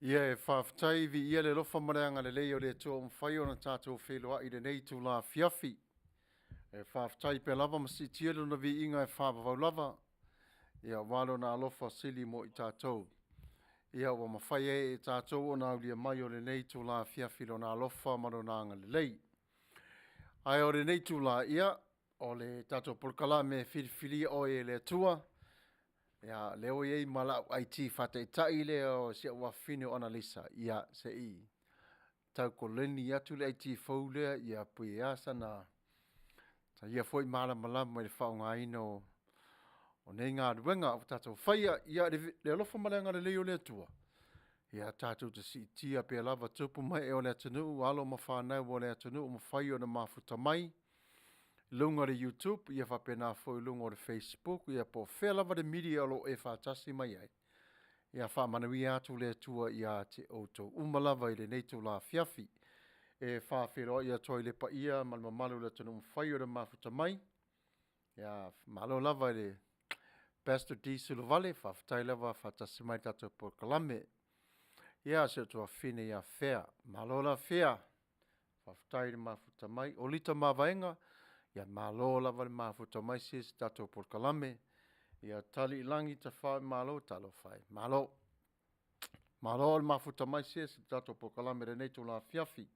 Ia e faafetai viia le alofa ma le agalelei o le Atua ua mafai ona tatou feiloai i lenei itula afiafi. E faafetai pea lava ma siitia lona viiga e faavavau lava, ia aua lona alofa sili mo i tatou. Ia ua mafai ai e tatou ona aulia mai o lenei itula afiafi i lona alofa ma lona agalelei. Ae o lenei itula, ia, o le tatou polokalame e filifilia oe e le Atua. Ia, lea ua i ai ma lau IT faataitai lea o si au afafine o Analisa, ia se i tau koleni atu le IT fou lea, ia pe i a sana ta ia foi malamalama i le faaaogaina o nei galuega ua tatou faia. Ia le alofa ma le agalelei o le Atua, ia tatou te siitia pea lava tupu ma ee o le atunuu, alo ma fanau a le atunuu ua mafai ona mafuta mai i luga o le YouTube, ia faapena foi i luga o le Facebook, ia po o fea lava le media o lo o e faatasi mai ai. Ia faamanuia atu le Atua ia te outou uma lava i lenei itula afiafi. E faafeiloai atu ai i le paia ma le mamalu o le atunuu ua mafai ona mafuta mai. Ia, malo lava i le Pastor D. Suluvale, faafetai lava faatasi mai i le tatou polokalame. Ia, si ou tuafafine ia Fea, malo la Fea, faafetai le mafuta mai. O Lita Mavaega, ia malo lava le mafuta mai sis i le tatou polokalame. Ia Taliilagi Tafaimalo, talofa e, malo. Malo le mafuta mai sis i le tatou polokalame i lenei itula afiafi.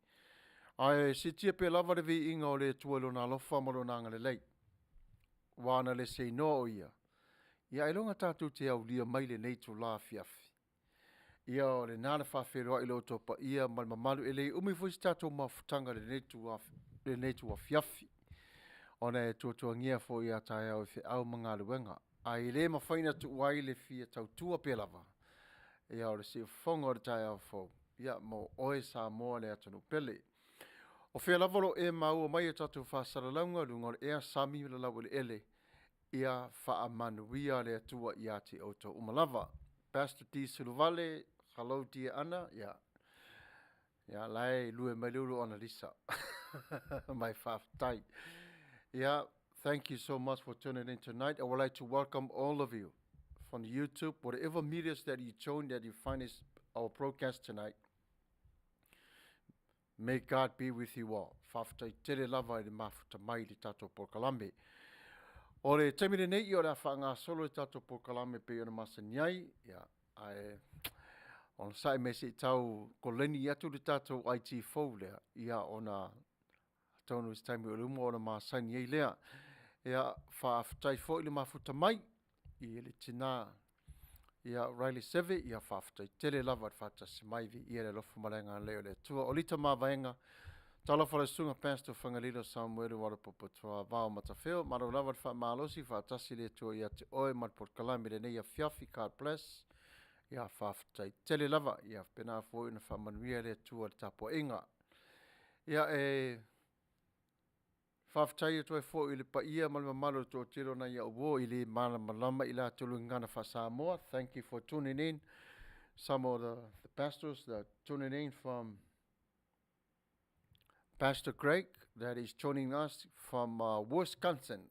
Ae siitia pea lava le viiga o le Atua i lona alofa ma lona agalelei, aua ana le seinoa o Ia, ia ailoga tatou te aulia mai lenei itula afiafi. Ia o lena le faafeiloai i lo outou paia ma le mamalu, e le umi foi se tatou mafutaga i lenei itu afiafi, ona e tuatuagia foi a taeao i feau ma galuega, ae le mafai ona tuua ai le fia tautua pea lava. Ia o le siufofoga o le taeao fou, ia mo oe Samoa le atunuu pele. O fea lava o lo o e maua mai a tatou faasalalauga i luga o le ea, sami ma le laueleele, ia faamanuia le Atua ia te outou uma lava. Pastor D. Suluvale, hello dear Ana, ia o la e lue mai le ulu o Analisa. Ma e faafetai. Yeah, thank you so much for tuning in tonight. I would like to welcome all of you from YouTube, whatever medias that you join, that you find is our broadcast tonight. May God be with you all. Faafetai tele lava i le mafuta mai i le tatou polokalame. O le taimi lenei, ia o le a faagasolo le tatou polokalame pei ona masani ai, ia, ae onosai mai se i tau koleni atu le tatou IT fou lea, ia ona atonu i se taimi o i luma ona masani ai lea. Ia, faafetai foi le mafuta mai i le tina ia Riley Seve, ia faafetai tele lava i le faatasi mai, viia le alofa ma le agalelei o le Atua. O Lita Mavaega, talofa i le susuga Pastor Fagalilo Samuelu Walapopotoa Vao Matafeo, malo lava le faamalosi, faatasi le Atua ia te oe ma le polokalame i lenei afiafi, God bless. Ia faafetai tele lava, ia faapena foi ona faamanuia le Atua i le tapuaiga. Ia e faafetai atu ai foi i le paia ma le mamalu o le toatele o nai au uo i le malamalama i latou le gagana faa-Samoa. Thank you for tuning in. Some of the pastors that tuning in from Pastor Craig that is joining us from Wisconsin.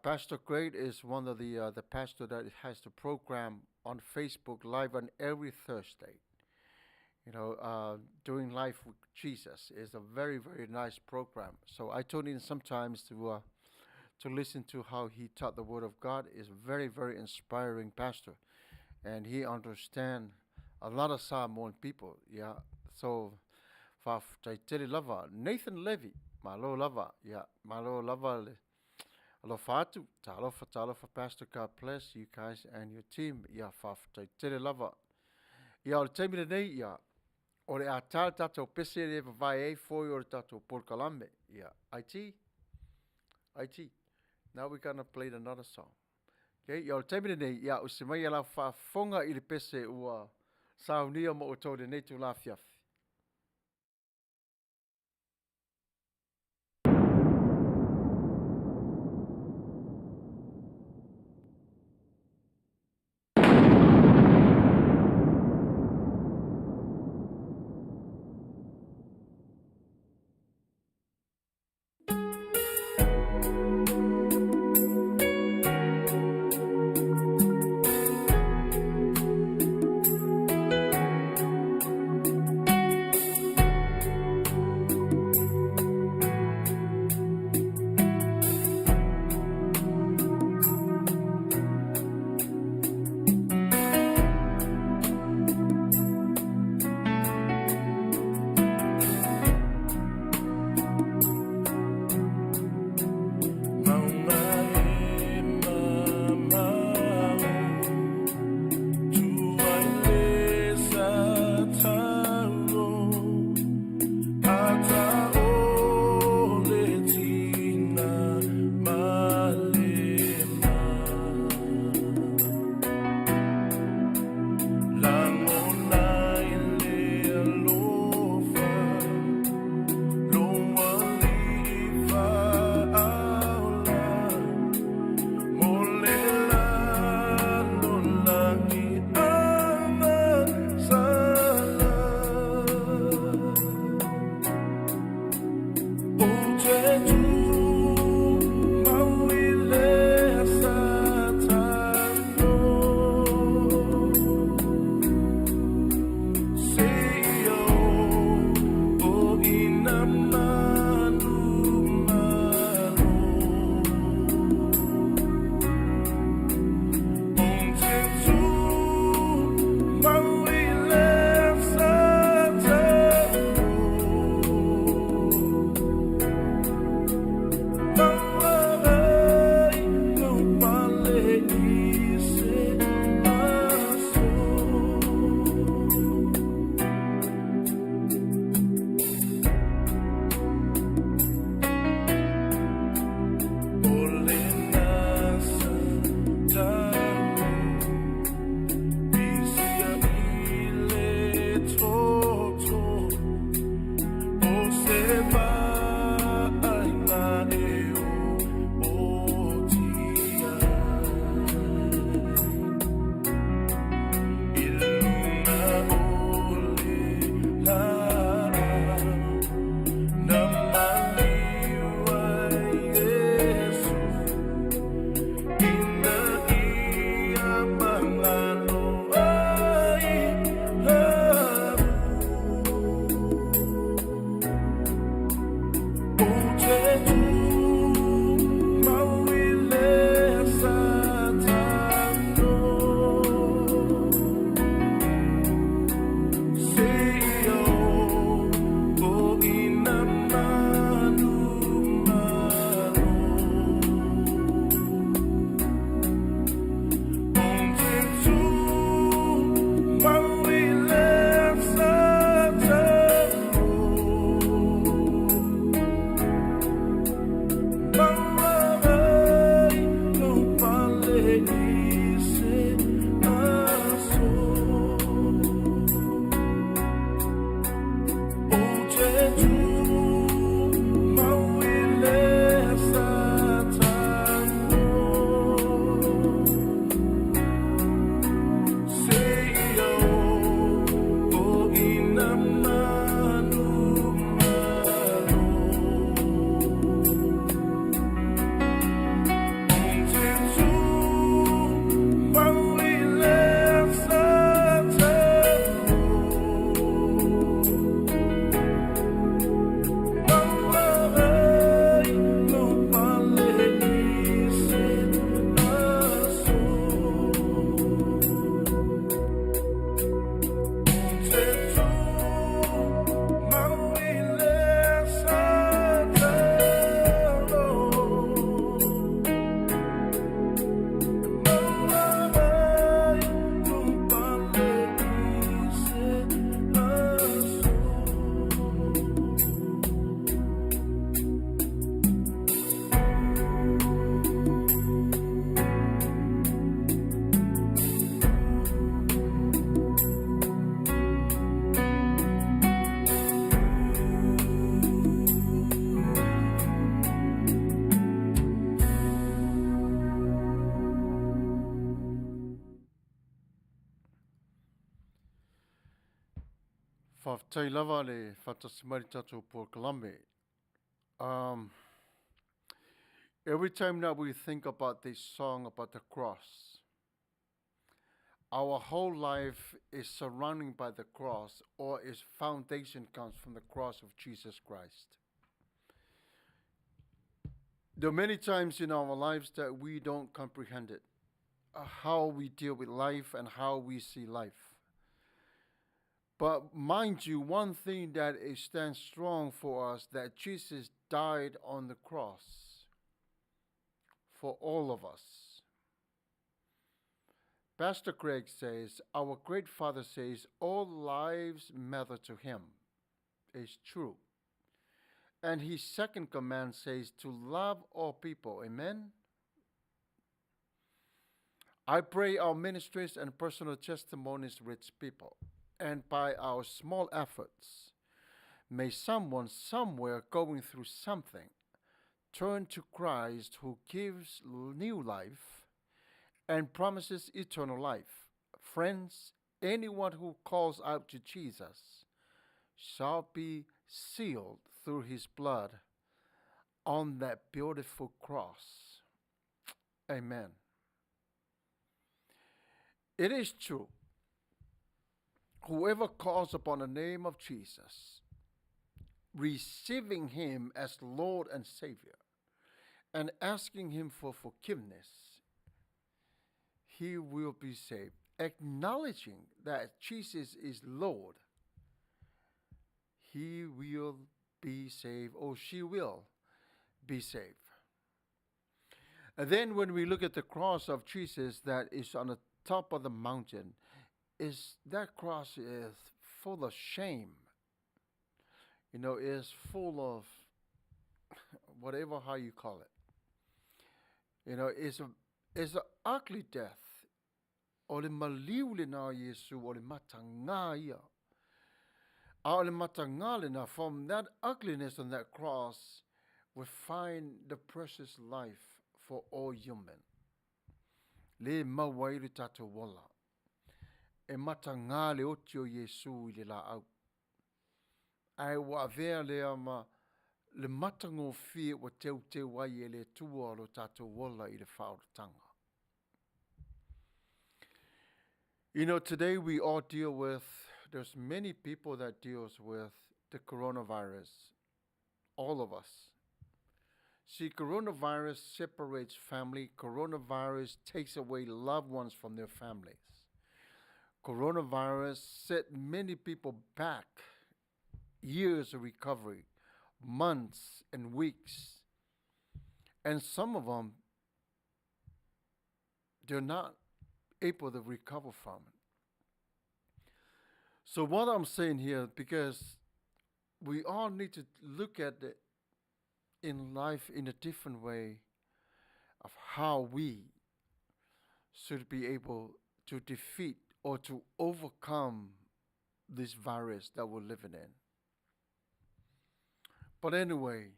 Pastor Craig is one of the pastor that has the program on Facebook Live on every Thursday. You know, doing life with Jesus is a very, very nice program. So I tune in sometimes to listen to how he taught the Word of God. Is very, very inspiring pastor, and he understand a lot of Samoan people. Yeah, so faafetai tele lava. Nathan Levy, malo lava. Yeah, malo lava le alofa atu. Talofa, talofa, Pastor. God bless you guys and your team. Yeah, faafetai tele lava. Ia, o le taimi lenei, ia, o le a tā le tatou pese le vavae ai foi o le tatou polokalame. Ia, IT, IT. Now we're gonna play another song. Okay, ia o le taimi lenei, ia, usi mai ia la faafofoga i le pese ua saunia mo outou i lenei itula afiafi. Faafetai lava le faatasi mai i le tatou polokalame. Every time that we think about this song about the cross, our whole life is surrounded by the cross, or its foundation comes from the cross of Jesus Christ. There are many times in our lives that we don't comprehend it, how we deal with life and how we see life. But mind you, one thing that is stands strong for us, that Jesus died on the cross for all of us. Pastor Craig says, our great Father says, all lives matter to him. It's true. And his second command says to love all people. Amen? I pray our ministries and personal testimonies reach people. And by our small efforts, may someone somewhere going through something turn to Christ, who gives new life and promises eternal life. Friends, anyone who calls out to Jesus shall be sealed through his blood on that beautiful cross. Amen. It is true. Whoever calls upon the name of Jesus, receiving him as Lord and Savior, and asking him for forgiveness, he will be saved. Acknowledging that Jesus is Lord, he will be saved, or she will be saved. And then when we look at the cross of Jesus that is on the top of the mountain, is that cross is full of shame. Is full of whatever how you call it. It's an ugly death. O le maliu le na Iesu, o le matanga ia. A o le matanga le na, from that ugliness on that cross, we find the precious life for all human. Le maua i le tatou ola. E matanga le oti o Iesu i le la au. Ai ua avea lea ma le matagofie ua teuteu ai e le Atua lo tatou ola i le faaolataga. Today we all deal with, there's many people that deals with the coronavirus. All of us. See, coronavirus separates family. Coronavirus takes away loved ones from their families. Coronavirus set many people back years of recovery, months and weeks. And some of them, they're not able to recover from it. So what I'm saying here, because we all need to look at it in life in a different way of how we should be able to defeat or to overcome this virus that we're living in. But anyway,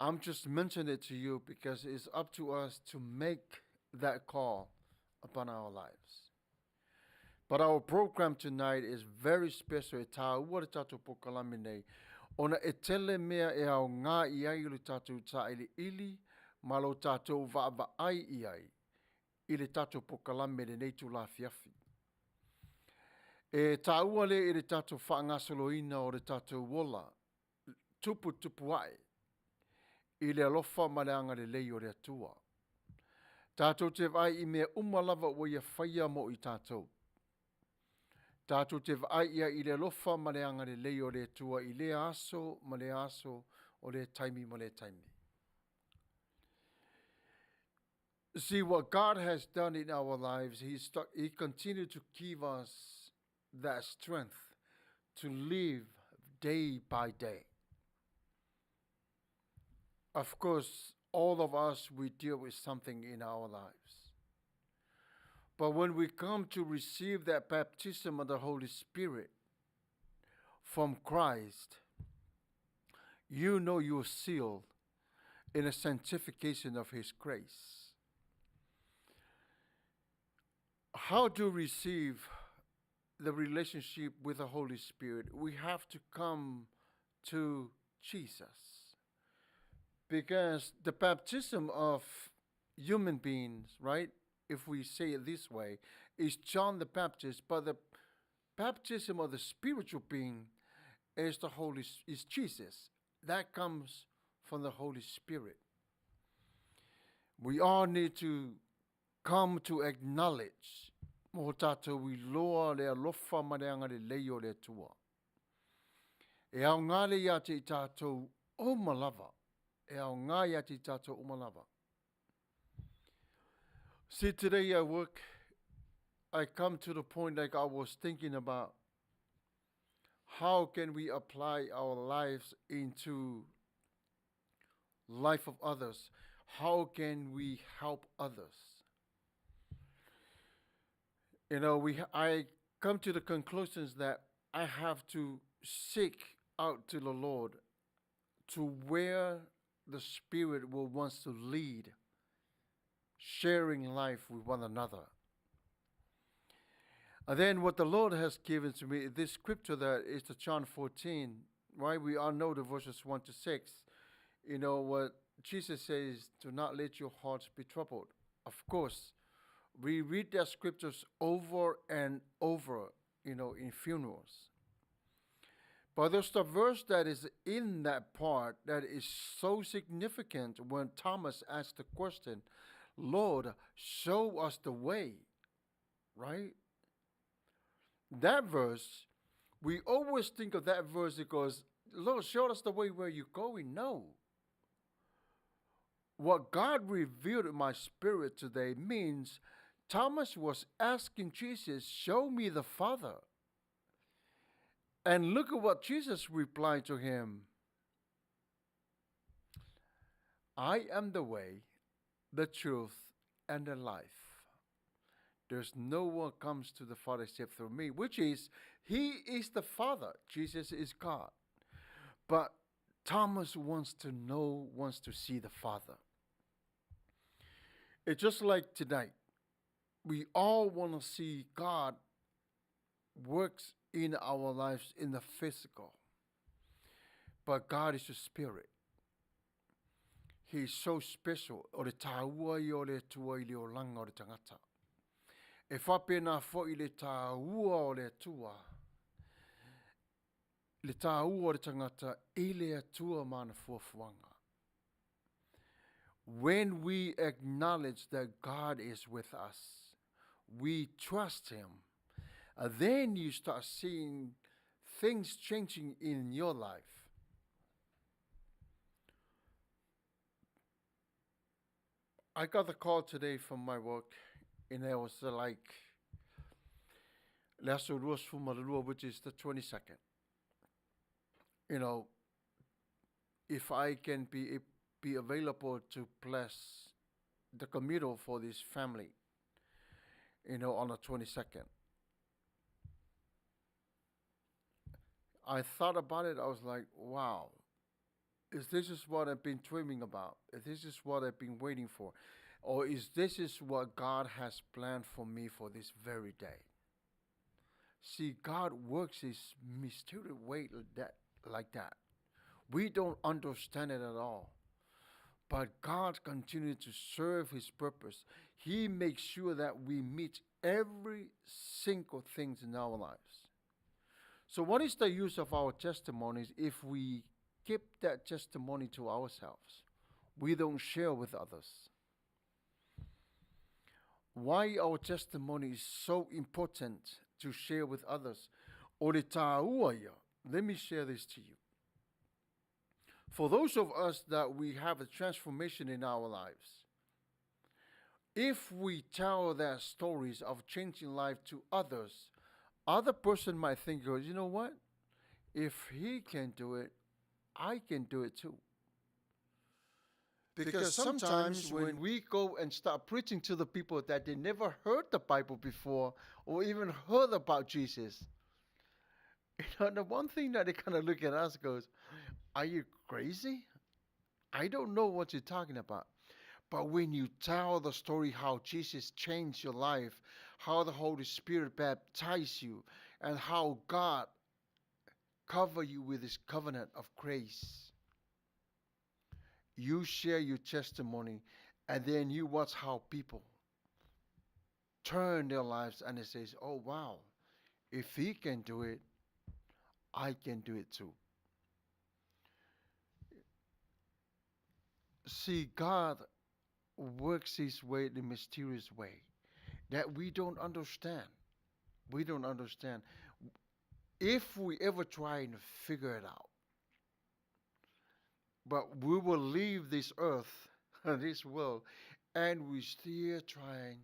I'm just mentioning it to you because it's up to us to make that call upon our lives. But our program tonight is very special. E tāua le tātou polokalame nei. Ona e tele mea e ao ngā i ai o le tātou tāiliili, ma lo tātou vaavaai i ai i le tātou polokalame lenei itula afiafi. E tāua le i le tātou whaangasoloina o le tātou ola, tupu tupu ai, i le alofa ma le agalelei o le Atua. Tātou te vaai i mea uma lava ua ia whaia mo i tātou. Tātou te vaai ia i le alofa ma le agalelei o le Atua i le aso ma le aso o le taimi ma le taimi. See, what God has done in our lives, He continued to give us that strength to live day by day. Of course, all of us, we deal with something in our lives. But when we come to receive that baptism of the Holy Spirit from Christ, you know you're sealed in the sanctification of His grace. How to receive the relationship with the Holy Spirit, we have to come to Jesus. Because the baptism of human beings, right, if we say it this way, is John the Baptist, but the baptism of the spiritual being is the Holy is Jesus. That comes from the Holy Spirit. We all need to come to acknowledge mo tātou iloa le alofa ma le agalelei o le Atua. E aoga le ia te i tātou uma lava. E aoga ia te i tātou uma lava. See, today at work, I come to the point like I was thinking about how can we apply our lives into life of others? How can we help others? You know, we I come to the conclusions that I have to seek out to the Lord to where the Spirit will wants to lead, sharing life with one another. And then what the Lord has given to me, this scripture that is the John 14, right? We all know the verses 1 to 6. You know what Jesus says, do not let your hearts be troubled. Of course, we read that scriptures over and over, you know, in funerals. But there's the verse that is in that part that is so significant when Thomas asked the question, Lord, show us the way, right? That verse, we always think of that verse because, Lord, show us the way where you're going. No. What God revealed in my spirit today means Thomas was asking Jesus, show me the Father. And look at what Jesus replied to him. I am the way, the truth, and the life. There's no one comes to the Father except through me, which is, he is the Father. Jesus is God. But Thomas wants to know, wants to see the Father. It's just like tonight. We all want to see God works in our lives in the physical. But God is a spirit. He is so special. O le tāua ia o le Atua i le olanga o le tangata. E whapena fo'i le tāua o le Atua, le tāua o le tangata i le Atua mana fuafuaga. When we acknowledge that God is with us, we trust Him, and then you start seeing things changing in your life. I got the call today from my work, and it was like, le aso 22, which is the 22nd. You know, if I can be available to bless the committal for this family, you know, on the 22nd. I thought about it. I was like, wow, is this is what I've been dreaming about? Is this is what I've been waiting for? Or is this is what God has planned for me for this very day? See, God works his mysterious way like that. We don't understand it at all. But God continues to serve his purpose. He makes sure that we meet every single thing in our lives. So what is the use of our testimonies if we keep that testimony to ourselves? We don't share with others. Why our testimony is so important to share with others? O le tāua ia. Let me share this to you. For those of us that we have a transformation in our lives, if we tell their stories of changing life to others, other person might think, oh, you know what? If he can do it, I can do it too. Because sometimes when we go and start preaching to the people that they never heard the Bible before or even heard about Jesus, you know, the one thing that they kind of look at us goes, are you crazy? I don't know what you're talking about. But when you tell the story how Jesus changed your life, how the Holy Spirit baptized you, and how God cover you with his covenant of grace. You share your testimony, and then you watch how people turn their lives and it says, oh wow, if he can do it, I can do it too. See, God works his way in a mysterious way that we don't understand. We don't understand. If we ever try and figure it out, but we will leave this earth, this world, and we still trying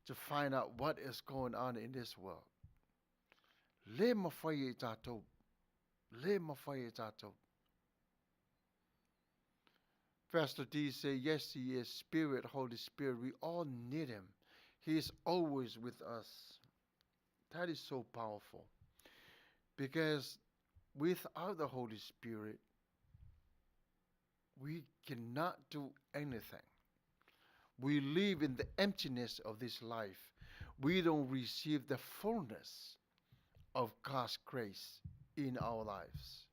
to find out what is going on in this world. Le mawhai e tātou. Le mawhai e tātou. Pastor D say, yes, he is Spirit, Holy Spirit. We all need him. He is always with us. That is so powerful. Because without the Holy Spirit, we cannot do anything. We live in the emptiness of this life. We don't receive the fullness of God's grace in our lives.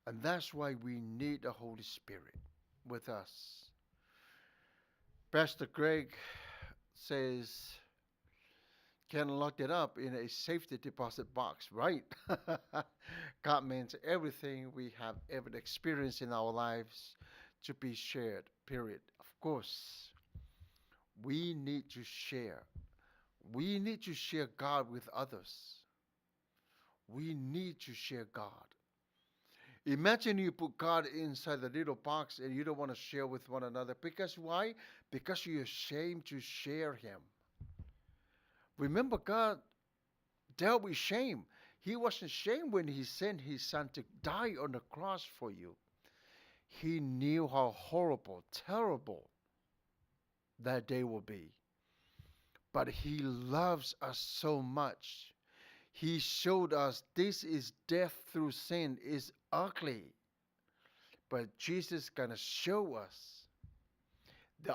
And that's why we need the Holy Spirit with us. Pastor Greg says, can lock it up in a safety deposit box, right? God means everything we have ever experienced in our lives to be shared, period. Of course, we need to share. We need to share God with others. We need to share God. Imagine you put God inside the little box and you don't want to share with one another. Because why? Because you're ashamed to share him. Remember, God dealt with shame. He wasn't ashamed when he sent his son to die on the cross for you. He knew how horrible, terrible that day will be. But he loves us so much. He showed us this is death through sin, is ugly. But Jesus is going to show us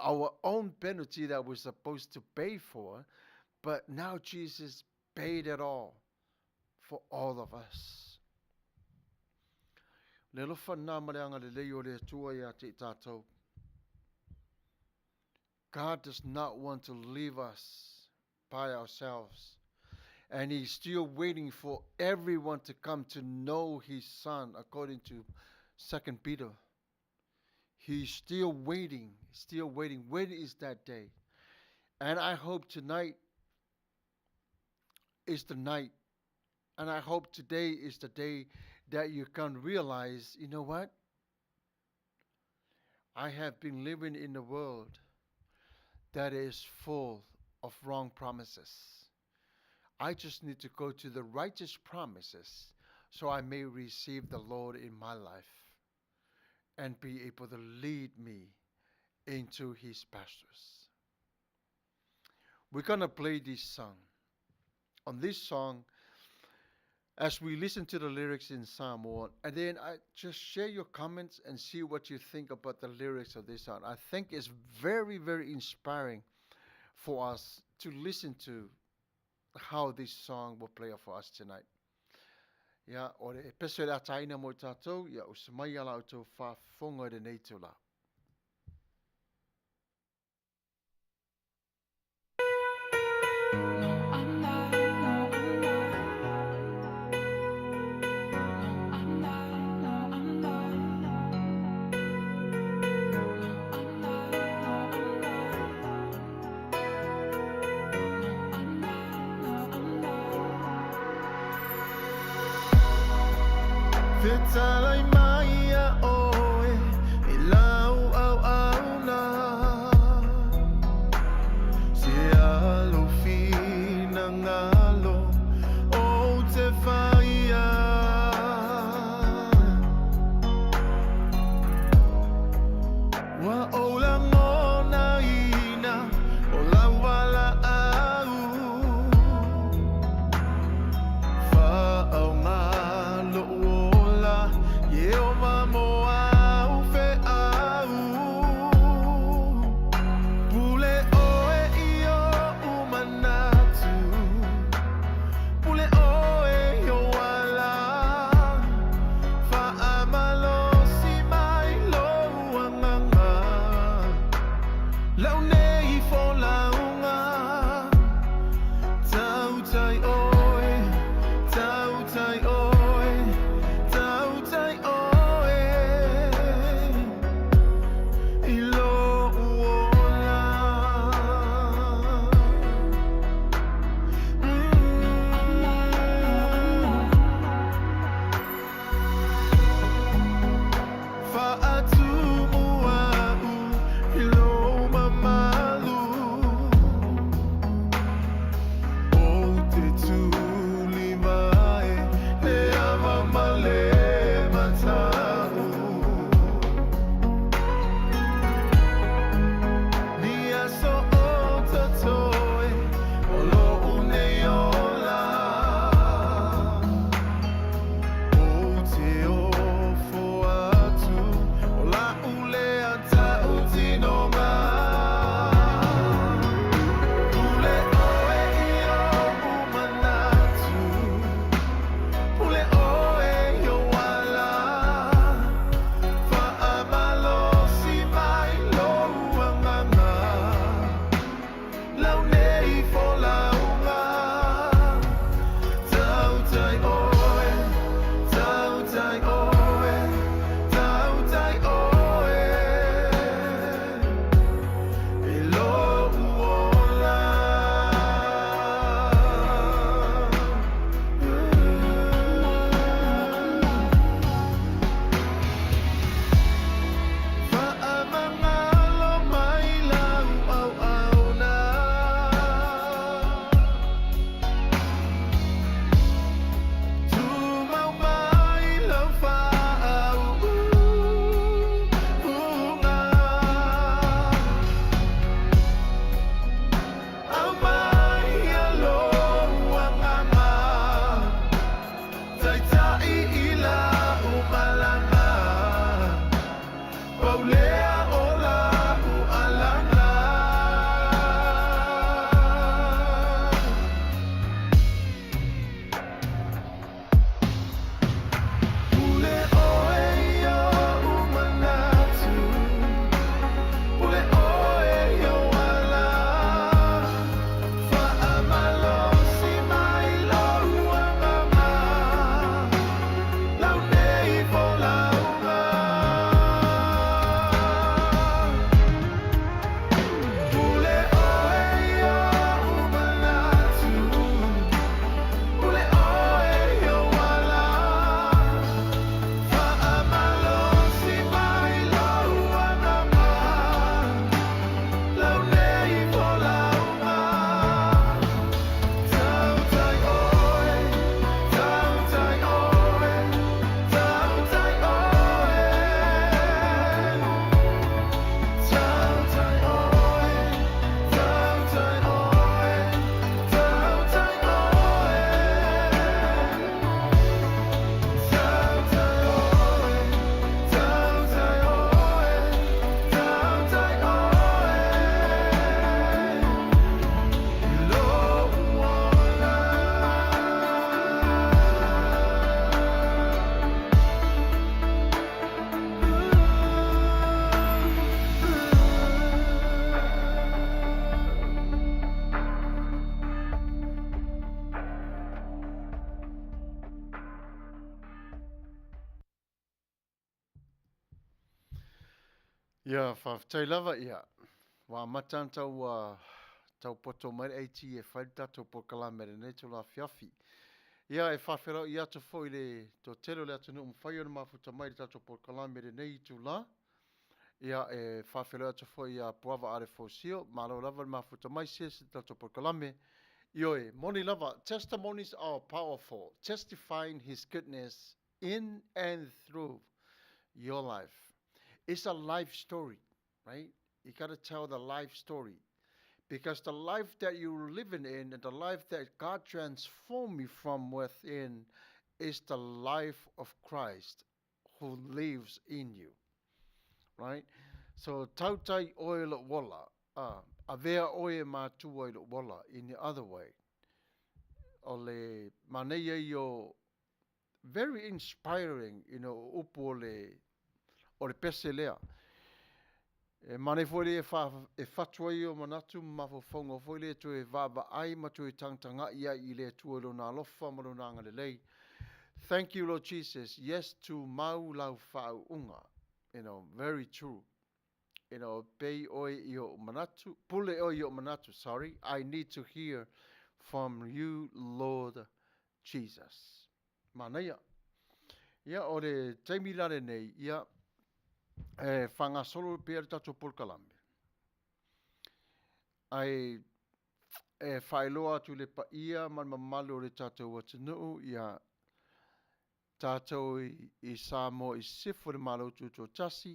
our own penalty that we're supposed to pay for. But now Jesus paid it all for all of us. Le alofa nā ma le agalelei o le Atua iā te i tātou. God does not want to leave us by ourselves. And he's still waiting for everyone to come to know his son, according to 2 Peter. He's still waiting, still waiting. When is that day? And I hope tonight is the night. And I hope today is the day that you can realize, you know what? I have been living in a world that is full of wrong promises. I just need to go to the righteous promises so I may receive the Lord in my life and be able to lead me into his pastures. We're going to play this song. On this song, as we listen to the lyrics in Samoan, and then I just share your comments and see what you think about the lyrics of this song. I think it's very, very inspiring for us to listen to how this song will play for us tonight. Ia, o le peso e le ataina mo i tātou, ia o se mai ala o tau whaafonga i lenei tau la. No, I'm not. No, I'm not. No, I'm not. No, I'm not. No, I'm not. No, I'm not. No, I'm not. No, I'm not. Fetalai mai ia oe i lau auauna, Se alo finagalo ou te whaia. Ua ou lagonaina o lau valaau, Faaaoga lou ola e Ia, faafetai lava, ia, ua amata ona tau, uh, tau poto mai le AT e fai le tatou polokalame i lenei itula afiafi. Ia, e faafeiloai atu foi i le toatele o le atunuu ua mafai ona mafuta mai i le tatou polokalame i lenei itula. Ia, e faafeiloai atu foi ia Puava Alefosio, malo lava le mafuta mai sis i le tatou polokalame. Ioe, moni lava, testimonies are powerful, testifying his goodness in and through your life. It's a life story, right? You got to tell the life story. Because the life that you're living in and the life that God transformed you from within is the life of Christ who lives in you. Right? So tautai oe lou ola, a avea oe e matua i lou ola in the other way. O le manaia ia o very inspiring you know o upu o le o le pese lea. E manaia foi lea e, fa, e fatu ai o manatu ma mafaufauga foi lea e toe vaavaai ma toe tagatagai ai i le Atua i lona alofa ma lona agalelei. Thank you Lord Jesus. Yes tumau lau faauuga. You know, very true. You know, pei oe i ou manatu, pule oe i ou manatu, sorry. I need to hear from you Lord Jesus. Manaia. Ia, o le taimi la lenei, ia, e faagasolo pea le tatou polokalame. Ae e faailoa atu i le paia ma le mamalu o le tatou atunuu, ia, tatou i Samoa i Sisifo i le Malo Tutoatasi,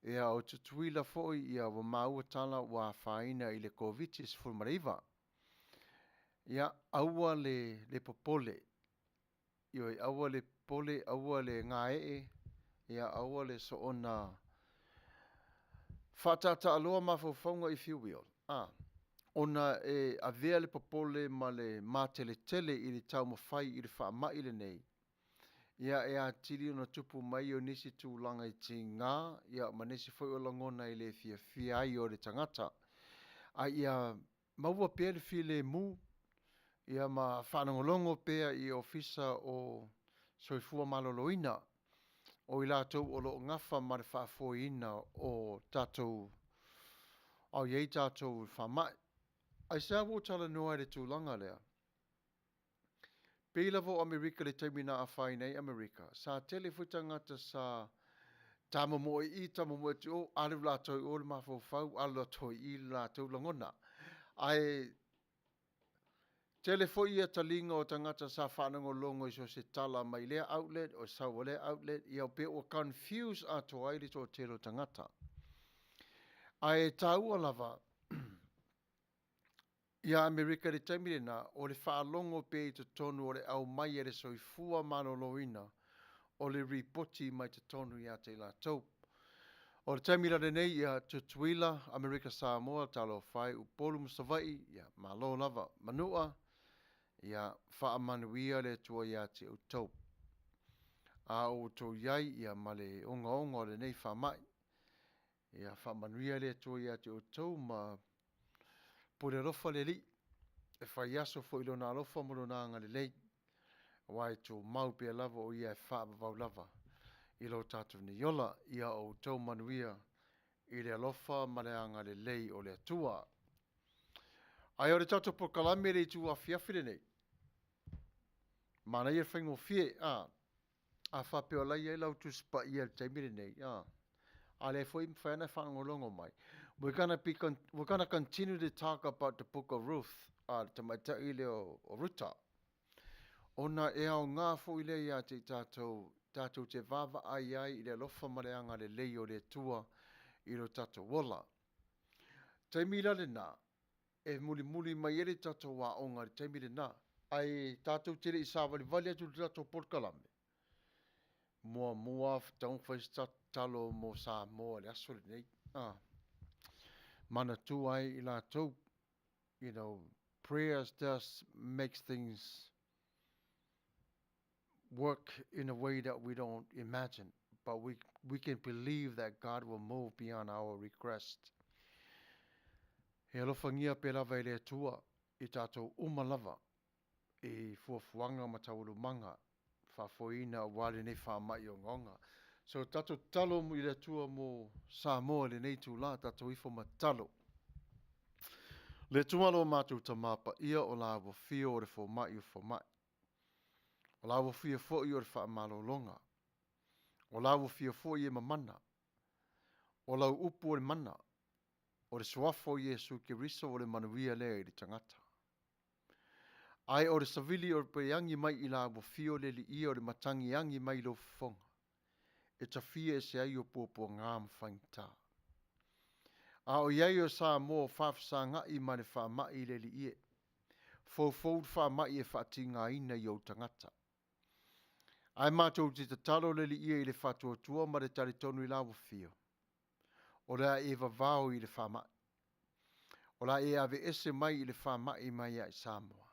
ia, o Tutuila foi, ia, ua maua tala ua afaina i le Koviti-19. Ia, aua le, le popole, Ioe, aua le popole, aua le gaee, ia aua le soona faataataaloa mafaufauga if you will, a, ona e avea le popole ma le mateletele i le taumafai i le faamai lenei, ia e atili ona tupu mai o nisi tulaga i tiga, ia ma nisi foi o lagona e le fiafia ai o le tagata. A ia maua pea le filemu, ia ma faalogologo pea i Ofisa o Soifua Maloloina, o i latou o lo o gafa ma le faafoeina o tatou, a o i ai tatou i faamai. Aisea ua ou talanoa i le tulaga lea? Pei lava o Amerika i le taimi na afaina ai Amerika, sa tele foi tagata sa tamomoe i i, tamomoe atu i o, alu latou i o le mafaufau, alu latou i i le latou lagona. Ae tele foi ia taliga o tagata sa faalogologo i so o se tala mai lea outlet o sau a lea outlet, ia pei ua confuse atoa ai le toatele o tagata. Ae taua lava Ia Amerika i le taimi lena, o le faalogo pea i totonu o le aumai e le soifua maloloina o le ripoti mai totonu ia te i latou. O le taimi la lenei, ia Tutuila, Amerika Samoa, talofa e, Upolu ma Savaii, ia malo lava. Manua, ia faamanuia le Atua ia te outou. A o outou i ai, ia ma le ogaoga o lenei faamai, Ia faamanuia le Atua ia te outou ma pule alofa le Alii, e fai aso foi i Lona alofa ma Lona agalelei, aua e tumau pea lava o Ia e faavavau lava i lo tatou nei ola. Ia outou manuia i le alofa ma le agalelei o le Atua. Ae o le tatou polokalame i le itu afiafi lenei, manaia le faigofie, a. A faapea o la e i ai lau Tusi Paia i le taimi lenei, a, a lea foi e mafai ona e faalogologo mai. We're gonna be, we're gonna continue to talk about the book of Ruth, a le tamaitai lea o, o Ruta. Ona e aoga foi lea ia te i tatou, tatou te vaavaai ai i le alofa ma le agalelei o le Atua i lo tatou ola. Taimi la lena, e mulimuli mai ai le tatou aoga i le taimi lena. Ae tatou te le i savalivali atu i le tatou polokalame, muamua tatau ona fai se tatalo mo Samoa i le aso lenei. Ah. Manatua ai i latou, you know, prayers does makes things work in a way that we don't imagine, but we, we can believe that God will move beyond our request. E alofangia pea lava e le Atua i tatou uma lava i fuafuaga ma taualumaga faafoeina aua lenei faamai ogaoga. So tatou tatalo i le Atua mo Samoa i lenei itula, tatou ifo ma tatalo. Le Atua lo matou Tama Paia o la ua fio o le fomai o fomai. O la ua fia foi o le faamalologa. O la ua fia foi e mamana. O lau upu o le mana. O le suafa o Iesu Keriso o le manuia lea i le tagata. Ae o le savili o le peangi mai i la ua fio le Alii e o le matagi e agi mai i lou fofoga, e tafia ese ai ou puapuaga ma faigata. A o i ai o Samoa o faafesagaai ma le faamai le Alii e, foufou le faamai e faatigaina i ou tagata. Ae matou te tatalo le Alii e i le faatuatua ma le talitonu i la ua fio, o le a e vavao i le faamai. O le a e aveese mai i le faamai mai ia i Samoa,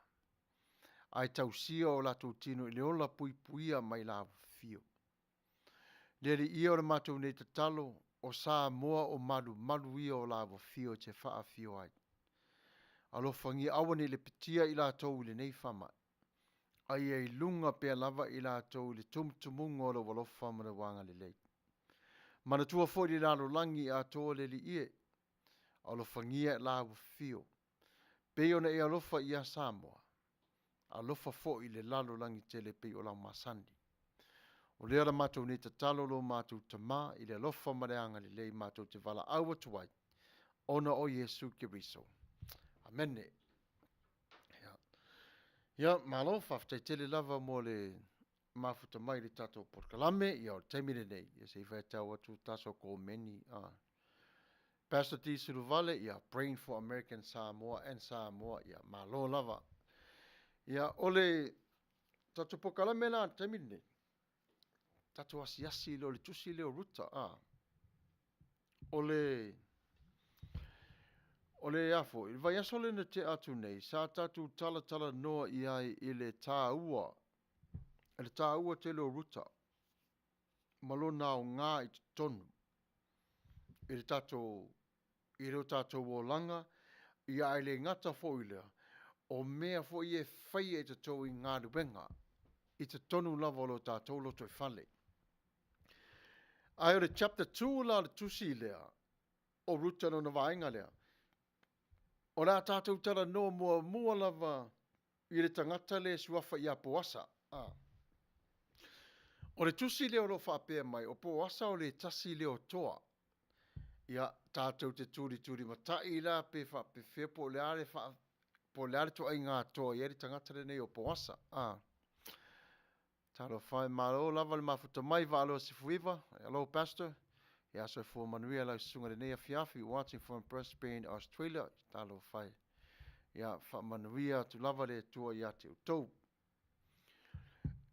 ae tausia o latou tino i le ola puipuia mai la afio. Le Alii e o le matou nei tatalo, o Samoa o malumalu ia o la afio e te faafio ai. Alofagia aua ne i lepetia i latou i lenei faamai, a ia i luga pea lava i latou i le tumutumuga o lou alofa ma lou agalelei. Manatua foi le lalolagi atoa le Alii e, alofagia la afio, pei ona e alofa ia Samoa, alofa foi i le lalolagi tele pei o lau masani. O lea la matou nei tatalo lo matou Tama i le alofa ma le agalelei matou te valaau atu ai, ona o Iesu Keriso. Amene. Ia, malo, faafetai tele lava mo le mafuta mai i le tatou polokalame. Ia, o le taimi lenei, ia se i faitau atu taso komeni. Pastor D. Suluvale, ia, praying for American Samoa and Samoa. Ia, malo lava. Ia, o le tatou polokalame la i le taimi lenei, tatou asiasi loa i le tusi lea o Ruta. O le a foi, le vaiaso lea na tea atu nei, sa tatou talatalanoa i ai i le taua, le taua tele o Ruta ma lona aoga i totonu i le tatou i lo tatou olaga, ia ae le gata foi i lea, o mea foi ia e faia i totonu i galuega i totonu lava o lo tatou lotoifale. Ae o le chapter 2 la o le tusi lea o Ruta lona vaega lea, o le a tatou talanoa muamua lava i le tagata lea e suafa ia Poasa. O le tusi lea o lo o faapea mai, o Poasa o le tasi lea o toa. Ia, tatou te tulitulimatai la pe faapefea po o le a le faa, po o le a le ituaiga toa e i ai le tagata lenei o Poasa. Talofa e, malo lava le mafuta mai Vaaloa Sefuiva. Hello Pastor. Ia soifua manuia lau susuga i lenei afiafi watching from Brisbane, Australia. Talofa e. Ia faamanuia atu lava le Atua ia te outou.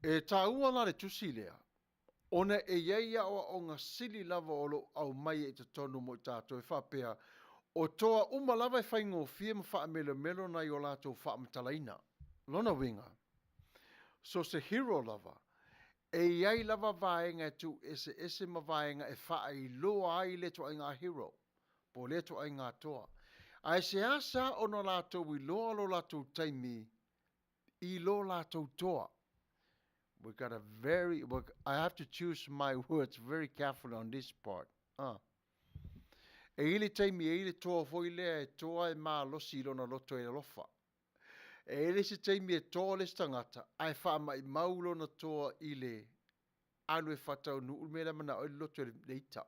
E taua la le tusi lea, ona e i ai aoaoga sili lava o lo o aumai i totonu mo i tatou e faapea, o toa uma lava e faigofie ma faamelomelo nai o latou faamatalaina. Lona uiga, so se hero lava, e i ai lava vaega e tuueseese ma vaega e faailoa ai le ituaiga hero, po o lea ituaiga toa. Ae seasea ona latou iloa lo latou taimi i lo latou toa. We got a very, I have to choose my words very carefully on this part. E i ai le taimi, e i ai le toa foi lea e toa e malosi i lona loto e alofa. E i ai le isi taimi e toa le isi tagata, ae faamaimau lona toa i le alu e faataunuu le mea la e manao ai le loto i le ita.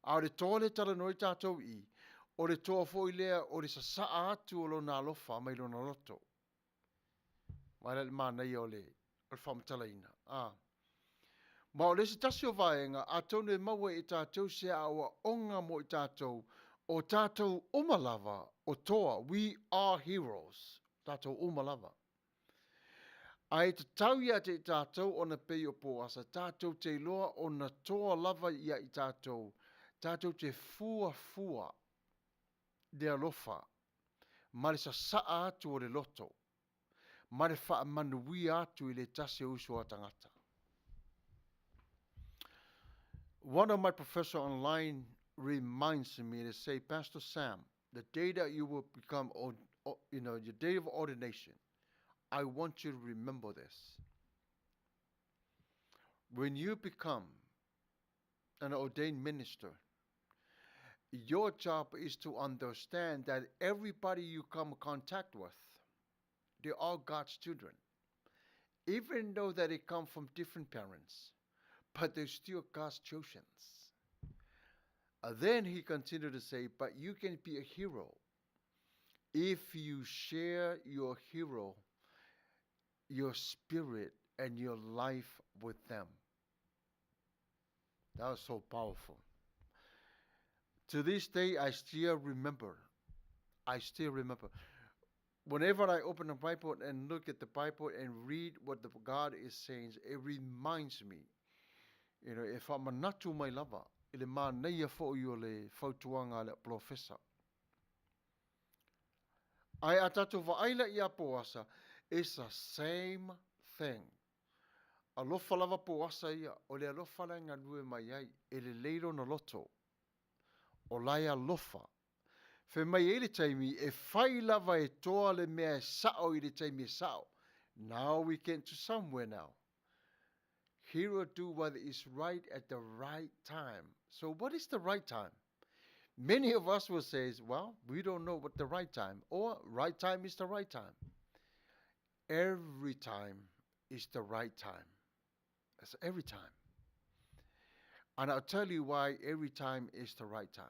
A o le toa lea e talanoa ai tatou i i, o le toa foi lea o le sasaa atu o lona alofa mai lona loto. Vaai la i le manaia o le faamatalaina. Ma o le isi tasi o vaega, atonu e maua e i tatou se aoaoga mo i tatou, o tatou uma lava o toa, we are heroes, tatou uma lava. Ae tatau ia te i tatou ona pei o Poasa, tatou te iloa ona toa lava ia i tatou, tatou te fuafua le alofa ma le sasaa atu o le loto ma le faamanuia atu i le tasi o uso a tagata. One of my professor online reminds me to say, Pastor Sam, the day that you will become, your day of ordination, I want you to remember this. When you become an ordained minister, your job is to understand that everybody you come in contact with, they're all God's children. Even though that they come from different parents, but they're still God's children. Then he continued to say, but you can be a hero if you share your hero, your spirit, and your life with them. That was so powerful. To this day, I still remember. I still remember. Whenever I open the Bible and look at the Bible and read what the God is saying, it reminds me. You know, e whaamanatu mai lava i le manaia foʻi o le fautuaga a le polofesa. Ae a tatou vaai la ia Poasa, it's the same thing. Alofa lava Poasa ia, o le alofa la e galue mai ai, e lelei lona loto. O la e alofa. Fai mai ai le taimi, e fai lava e toa le mea e sao i le taimi e sao. Now we get to somewhere now. He will do what is right at the right time. So what is the right time? Many of us will say, well, we don't know what the right time, or right time is the right time. Every time is the right time. That's every time. And I'll tell you why every time is the right time.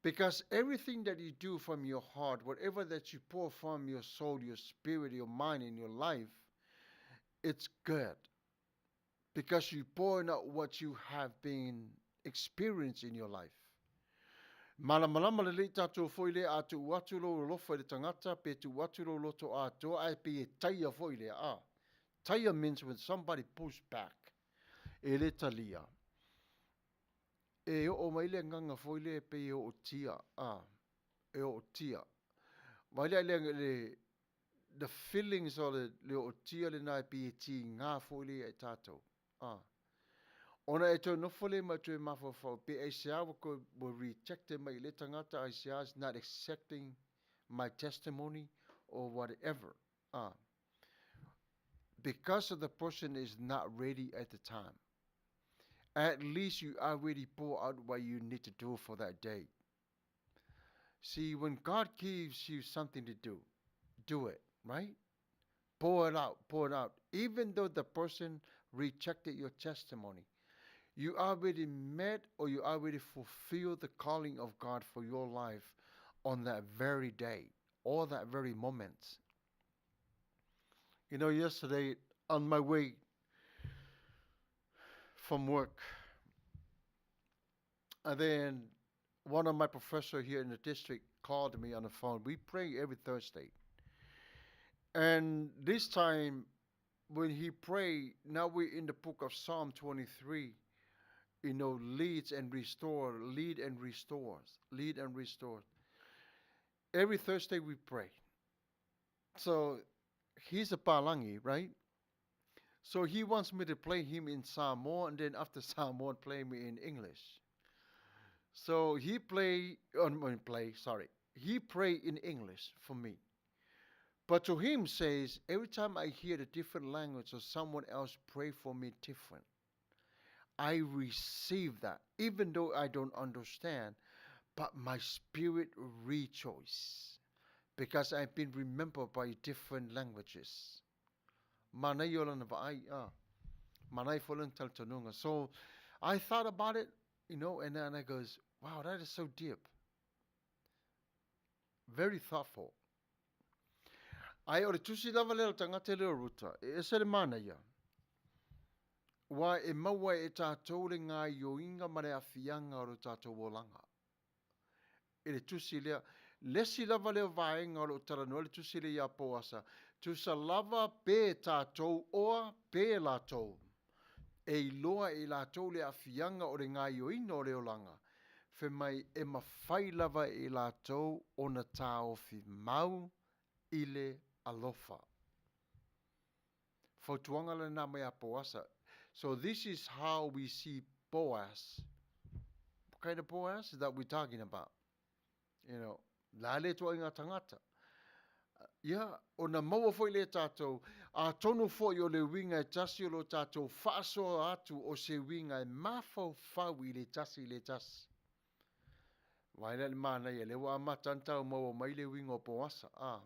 Because everything that you do from your heart, whatever that you pour from your soul, your spirit, your mind, and your life, it's good. Because you pour out what you have been experiencing in your life. Malamalama lelei tatou foi lea a tuu atu lou alofa i le tagata pe tuu atu lou loto atoa ae pei e taia foi lea a. Taia means when somebody pulls back. E le talia. E oo mai le agaga foi lea e pei e ootia a. E ootia. Vaai lea i le the feelings o le, le ootia lena e pei e tiga foi lea ia i tatou. A. Ona e toe nofo lea ma toe mafaufau pe aisea ua koe ua rejected mai i lea tagata aisea is not accepting my testimony or whatever. A. Because of the person is not ready at the time. At least you already pour out what you need to do for that day. See, when God gives you something to do, do it, right? Pour it out, pour it out. Even though the person rejected your testimony, you already met or you already fulfilled the calling of God for your life on that very day or that very moment. You know, yesterday on my way from work, and then one of my professor here in the district called me on the phone. We pray every Thursday. And this time when he prayed, now we're in the book of Psalm 23, you know, leads and restore, lead and restores, lead and restore. Every Thursday we pray. So he's a Palangi, right? So he wants me to play him in Samoan, and then after Samoan, play me in English. So he play, play, sorry, he pray in English for me. But to him says, every time I hear the different language or someone else pray for me different, I receive that, even though I don't understand, but my spirit rejoice because I've been remembered by different languages. Manaia o lana vaai, ah. Manaia foi lona talitonuga. So I thought about it, you know, and then I goes, wow, that is so deep. Very thoughtful. Ae o le tusi lava lea o le tagata lea o Ruta, e ese le manaia. Aua e maua ai e tatou le gaioiga ma le aafiaga o lo tatou olaga. I le tusi lea, le isi lava lea o vaega o lo o talanoa ai le tusi lea ia Poasa, tusa lava pe tatou oa pe latou, e iloa e i latou le aafiaga o le gaioiga o le olaga, fai mai e mafai lava e i latou ona taofi mau i le alofa. Fautuaga lena mai a Poasa. So this is how we see Boaz. What kind of Boaz is that we're talking about? You know, la le ituaiga tagata. Ia, ona maua foi lea e tatou, atonu foi o le uiga e tasi o lo tatou faasoa atu o se uiga e mafaufau i le tasi i le tasi. Vaai la i le manaia, lea ua amata ona tau maua mai le uiga o Poasa, a?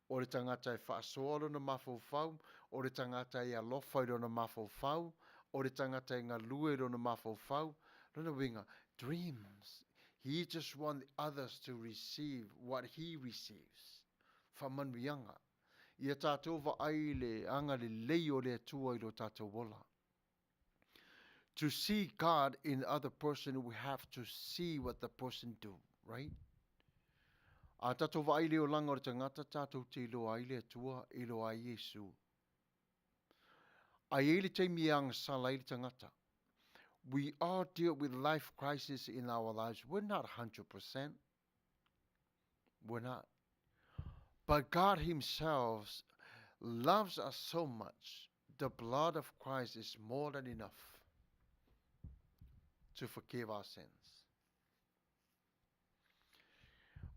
O le tagata e faasoa lona mafaufau, o le tagata e alofa i lona mafaufau, o le tagata e galue i lona mafaufau. Lona uiga, dreams. He just want others to receive what he receives. Faamanuiaga. Ia tatou vaai i le agalelei o le Atua i lo tatou ola. To see God in the other person, we have to see what the person do, right? A tatou vaai i le olaga o le tagata, tatou te iloa ai le Atua, iloa ai Iesu. A i ai le taimi e agasala ai le tagata. We all deal with life crisis in our lives. We're not 100%. We're not. But God himself loves us so much. The blood of Christ is more than enough to forgive our sins.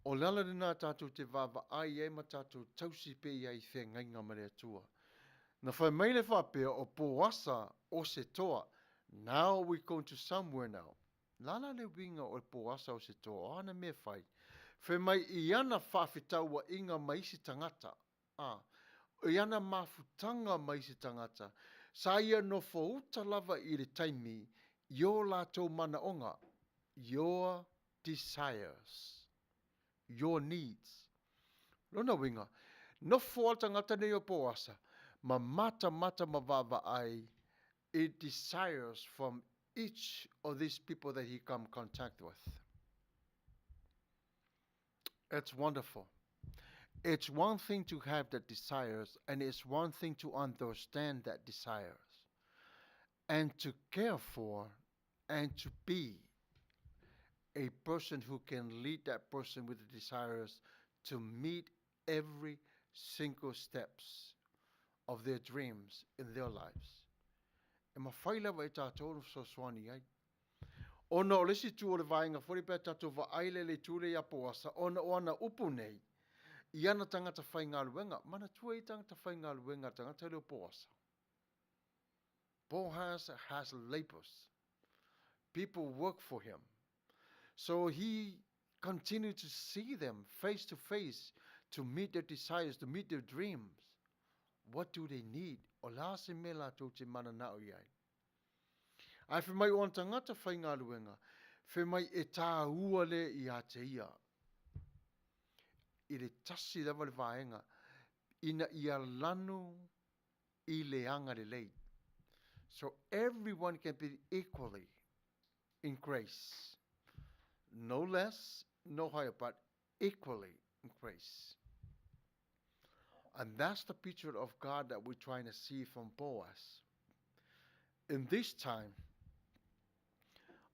O le ala lena tatou te vaavaai ai ma tatou tausi pea i ai feagaiga ma le Atua. Na fai mai le faapea o Poasa o se toa. Now we going to somewhere now. Lala le uiga o le Poasa o se toa, o ana mea fai? Fai mai i ana faafetauaiga ma isi tagata, ā, i ana mafutaga ma isi tagata, sa ia nofouta lava i le taimi i ō lātou manaoga, your desires, your needs. Lona uiga, nofo lava le tagata nei o Poasa ma matamata ma vaavaai i desires from each of these people that he come contact with. It's wonderful. It's one thing to have the desires, and it's one thing to understand that desires, and to care for, and to be a person who can lead that person with the desires to meet every single steps of their dreams in their lives. E mafai lava e tatou ona fesoasoani ai. Ona o le isi itu o le vaega foi pe a tatou vaai lea i le itu lea ia Poasa, ona o ana upu nei i ana tagata faigaluega, manatua i tagata faigaluega le tagata lea o Poasa. Boaz has labors. People work for him. So he continued to see them face to face to meet their desires, to meet their dreams. What do they need? O le a se mea latou te mananao i ai? Ae fai mai o ana tagata faigaluega, fai mai e tāua le ia te ia. I le tasi lava le vaega, ina ia lanu i le agalelei. So everyone can be equally in grace. No less, no higher, but equally in grace. And that's the picture of God that we're trying to see from Boaz. In this time,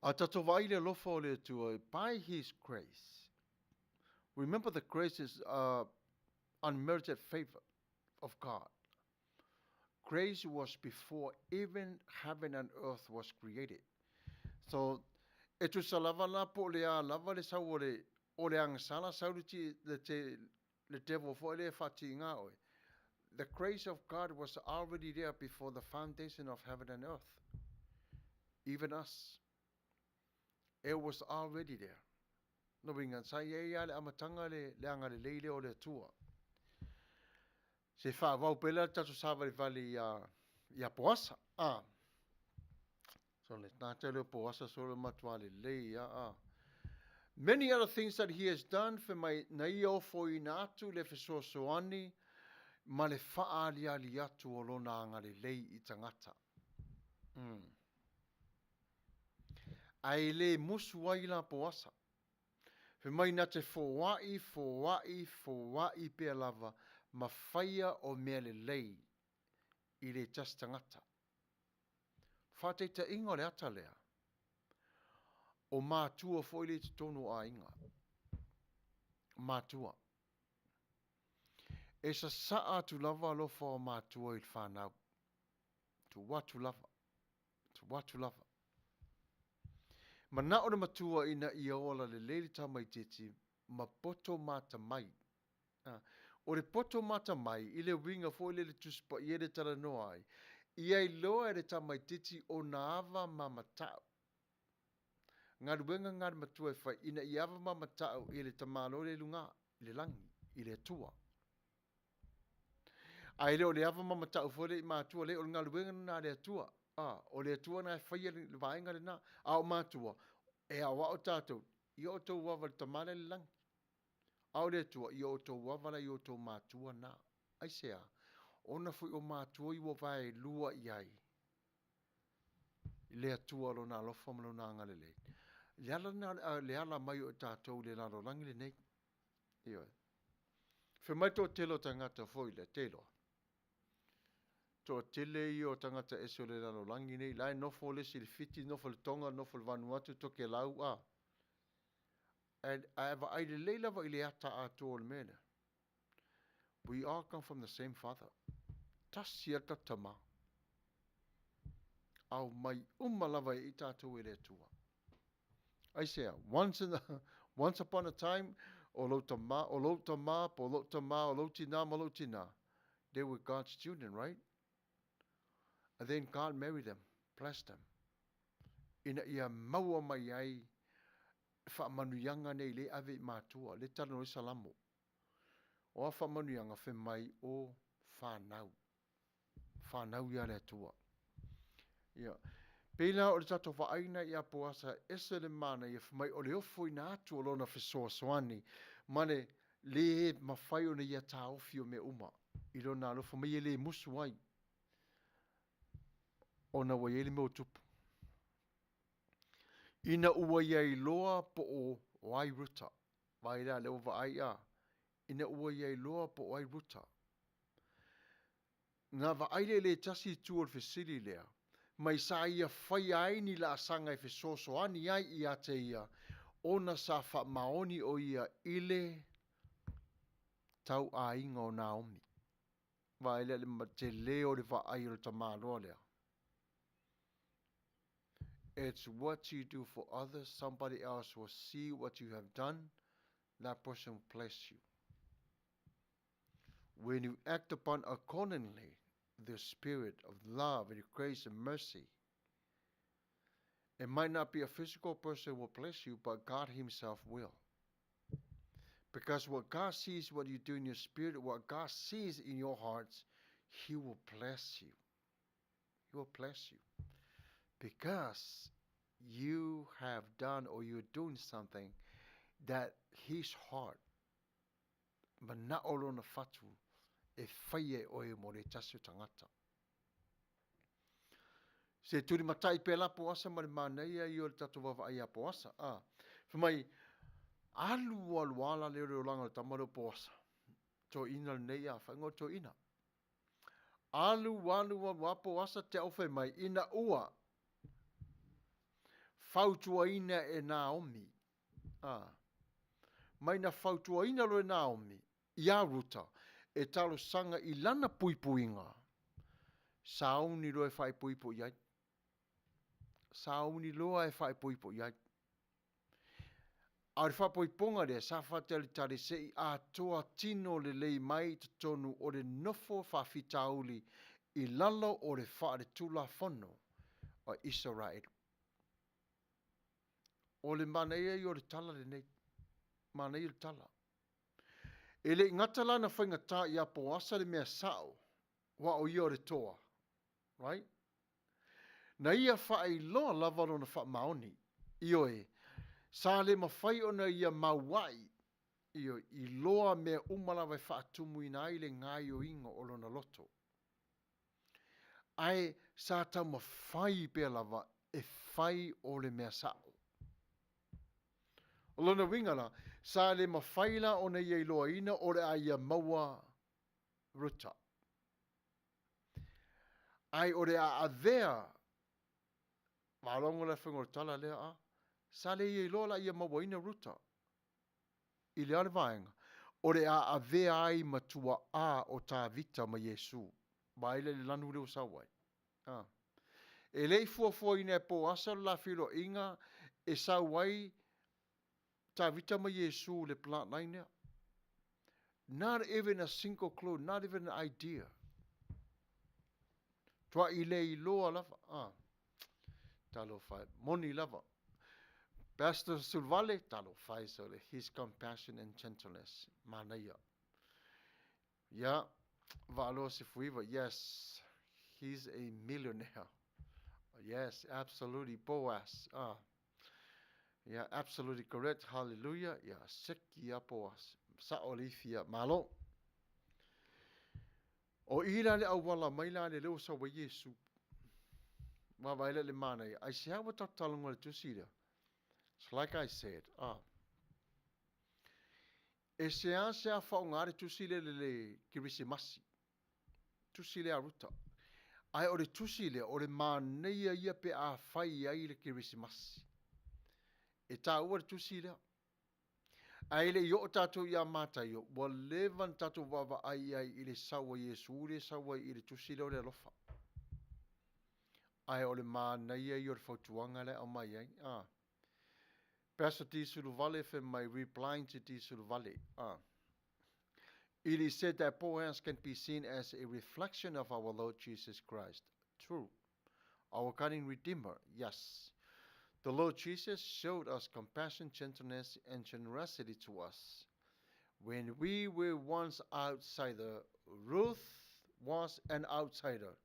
a tatou vaai i le alofa o le Atua, by His grace. Remember the grace is unmerited favor of God. Grace was before even heaven and earth was created. So, e tusa lava la po o le a lava le sau o le, o le agasala sau le, ti, le, te, le devil foi lea e faatiga oe. The grace of God was already there before the foundation of heaven and earth. Even us. It was already there. No uiga, sa i ai lava le amataga le, le agalelei lea o le Atua. Se faavau pea la le tatou savalivali iā, iā Poasa, a. So le tagata lea o Poasa solo matua lelei a, a. Many other things that he has done, fai mai, na ia ofoina atu le fesoasoani ma le faaaliali atu o lona agalelei i tagata. Mm. Ae le musu ai la Poasa. Fai mai na te foai, foai, foai pea lava ma faia o mea lelei i le tasi tagata. Faataitaiga o le ata lea, o matua foi lea i totonu o aiga. Matua. E sasaa atu lava alofa o matua i le fanau. Tuu atu lava. Tuu atu lava. Manao le matua ina ia ola lelei le tamaitiiti ma poto mata mai. O le poto ma atamai, i le uiga foi lea le Tusi Paia lea e talanoa ai, ia iloa e le tamaitiiti ona ava ma mata'u. Galuega na a le matua e fai ina ia ava ma mata'u i le tamaloa lea i luga, i le lagi, i le Atua. Ae le o le ava ma mata'u foi lea i matua, leai o le galuega lena a le Atua. A, o le Atua lena e faia le vaega lena. A o matua, e aoao tatou, ia outou ava i le Tama la e i le lagi. A o le Atua, ia outou ava la i outou matua na. Aisea? Ona foi o matua ia ua vaelua i ai le Atua Lona alofa ma Lona agalelei. Le ala lena, le ala mai o tatou i le lalolagi lenei. Ioe. Fai mai le toatele o tagata foi lea, te iloa. Toatele ia o tagata ese o le lalolagi nei, la e nofo le isi i le Fiti, nofo i le Tonga, nofo i le Vanuatu, Tokelau, a. Ae vaai lelei lava i le ata atoa o le mea lea. We all come from the same father. Tasi lava le tatou tama. Aumai uma lava e i tatou e le Atua. Aisea? Once, in the, once upon a time, o lou tama, o lou tama, po o lou tama, o lou tina ma lou tina, they were God's children, right? And then God married them, blessed them. Ina ia maua mai ai faamanuiaga nei le ave i matua, le talanoa i Salamo. O a faamanuiaga fai mai o fanau. Fanau ia le Atua. Ia. Pei la o le tatou vaai na ia Poasa ese le manaia fai mai o le ofoina atu o lona fesoasoani ma le lē mafai ona ia taofi o mea uma i lona alofa mai e le musu ai ona ua i ai le mea ua tupu. Ina ua ia iloa po o ai Ruta, vaai la lea ua vaai a, ina ua ia iloa po o ai Ruta, Na vaai lea i le tasi itu o le fesili lea, mai sa ia faia ai ni laasaga e fesoasoani ai ia te ia, ona sa faamaoni o ia i le tauaiga o Naomi. Vaai lea i le tele o le vaai o le tamaloa lea. It's what you do for others, somebody else will see what you have done, that person will bless you. When you act upon accordingly the spirit of love and grace and mercy, it might not be a physical person who will bless you, but God Himself will. Because what God sees, what you do in your spirit, what God sees in your hearts, He will bless you. He will bless you. Because you have done or you're doing something that His heart manao lona fatu e faia e oe mo le tasi o tagata. Se tulimatai pea la Poasa ma le manaia ia o le tatou vaavaai ia Poasa. A, fai mai, alu alu ala lea o le olaga o le tama lea o Poasa. Toeaina lenei a, faaigoa o le toeaina. Alu alu alu a Poasa te au fai mai, ina ua fautuaina e Naomi A. Mai na fautuaina loa e Naomi iā Ruta e talosaga i lana puipuiga, sauni loa e faaipoipo i ai. Sauni loa e faaipoipo i ai. A o le faapoipoga lea sa faatalitali se i atoa tino lelei mai i totonu o le nofo faafitauli i lalo o le faaletulafono a Isaraelu. O le manaia ia o le tala lenei. Manaia le tala. E le i gata la na faigata ia Poasa le mea sao, aua o ia o le toa. Right? Na ia faailoa lava lona faamaoni. Ioe, sa le mafai ona ia mauai, ioe, iloa mea uma lava e faatumuina ai le gaioiga o lona loto. Ae sa taumafai pea lava e fai o le mea sa'o. O lona uiga la, sa le mafai la ona ia iloaina o le a ia maua Ruta. Ae o le a avea, faalogo la i le faiga o le tala lea a, sa le ia iloa la ia mauaina Ruta. I le a le vaega? O le a avea ai ma tua'a o Tavita ma Iesu. Vaai la i le lanu lea ua sau ai. A. E le i fuafuaina e Poasa le la feiloaiga e sau ai Tavita ma Iesu i le bloodline lea. Not even a single clue, not even an idea. Tuaʻi le iloa lava. Ah. Talofa e. Moni lava. Pastor Sulvale, talofa e sole. His compassion and gentleness. Manaia. Yeah. Va'aloa Sefuiva, yes. He's a millionaire. Yes, absolutely. Boaz. Ah. Yeah, absolutely correct. Hallelujah. Yeah, seki ia Boaz. Sa'o le ifi ia. Malo. O i la le auala mai la le leo sau ai Iesu. Vaavaai lea i le manaia. Aisea ua tatou talanoa i le tusi lea? It's like I said, ah. E seasea faaaoga le tusi lea i le Kerisimasi. Tusi lea a Ruta. Ae o le tusi lea, o le manaia ia pe a fai ai le Kerisimasi. E taua le tusi lea. Ae le i oo tatou ia Mataio, ua leva ona tatou vaavaai i ai i le sau a Iesu lea e sau ai i le tusi lea o le alofa. Ae o le manaia ia o le fautuaga la e aumai ai. A. Pastor D. Suluvale fai mai, replying to D. Suluvale. A. It is said that Boaz can be seen as a reflection of our Lord Jesus Christ. True. Our cunning Redeemer, yes. The Lord Jesus showed us compassion, gentleness, and generosity to us. When we were once outsider, Ruth was an outsider.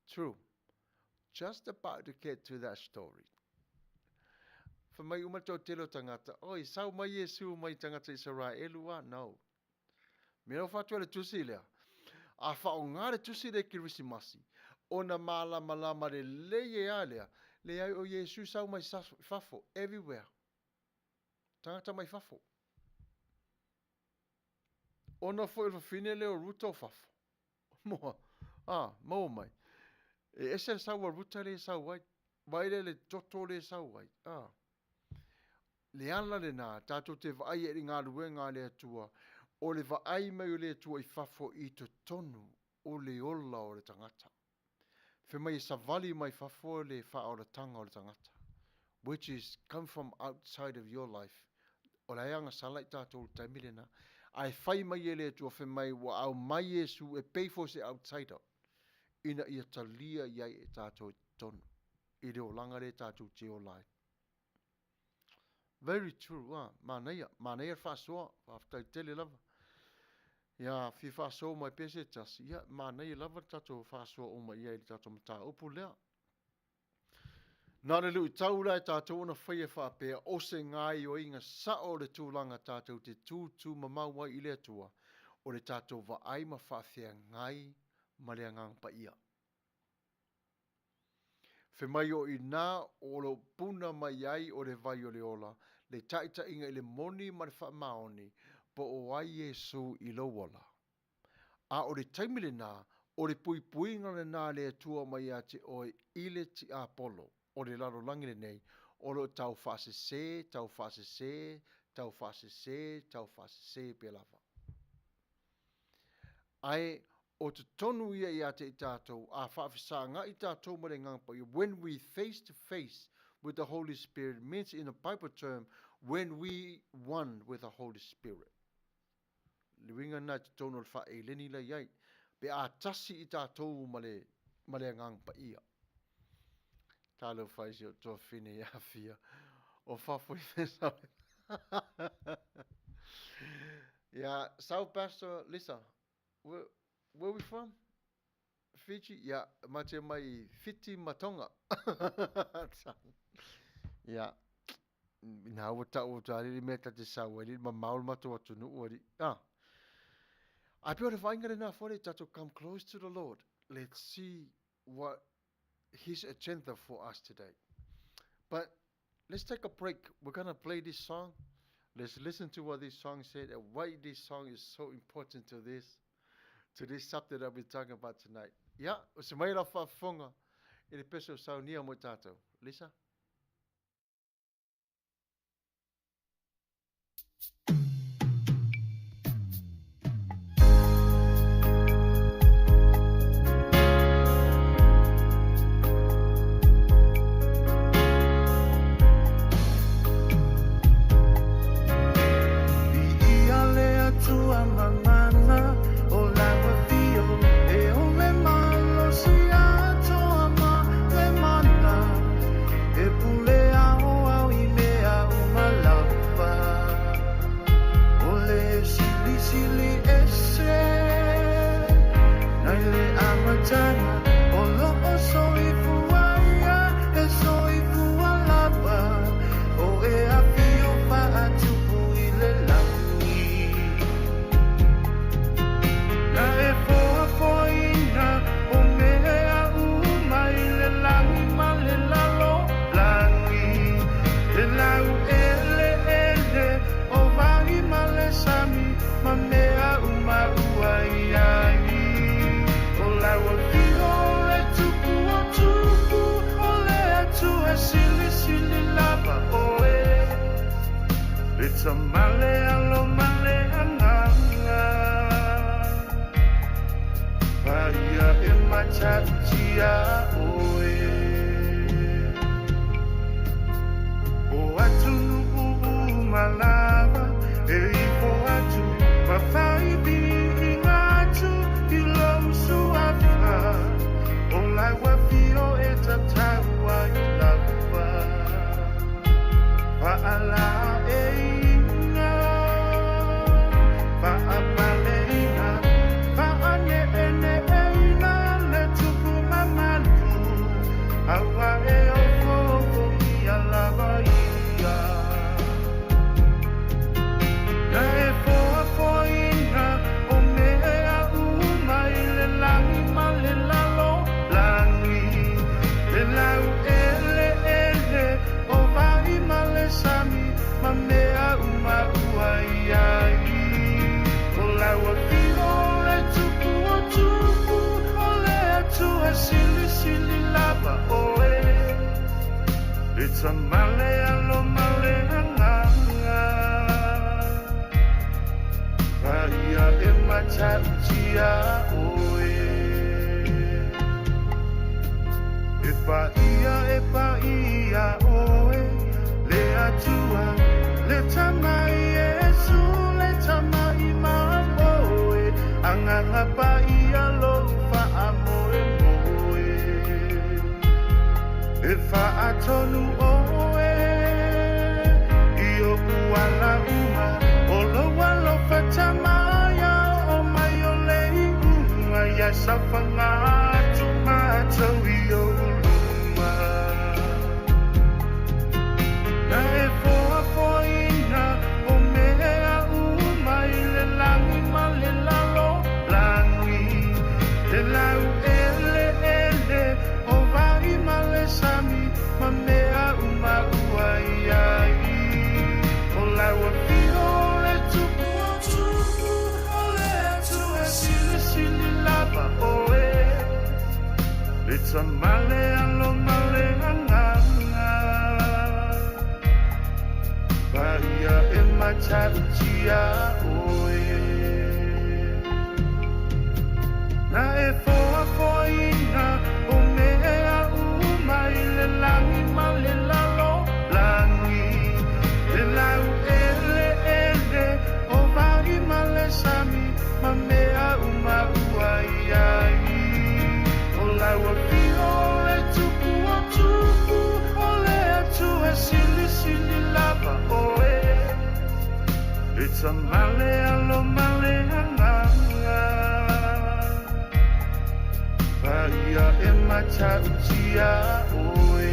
True. Just about to get to that story. Fai mai uma le toatele o tagata, Oi, sau mai Iesu mai tagata Isaraelu a? No. Me lau faatua le tusi lea. A faaaoga le tusi lea i Kerisimasi, ona malamalama lelei e a lea, leai o Iesu sau mai fafo, everywhere. Tagata mai fafo. Ona foi o le fafine lea o Ruta o fafo. Moa, a, maua mai. E ese le sau a Ruta lea e sau ai. Vaai lea le toto lea e sau ai. A. Le ala lena, tatou te vaai ai i le galuega a le Atua, o le vaai mai o le Atua i fafo i totonu o le ola o le tagata. Fai mai e savali mai fafo le faaolataga o le tagata, which is come from outside of your life. O la e agasala i tatou i le taimi lena. Ae fai mai e le Atua, fai mai ua aumai Iesu e pei foi se outsider, ina ia talia i ai e tatou i totonu, i le olaga lea tatou te ola ai. Very true, ah, manaia, manaia le faasoa, faafetai tele lava. Ia, fia faasoa mai pea se tasi, ia, manaia lava le tatou faasoa uma i ai i le tatou mataupu lea. Na o le luitau la e tatou ona faia faapea, o se gaoioiga sao o le tulaga tatou te tūtū mamao ai i le Atua, o le tatou vaai ma faafeagai ma le Agaga Paia. Fai mai o i nā o lo puna mai ai o le vai o le ola, le taʻitaʻiga i le moni ma le faamaoni, po o ai Iesū i lou ola. A o le taimi lenā, o le puipuiga lenā a le Atua mai ia te oe i le tiapolo o le lalolagi lenei o lo o tau faasesē, tau faasesē, tau faasesē, tau faasesē pea lava. Ae o totonu ia ia te i tatou, a faafesagaʻi tatou ma le Agaga Paia, when we face to face with the Holy Spirit means in a Bible term, when we one with the Holy Spirit. Le uiga lena i totonu o le faaeleni la i ai, pe a tasi i tatou ma le, ma le Agaga Paia. Talofa i si ou tuafafine ia Fia, o fafo i mea Yeah, sau Pastor Lisa, where, where we from? Fiji? Yeah, mate mai Fiti ma Tonga. yeah. Nā ua tau o tā riri mea ta te sau ai, ma mamao le matou atunuu ari. Ah. Ai pea o le vaaiga lenā fole, tatou come close to the Lord. Let's see what his agenda for us today. But let's take a break. We're going to play this song. Let's listen to what this song said and why this song is so important to this to this subject that we're talking about tonight. Yeah, o se mai la faafofoga i le pese o saunia mo i tatou. Lisa? Viia le Atua mamana. Ma mea uma ua i ai. O lau afio o le tupu o tupu, O le Atua silisili lava oe. Le tama le alo ma le agaga. Paia e matautia oe. O atunuu uma lava e ifo atu ma fai viiga atu i lou suafa, o lau afio e tatau ai lava. Faalaeiga, faapaleina, faaneeneeina le tupu mamalu, aua e ofoofogia lava ia. Na e foafoaina o mea uma i le lagi ma le lalolagi, le laueleele o vai ma le sami ma mea uma ua i ai. O lau afio o le tupu o tupu, o le Atua silisili lava oe. Le Tama le Alo ma le Agaga. Paia e matautia oe. E paia, e paia oe, le Atua, le Tama Iesu, le Tama i mamoe, Agaga Paia lou faamoemoe. E faatonu oe i oʻu ala uma, o lou alofa tama ia oo mai o le iuga, ia saofaga atu matou i ou luma. Na e foafoaina o mea uma i le lagi ma le lalolagi, le laueleele o vai ma le sami ma mea uma ua i ai. O lau afio o le tupu o tupu, o le Atua silisili lava oe. Le Tama le Alo ma le Agaga. Paia e matautia oe. Na e foafoaina o mea uma i le lagi ma le lalolagi, le laueleele o vai ma le sami ma mea uma ua i ai. O lau afio o le tupu o tupu, o le Atua silisili lava oe. Le Tama le Alo ma le Agaga. Paia e matautia oe.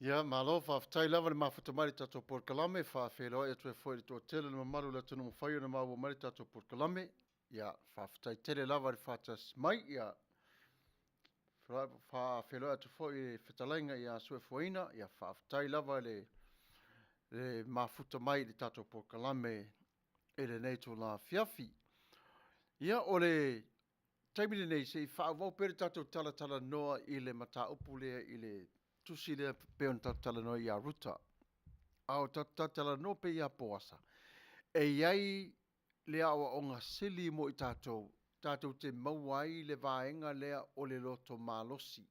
Ia, malo, faafetai lava le mafuta mai i le tatou polokalame, faafeiloai atu ai foi i le toatele o le mamalu o le atunuu mafai ona maua mai le tatou polokalame. Ia, faafetai tele lava i le faatasi mai. Ia, faafeiloai atu foi i le fetalaiga ia Suefuaina. Ia, faafetai lava i le, le mafuta mai i le tatou polokalame i lenei itula afiafi. Ia, o le taimi lenei, se i faaauau pea le tatou talatalanoa i le mataupu lea i le tusi lea pei ona tatou talanoa ia Ruta. A o tatou talatalanoa pea ia Poasa, e i ai le aoaoga sili mo i tatou, tatou te maua ai le vaega lea o le loto malosi,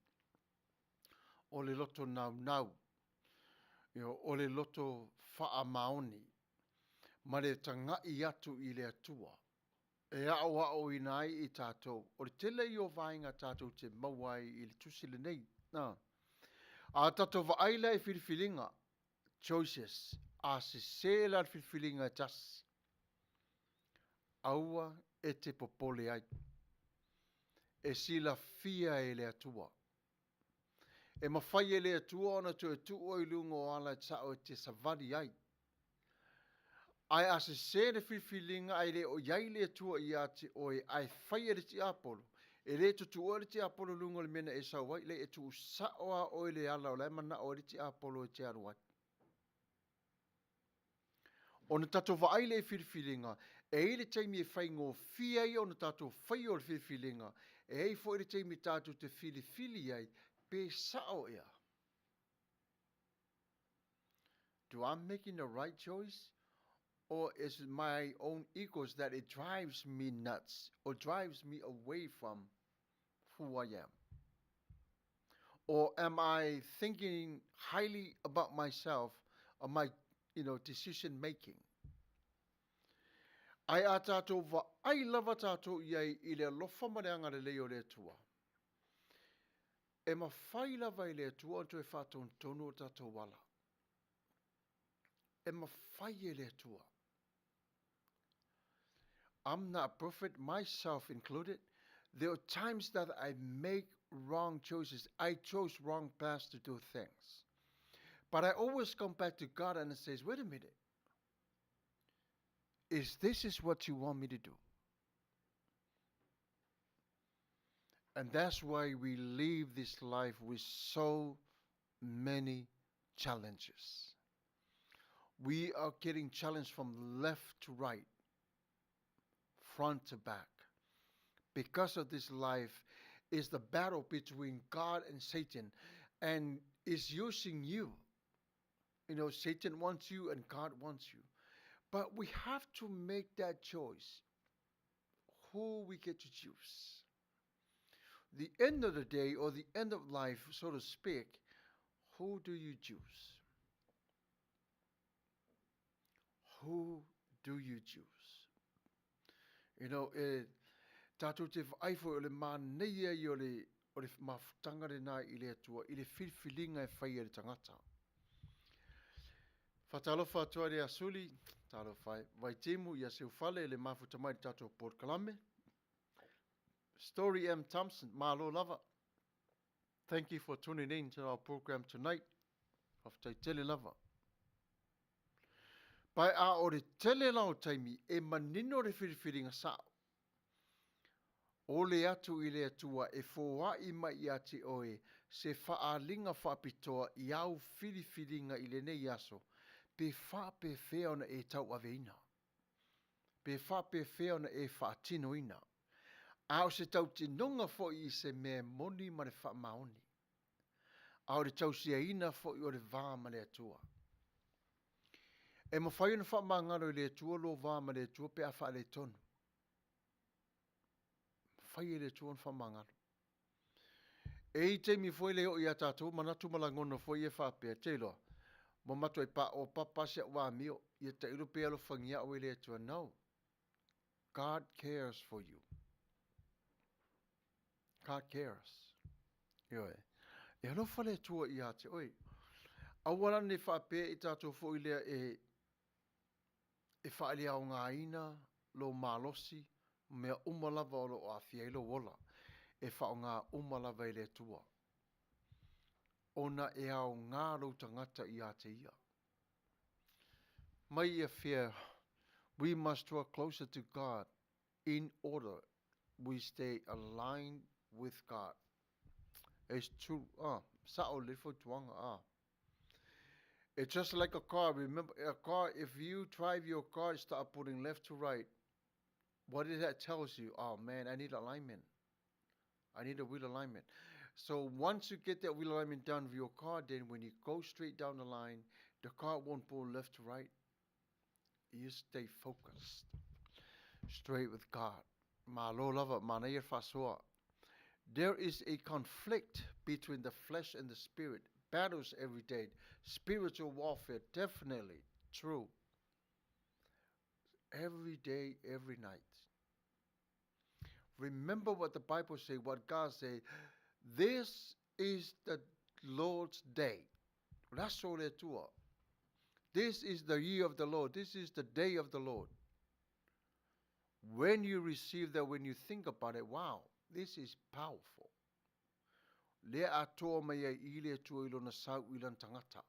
o le loto naunau, o le loto faamaoni, ma le taga'i atu i le Atua e aoaoina ai i tatou. O le tele ia o vaega tatou te maua ai i le tusi lenei. A, a tatou vaai la i filifiliga, choices, a sese la le filifiliga e tasi, aua e te popole ai. E silafia e le Atua. E mafai e le Atua ona toe tuu oe i luga o ala e sao e te savali ai. Ae a sese le filifiliga ae le o i ai le Atua ia te oe ae fai e le tiapolo, E le tutuoa le tiapolo i luga o le mea na e sau ai, leai e tuusao lava oe i le ala o la e manao ai le tiapolo e te alu ai. Ona tatou vaai lea i filifiliga, e i ai le taimi e faigofie ai ona tatou faia o le filifiliga, e i ai foi le taimi tatou te filifili ai pe sao ea. Do I'm making the right choice or is it my own egos that it drives me nuts or drives me away from who I am? Or am I thinking highly about myself or my you know, decision making? Ae a tātou vaai lava tātou i ai i le alofa ma le agalelei o le Atua. E mafai lava e le Atua ona toe faatonutonu o tātou ala. E mafai e le Atua. I'm not perfect, myself included. There are times that I make wrong choices. I chose wrong paths to do things. But I always come back to God and says, wait a minute. Is this is what you want me to do? And that's why we live this life with so many challenges. We are getting challenged from left to right, front to back. Because of this life is the battle between God and Satan, and is using you. You know, Satan wants you and God wants you. But we have to make that choice who we get to choose. The end of the day or the end of life, so to speak, who do you choose? Who do you choose? You know, e, tātou te whaai foi o le māneia i o le, o le mafutanga le nā i le atua, i le whiliwhilinga e whai e le tangata. Whatalofa atu ai le Asuli, talofa e, Vaitimu ia Seufale le mafuta mai le tatou polokalame. Story M. Thompson, malo lava. Thank you for tuning in to our program tonight. Whawhetai tele lava. Pae a o le tele la o taimi e manino le whiriwhiringa sao. Ole atu i le Atua e foai mai ia te oe se faaaliga faapitoa i āu filifiliga i lenei aso, pe faapefea ona e tauaveina, pe faapefea ona e faatinoina, a o se tautinoga foi i se mea moni ma le faamaoni, a o le tausiaina foi o le va ma le Atua. E mafai ona faamagalo i le Atua lō va ma le Atua pe a faaletonu. Fai e le Atua ona faamagalo. E i taimi foi le oo iā tatou manatu ma lagona foi e faapea, te iloa, ua matuai paopapa si a'u amio, ia tailo pe alofagia a'u e le Atua. No. God cares for you. God cares. Ioe. E alofa le Atua iā te oe. Aua la ne faapea i tatou foi lea e e faaleaogaina lou malosi ma mea uma lava o lo o aafia ai lou ola, e faaaoga uma lava e le Atua, ona e aoga lou tagata iā te Ia. Mai ia fea, we must draw closer to God in order we stay aligned with God. It's true, ah, sao le fautuaga, ah. It's just like a car. Remember, a car, if you drive your car, start putting left to right, what did that tells you? Oh man, I need alignment. I need a wheel alignment. So once you get that wheel alignment done with your car, then when you go straight down the line, the car won't pull left to right. You stay focused, straight with God. Malo lava, manaia faasoa. There is a conflict between the flesh and the spirit. Battles every day. Spiritual warfare, definitely true. Every day, every night. Remember what the Bible say, what God say. This is the Lord's day. O le aso o le Atua. This is the year of the Lord. This is the day of the Lord. When you receive that, when you think about it, wow, this is powerful. Lea atoa mai ai i le Atua i lona sau i lana tagata.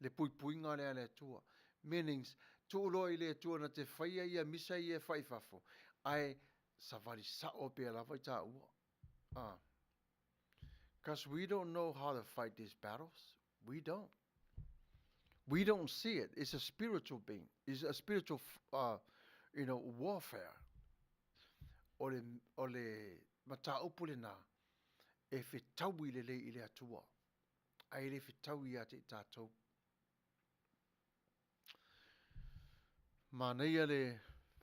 Le puipuiga lea a le Atua. Meanings, tuu loa i le Atua na te faia ia misa ia e fai i fafo, ae Savali sa'o pea lava i tāua. Ah. Because we don't know how to fight these battles. We don't. We don't see it. It's a spiritual being. It's a spiritual, uh, you know, warfare. O le, o le mataupu lenā, e fetaui lelei i le Atua, ae le fetaui ia te i tātou. Manaia le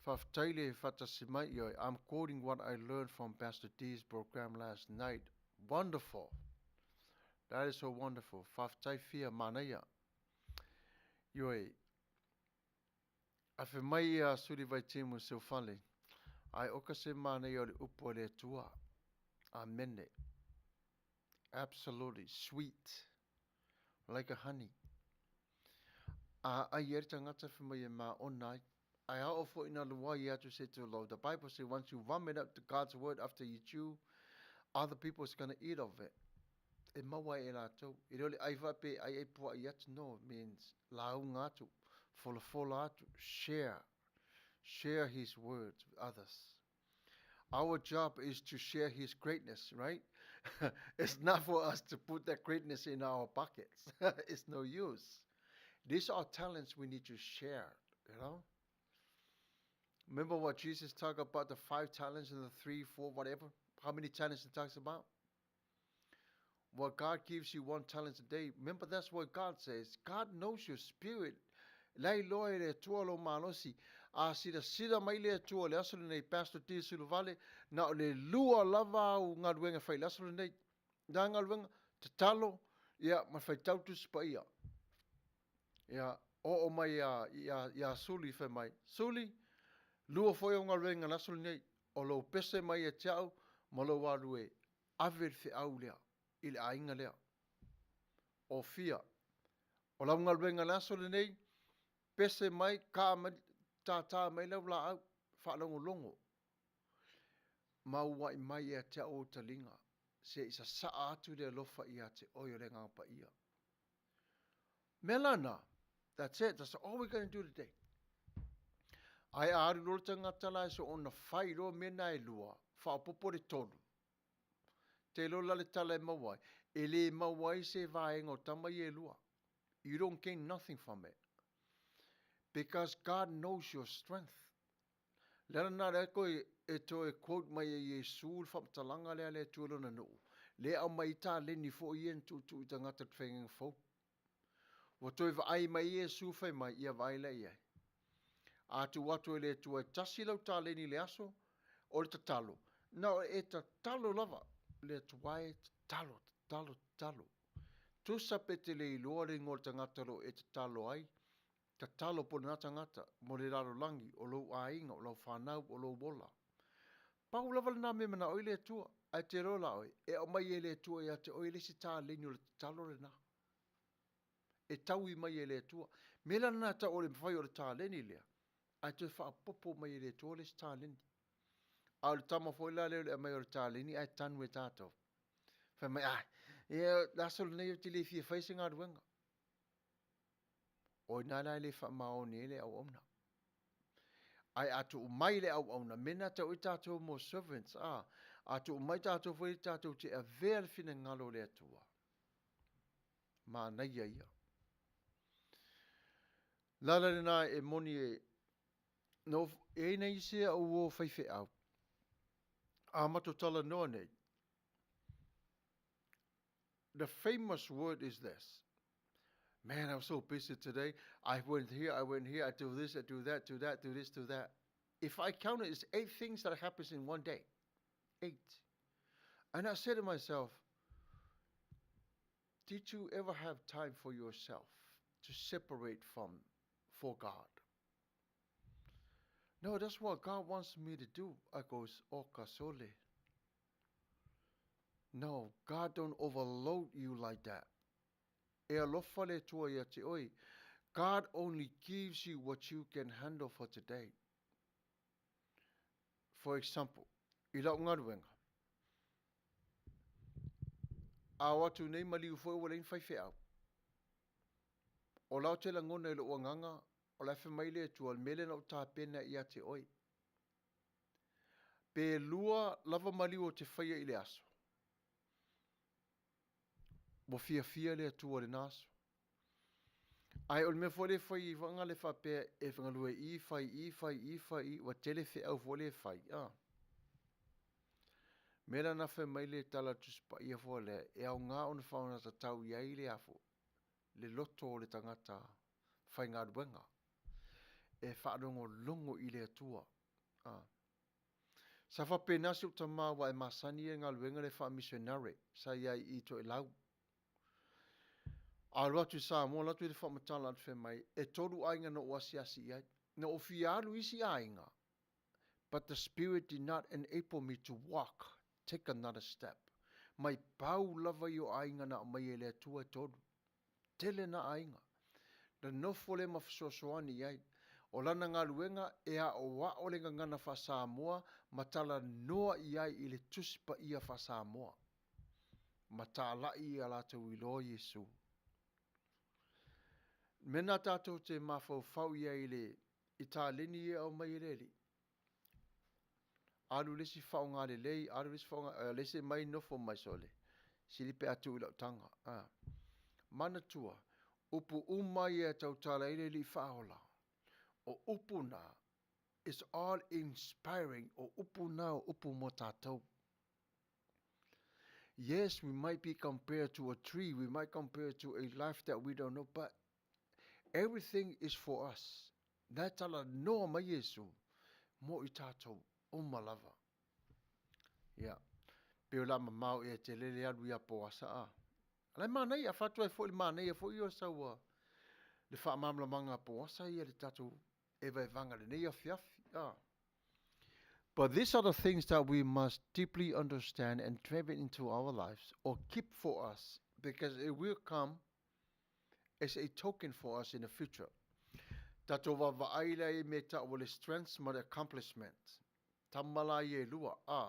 faafetai le faatasi mai ioe I'm quoting what I learned from Pastor D's program last night. Wonderful. That is so wonderful. Faafetai fia manaia. Ioe. Afe mai ia Suli Vaitimu Seufale. Ai oka se manaia o le upu a le Atua. Amene. Absolutely sweet. Like a honey. A ai e le tagata fai mai e maona ai. Ae a oo foi ina luai atu se tulou. The Bible say once you vomit up God's word after you chew, other people is gonna eat of it. E maua ai e latou. E le o le ai faapea e ai ai pua'i atu, no, it means lauga atu, folafola atu, share. Share his words with others. Our job is to share his greatness, right? It's not for us to put that greatness in our pockets. It's no use. These are talents we need to share, you know? Remember what Jesus talked about, the five talents and the three, four, whatever? How many talents he talks about? Well, God gives you one talent a day. Remember, that's what God says. God knows your spirit. La iloa e le Atua lou malosi. A silasila mai le Atua i le aso lenei, Pastor D. Suluvale, na o le lua lava au galuega e fai i le aso lenei. Na galuega, tatalo, ia, ma le faitau Tusi Paia. Ia, oo mai ia, ia, ia Suli, fai mai, Suli, lua foi au galuega i le aso lenei, o lou pese mai ia te au, ma lou alu e ave le feau lea i le aiga lea. O fia, o lau galuega i le aso lenei, pese mai, ka mai, tātā mai lau laau, faalogologo, ma ua'i mai ia te au ou taliga, se i sasaa atu le alofa ia te oe o le Agaga Paia. Mea la na, that's it, that's all we're going to do today. Ae a alu loa le tagata la e soona fai loa mea na e lua, faaopoopo le tolu. Te iloa la le tala e maua ai, e le maua ai se vaega o tama ia e lua. You don't gain nothing from it. Because God knows your strength. Le ala lena lea koe e toe quote mai e Iesu le faamatalaga lea a le Atua i lona nuu, lea e aumai ai taleni foi ia na tuutuu i tagata i le faiga fou. Ua toe vaai mai Iesu fai mai, ia vaai la i ai. A tuu atu e le Atua e tasi lau taleni i le aso, o le tatalo, na o e tatalo lava, le Atua e tatalo, tatalo, tatalo. Tusa pe te le iloa le igoa o le tagata o lo o e tatalo ai, Tatalo po lena tagata mo le lalolagi, o lou aiga, o lau fanau, o lou ola. Pau lava lena mea e manao ai le Atua, ae te iloa la oe, e aumai e le Atua ia te oe le isi taleni o le tatalo lena. E taui mai e le Atua. Mea la lena e tau o le mafai o le taleni lea, ae toe faaopoopo mai e le Atua le isi taleni. A o le tama foi la lea o le aumai o le taleni ae tanu e tatou. Fai mai, ah, ia, le aso lenei ou te le fia fai se galuega. O i ina la e le faamaoni ai le auauna. Ae a tuu mai le auauna, mea na tau ai tatou mo servants, a, a tuu mai tatou foi tatou te avea le finagalo o le Atua. Manaia ia. Lala lena e moni e, no, e ina isi au o faifeau. A matou talanoa nei, The famous word is this. Man, I'm so busy today. I went here, I went here, I do this, I do that, do that, do this, do that. If I count it, it's eight things that happens in one day. Eight. And I said to myself, did you ever have time for yourself to separate from for God? No, that's what God wants me to do. I goes, oh, kasole. No, God don't overload you like that. E alofa le Atua ia te oe. God only gives you what you can handle for today. For example, i lau galuega, a o atu nei maliu foi ua leai ni faifeau. O la ou te lagona i lou agaga, o la e fai mai le Atua, o le mea lea na ou tapena ia te oe. Pe lua lava maliu ou te faia i le aso, ua fiafia le Atua i lena aso. Ae o le mea foi lea e fai ai foi le faapea e galue i, fai i, fai i, fai i, ua tele feau foi lea e fai, a. Mea la na fai mai le tala a le Tusi Paia foi lea, e aoga ona faaogatatau i ai le a foi, le loto o le tagata faigaluega e faalogologo i le Atua. A. Sa faapena si ou tama aua e masani ia i le galuega lea faa-missionary sa i ai i Toelau. A alu atu i Samoa, alu atu i le faamatala atu fai mai, e tolu aiga na ou asiasi i ai. Na ou fia alu i isi aiga, but the spirit did not enable me to walk, take another step. Mai pau lava ia o aiga na aumaia e le Atua e tolu. Tele na aiga. Na nofo lea ma fesoasoani i ai. O lana galuega e aoao le gagana faa-Samoa ma talanoa i ai i le Tusi Paia faa-Samoa. Ma talai ia latou iloa Iesu. Mea na tatou te mafaufau i ai i le i taleni ia e aumai e le Alii. Alu le isi faaaoga lelei, alu le isi faaaoga, a le isi mai nofo mai sole, sili pe a tuu i lau taga. A. Manatua, upu uma ia e tautala ai le Alii Faaola, o upu na, is all inspiring, o upu na o upu mo tatou. Yes, we might be compared to a tree, we might compare to a life that we don't know, but everything is for us. Na e talanoa mai Iesu mo i tatou uma lava. Ia, pei o le a mamao ea tele le alu ia Poasa a. A la e manaia, a fatu ai foi le manaia foi ia o le sau a le faamalamalamaga a Poasa ia le tatou evaevaga i lenei afiafi. A. But these are the things that we must deeply understand and drive it into our lives or keep for us because it will come as a token for us in the future. Tatou vaavaai la i mea tau o le strengths ma le accomplishment. Tama la ia e lua, a.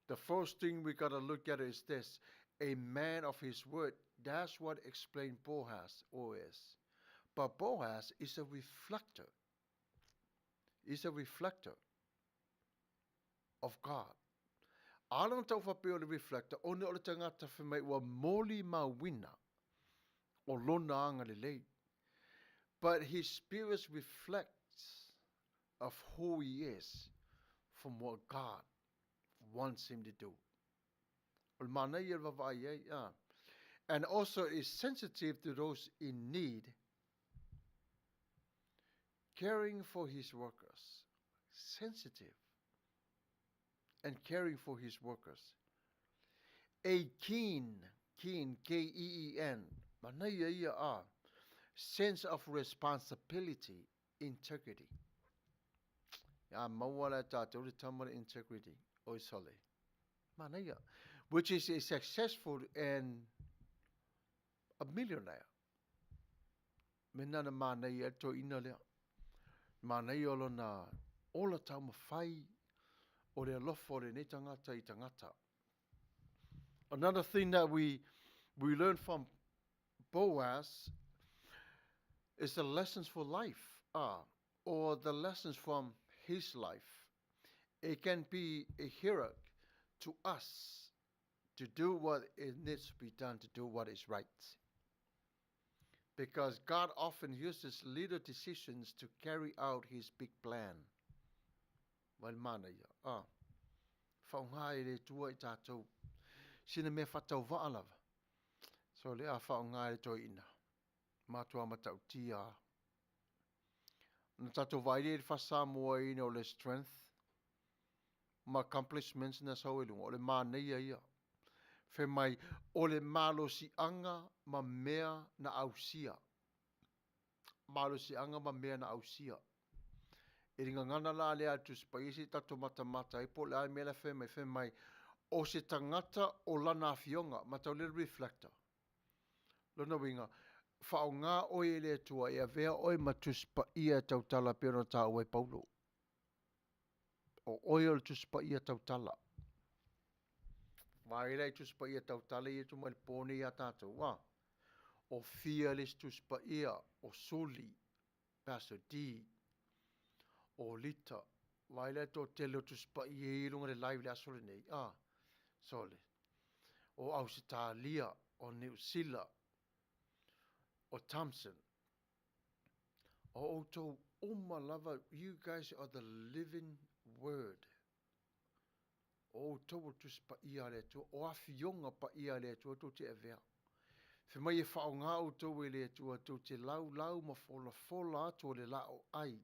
The first thing we gotta look at is this, a man of his word, that's what explained Boaz is. But Boaz is a reflector. Is a reflector of God. Ala na tau faapea o le reflector, ona o le tagata fai mai ua molimauina o lona agalelei. But his spirit reflects of who he is from what God wants him to do. O le manaia le vaavaai ai, a. And also is sensitive to those in need, caring for his workers. Sensitive and caring for his workers. A keen, keen, K-E-E-N, manaia ia a, sense of responsibility, integrity. A maua la tātou le tama le integrity, oi sole. Manaia. Which is a successful and a millionaire. Me nana manaia e toeaina lea. Manaia o lona ola taumafai o le alofa o lenei tagata i tagata. Another thing that we, we learn from Boaz is the lessons for life, ah, or the lessons from his life. It can be a hero to us to do what it needs to be done, to do what is right. Because God often uses little decisions to carry out his big plan. Well, mana ia. Ah. Whaonga e le tua i tātou. Sina mea whatauvaa lava. So le a whaonga e le toeaina. Matua matautia. Na tātou vaai le whasamoa ina o le strength ma accomplishments na sau e lunga. O le manaia ia. Fai mai, o le malosiaga ma mea na ausia. Malosiaga ma mea na ausia. E le gagana la lea a le Tusi Paia se i tatou matamata ai po o le a le mea la e fai mai, fai mai, o se tagata o lana afioga, matau lea le reflector. Lona uiga, faaaoga oe e le Atua e avea oe ma Tusi Paia e tautala pei ona taua e Paulo. O oe o le Tusi Paia tautala. Vaai la i Tusi Paia tautala ia e tuu mai le po nei ia tatou, a. O Fia le isi Tusi Paia, o Suli, Pastor D, o Lita. Vaai la e toatele o Tusi Paia i luga le live i le aso lenei, a, sole, o Ausetalia, o Niu Sila, o Thompson, o outou uma lava, you guys are the living word. O outou o Tusi Paia a le Atua, o Afioga Paia a le Atua tou te avea. Fai mai e faaaoga outou e le Atua tou te laulau ma folafola atu o le laoai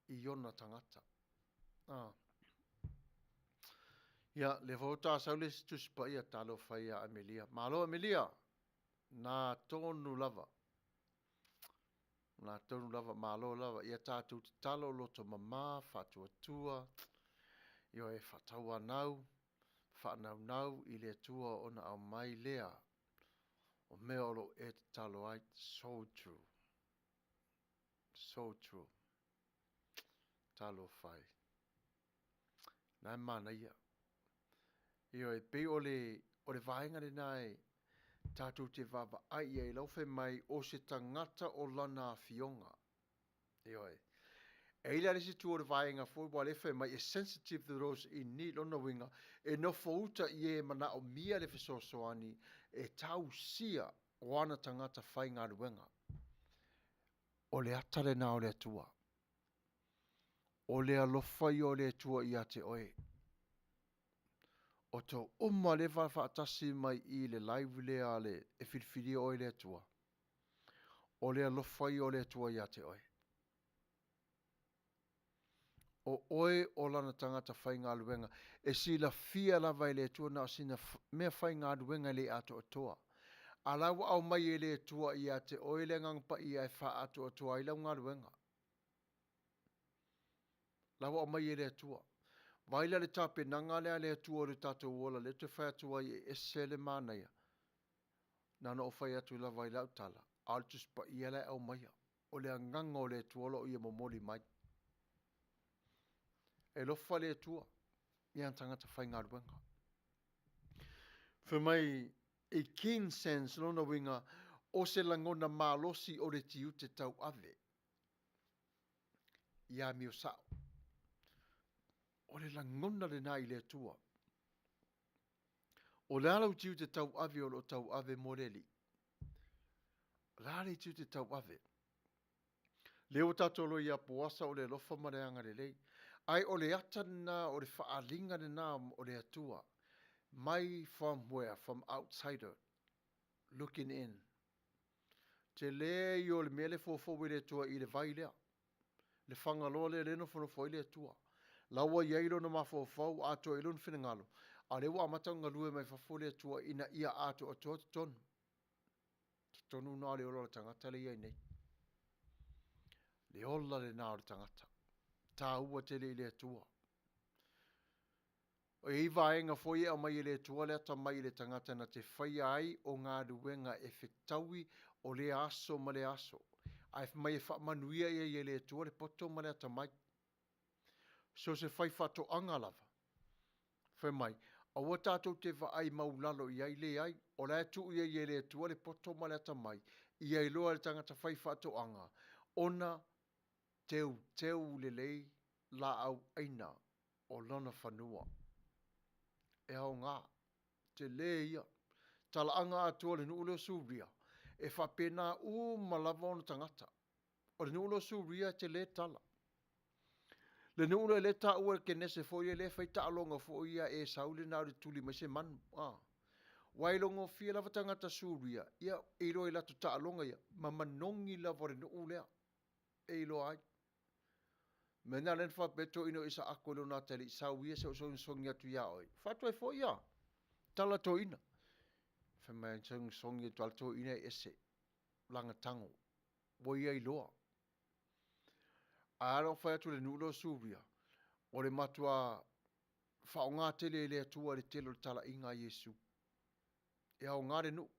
i ona tagata. Ah. Ia, lea foi ua tasau le isi Tusi Paia, talofa ia Amelia. Malo Amelia! Na tonu lava. Na tonu lava, malo lava. Ia tatou tatalo, loto mama, faatuatua, ioe, faatauanau, faanaunau i le Atua ona aumai lea o mea o lo o e tatalo ai. So true. So true. Talofa e. Na e manaia. Ioe, pei o le, o le vaega lena e tatou te vaavaai i ai lau fai mai o se tagata o lana afioga. Ioe. E i la le isi itu o le vaega foi ua le fai mai e sensitive to those in need, lona uiga e nofo uta i e manaomia le fesoasoani e tausia o ana tagata faigaluega. O le ata lena o le Atua. O le alofa ia o le Atua ia te oe. O tou uma lea e faatasi mai i le live lea a le e filifilia oe e le Atua. O le alofa ia o le Atua ia te oe. O oe o lana tagata faigaluega e silafia lava e le Atua na o sina mea faigaluega e le atoatoa. A la ua aumai e le Atua ia te oe le Agaga Paia e faaatoatoa ai lau galuega. La ua aumai e le Atua. Vaai la le tapenaga lea a le Atua o le tatou ola lea ou te fai atu ai e ese le manaia. Na ona ou fai atu lava i lau tala, a o le Tusi Paia la e aumaia. O le Agaga o le Atua o lo o ia momoli mai. E alofa le Atua i ana tagata faigaluega. Fai mai, i keen sense, lona uiga, o se lagona malosi o le tiute tauave. I amio sao. O le lagona lena i le Atua. O le a lau tiute tauave o lo o tauave mo le Alii? O le a le tiute tauave? Lea ua tatou iloa ia Boasa o le alofa ma le agalelei. Ae o le ata lena, o le faaaliga lena o le Atua mai from where? From outsider looking in. Tele ia o le mea lea e foufou e le Atua i le vai lea. Le fagaloa lea lea e nofonofo ai le Atua. La ua i ai lona mafaufau atoa i lona finagalo, a o lea ua amata ona galue mai fafo le Atua ina ia atoatoa totonu. Totonu na o le ola o le tagata lea e i ai nei. Le ola lena o le tagata. Taua tele i le Atua. E i ai vaega foi e aumai e le Atua le atamai i le tagata na te faia ai o galuega e fetaui o lea aso ma lea aso, ae fai mai e faamanuia i ai e le Atua le poto ma le atamai. So se faifaatoaga lava, fai mai, aua tatou te vaai maulalo i ai, leai, o la e tuu i ai e le Atua le poto ma le atamai, ia iloa e le tagata faifaatoaga ona teuteu lelei laau aina o lona fanua. E aoga tele ia. Talaaga atoa o le nuu lea o Suria, e faapena uma lava ona tagata. O le nuu lea o Suria e tele tala. Le nuu lea lea e taua e le Kenese foi lea, lea e fai taaloga foi ia a Esau le na o le tuli mai se manu. A. Aua e iloagofie lava tagata Suria, ia, e iloa i latou taaloga ia, ma manogi lava o le nuu lea e iloa ai. Mea na lea na faapea toeaina o Isaako i lona atalii, sau ia se i ou sogisogi atu ia oe. Fai atu ai foi ia tala toeaina. Fai mai sogisogi atu lava le toeaina e ese lana tago, ua ia iloa. Ae a na fai atu i le nuu lea o Suria, o le matua faaaoga tele e le Atua i le tele o le talaiga a Iesu. E aoga le nuu.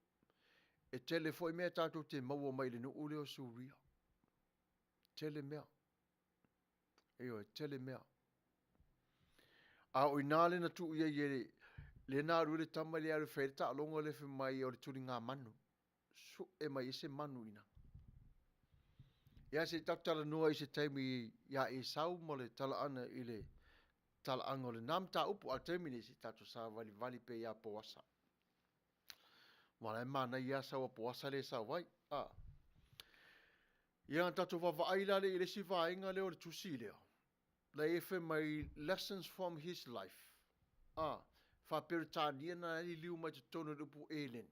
E tele foi mea tatou te maua mai le nuu lea o Suria. Tele mea. Ioe, tele mea. A o i ina lea na tuu i ai e lea na alu ai le tama lea e alu e fai ai le taaloga lea fai mai o le tuligamanu. Sue mai ai se manu i ina. Ia se i tatou talanoa i se taimi iā Esau ma le talaaga i le talaaga o lena mataupu, a o le taimi lenei, se i tatou savalivali pea iā Poasa. Aua o la e manaia lava le sau a Poasa lea e sau ai. A. Ia ona tatou vaavaai la lea i le isi vaega lea o le tusi lea, la e fai mai lessons from his life. A, faa-Peretania na e liliu mai totonu o le upu eleni,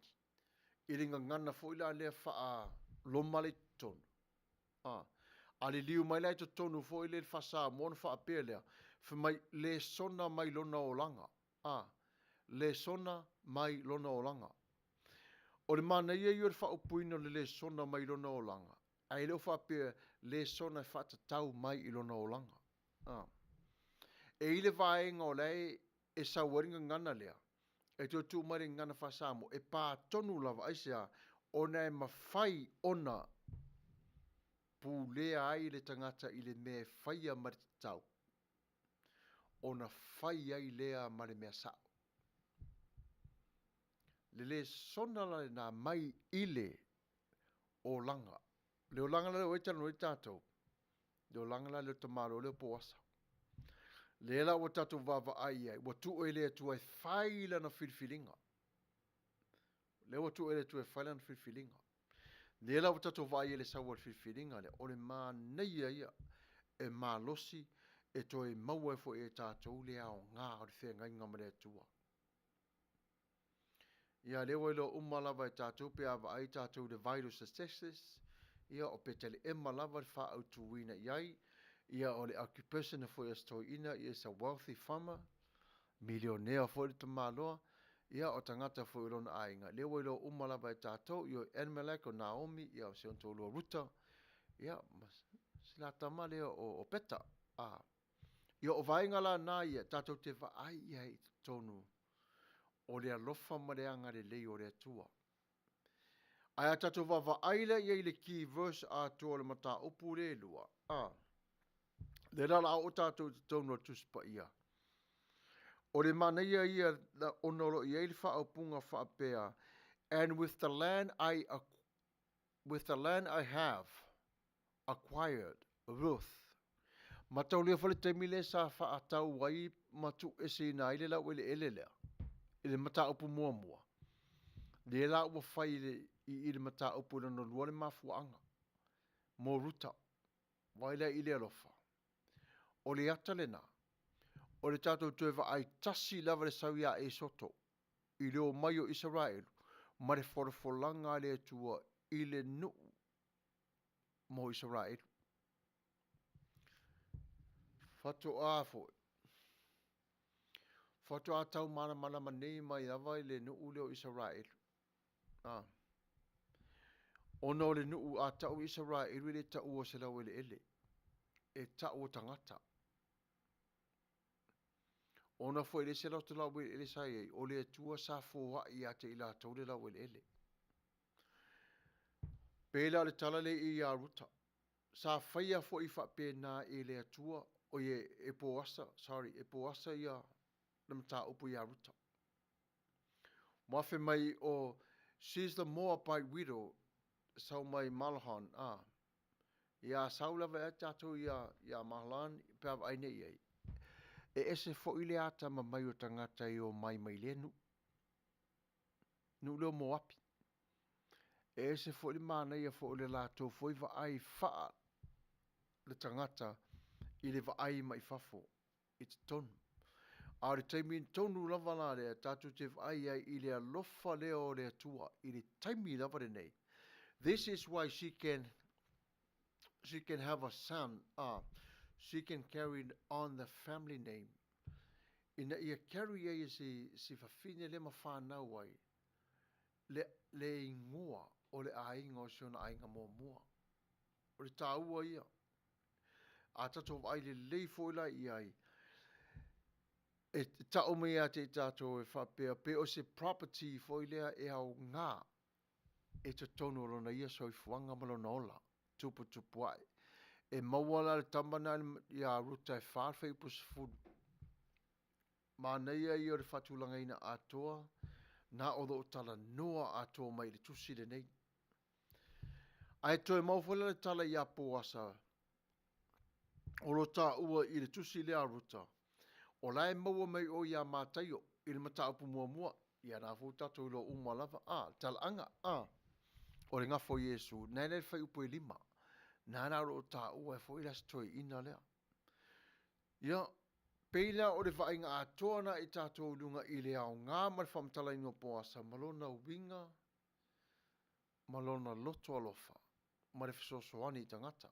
i le gagana foi la lea faa-Roma lea i totonu. A, a liliu mai la i totonu foi lea i le faa-Samoa ona faapea lea, fai mai, lesona mai lona olaga. A, lesona mai lona olaga. O le manaia ia o le faaupuina o le lesona mai lona olaga, ae le o faapea lesona e faatatau mai i lona olaga. A. E i ai le vaega o la e e sau ai le gagana lea, e toe tuu mai le gagana faa-Samoa, e pa tonu lava. Aisea? Ona e mafai ona pulea ai le tagata i le mea e faia ma le tatau, ona fai ai lea ma le mea sao. Le lesona la lena mai i le olaga. Le olaga la lea ua talanoa ai tatou, le olaga la lea o le tamaloa lea o Poasa. Lea la ua tatou vaavaai i ai, ua tuu e le Atua e fai lana filifiliga. Lea ua tuu e le Atua e fai lana filifiliga. Lea la ua tatou vaai i le sau o le filifiliga lea, o le manaia ia e malosi e toe maua ai foi e tatou le aoga o le feagaiga ma le Atua. Ia lea ua iloa uma lava e tatou pe a vaai tatou i le Vital Statistics, ia o Peteleema lava le faaautuina i ai, ia o le occupation foi a si toeaina is a wealthy farmer, milionea foi le tamaloa, ia o tagata foi o lona aiga, lea ua iloa uma lava e tatou, ia o Elimelech, o Naomi, ia o si ona toalua o Ruta, ia ma si la tama lea o Opeta. A, ia o vaega la na ia tatou te vaai i ai i totonu o le alofa ma le agalelei o le Atua. Ae a tatou vaavaai la i ai i le key verse atoa o le mataupu lea e lua, a, lea la o le a oo tatou i totonu o le Tusi Paia. O le manaia ia ona o lo o i ai le faaupuga faapea, And with the land I with the land I have acquired Ruth. Mataulia foi le taimi lea sa faatau ai ma tuueseina ai le laueleele lea i le mataupu muamua, lea la ua fai i le mataupu lona lua le mafuaaga mo Ruta. Vaai la i le alofa. O le ata lena, o le tatou toe vaai tasi lava i le sau ia Esoto i le omai o Isaraelu ma le folafolaga a le Atua i le nuu mo Isaraelu. Faatoa foi, faatoa tau malamalama nei mai lava i le nuu lea o Isaraelu. A. Ona o le nuu, a tau Isaraelu e le taua o se laueleele, e tau o tagata. Ona foi e leai se latou laueleele sa i ai, o le Atua sa foai ia te i latou le laueleele. Pei la o le tala lea i ia Ruta, sa faia foi faapena e le Atua, oi e Poasa, sorry, e Poasa ia le mataupu ia Ruta. Ua fai mai o she's the Moabite widow, sau mai Malhon, a. Ia sau lava ea tatou ia ia Mahlon pe a vaai nei i ai. E ese foi le atamamai o tagata e omai mai lea nuu. Nuu lea o Moapi. E ese foi le manaia foi o le latou foi vaai faa le tagata i le vaai mai fafo i totonu. A o le taimi tonu lava la lea tatou te vaai ai i le alofa lea o le Atua i le taimi lava lenei. This is why she can she can have a son, she can carry on the family name. Ina ia carry ai e si, si fafine lea ma whanau ai le, le ingoa o le aiga o si ona aiga muamua. O le tāua ia. A tatou vaai lelei foi la i ai, e tau mai ia te i tatou e faapea pe o se property foi lea e aoga e totonu o lona ia soifuaga ma lona ola tuputupu ae. E maua la le tama na ia Ruta e 4 fuaiupu 10. Manaia ia o le faatulagaina atoa na o lo o talanoa atoa mai i le tusi lenei. Ae toe maua foi la le tala iā Poasa, o lo taua i le tusi lea a Ruta, o la e maua mai o iā Mataio i le mataupu muamua, ia na foi ua tatou iloa uma lava, a, le talaaga, a, o le gafa o Iesu, na e i ai le fuaiupu e 5, na la o lo o taua ai foi la si toeaina lea. Ia, pei la o le vaaiga atoa lena i tatou i luga i le aoga ma le faamatalaina o Poasa ma lona uiga ma lona loto alofa ma le fesoasoani i tagata.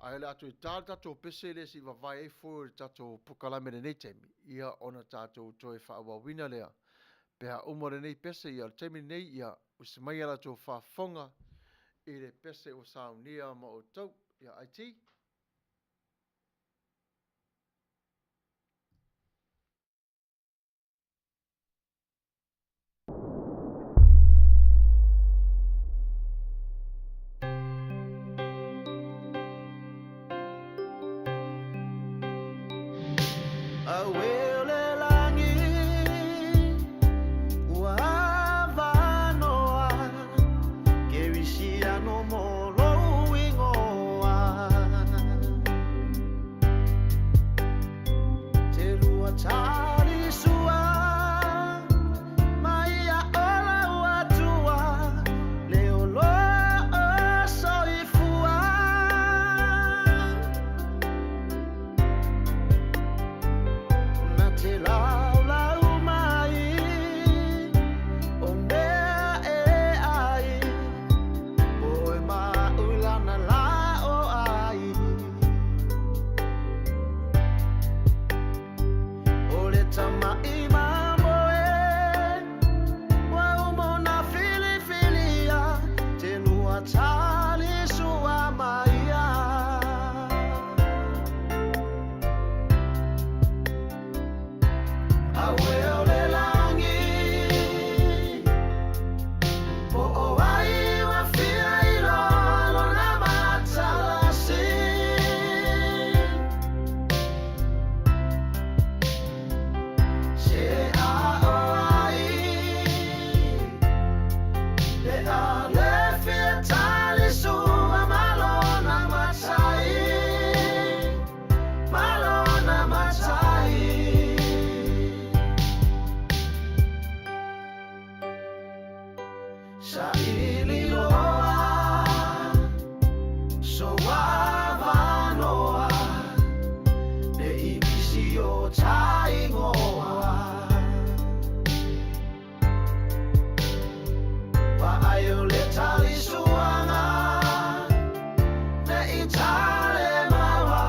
Ae o le a toe ta le tatou pese lea se i vavae ai foe o le tatou pokalame i lenei taimi, ia ona tatou toe faaauauina lea pe a uma lenei pese. Ia o le taimi lenei, ia usi maia la outou faafofoga i le pese ua saunia ma outou. Ia IT. Auē o le lagi ua avanoa Kerisiano mo lou ingoa Te lua tali sua mai ia ola ua tua Le olo o soifua Na te laulau mai o mea e ai Oe ma ulana la o ai O le tama'i mamoe Ua uma ona filifilia Te lua tali sua ma ia Auē o le lagi Po o ai ua fia iloa lona matalasi Se a o ai Le a le fia tali sua ma lona matai Ma lona matai Saili loa sou avanoa Ne i misi o ta ingoa Vaai o le tali suaga Ne i tale maua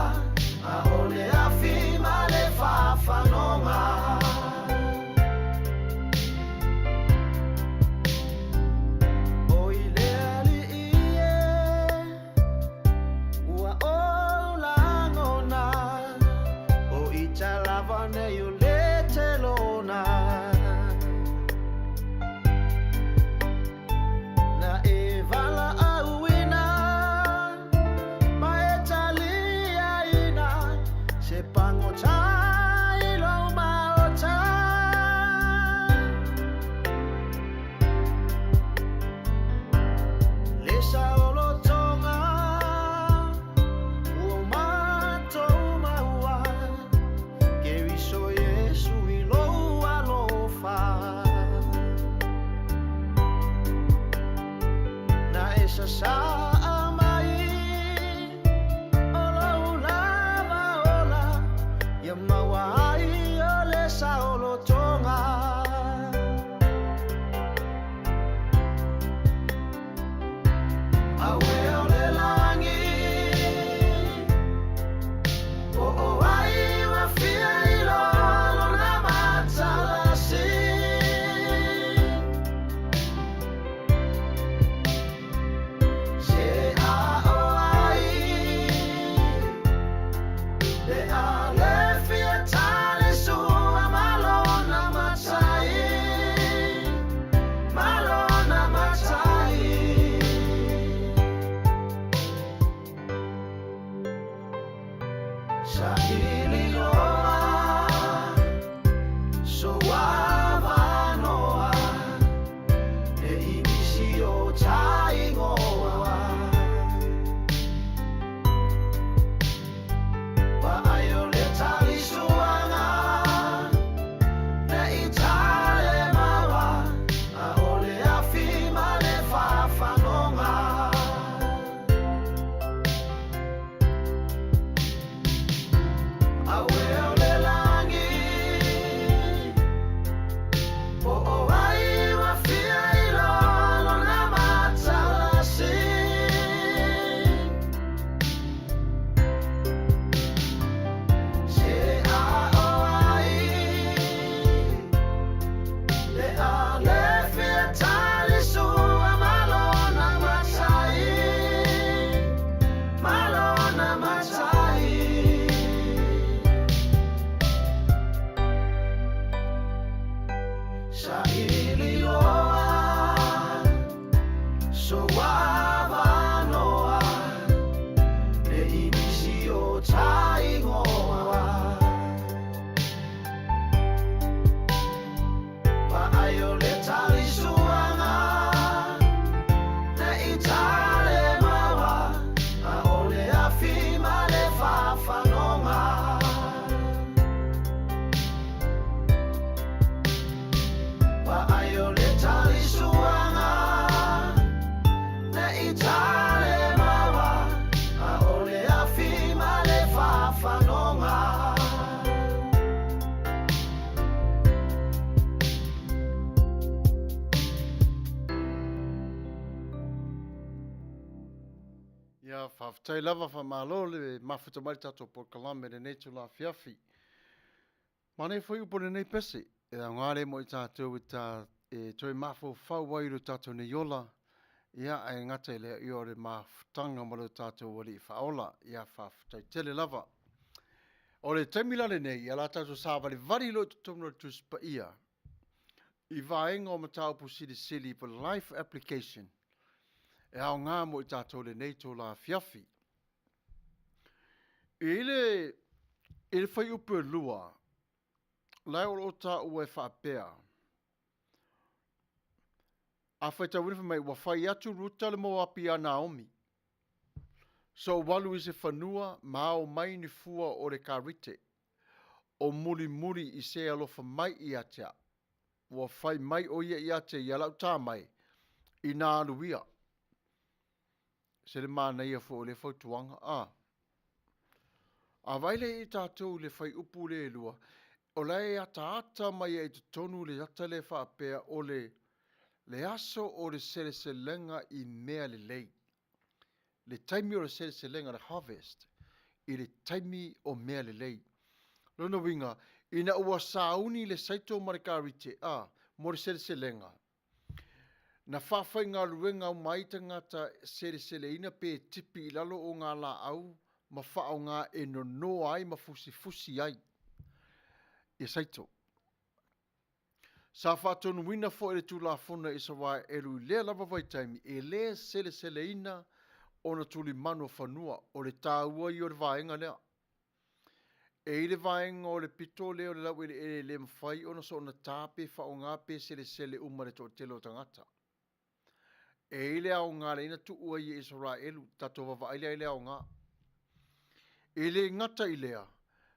A o le afi ma le fafanoga O i le alii e Ua ou lagona O ita lava nei o le telona Na e valaauina Ma e taliaina Se pagota i lou maota Le saolotoga ua matou maua Keriso Iesu i lou alofa Na e sasaa mai o lou lava ola Ia maua ai o le saolotoga Auē o le lagi Po o ai ua fia iloa lona matalasi Se a o ai Le a le fia tali sua ma lona matai Ma lona matai Saili loa sou avanoa Ne i misi o ta ingoa. Saili loa sou avanoa Ne i nisi o ta igoa Vaai o le talisuaga Ne i tale maua A o le afi ma le fafanoga Vaai o le talisuaga Ne i tale maua A o le afi ma le fafanoga. Ia, faafetai lava, faamalo le mafuta mai le tatou polokalame i lenei itula afiafi. Manaia foi upu o lenei pese, e aoga lea mo i tatou e, ta, e toe mafaufau ai i lo tatou nei ola, ia ae gata i lea, ia o le mafutaga ma lo tatou Alii Faaola. Ia faafetai tele lava. O le taimi la lenei, ia o le a tatou savalivali loa i totonu o le Tusi Paia i vaega o mataupu silisili po life application e aoga mo i tatou i lenei itula afiafi. I le, i le fuaiupu e 2, la e o lo o taua e faapea, a faitauina fai mai, ua fai atu Ruta le Moapi ia Naomi, sou alu i se fanua ma ao mai ni fua o le karite, o mulimuli i se alofa mai ia te au. Ua fai mai ʻo ia ia te ia, Lau tama e, inā alu ia. Se le manaia foi o lea fautuaga, a. A vaai lea i tatou i le fuaiupu lea e 2, o la e ataata mai ai i totonu le ata lea faapea o le, le aso o le seleselega i mea lelei. Le taimi o le seleselega, le harvest, i le taimi o mea lelei. Lona uiga, ina ua sauni le saito ma le karite, a, mo le seleselega, na faafaigaluega uma ai tagata seleseleina pe tipi i lalo o ngā laau ma faaaoga e nonoa ai ma fusifusi ai ia saito. Sa faatonuina foi e le Tulafono a Isaraelu i lea lava vaitaimi e le seleseleina ona tulimanu o fanua. O le taua ia o le vaega lea. E i ai le vaega o le pito lea o le laueleele e le mafai ona soona ta pe faaaoga pe selesele uma e le toatele o tagata. E i ai le aoga lea na tuu ai e Isaraelu, tatou vaavaai la i le aoga. E le gata i lea,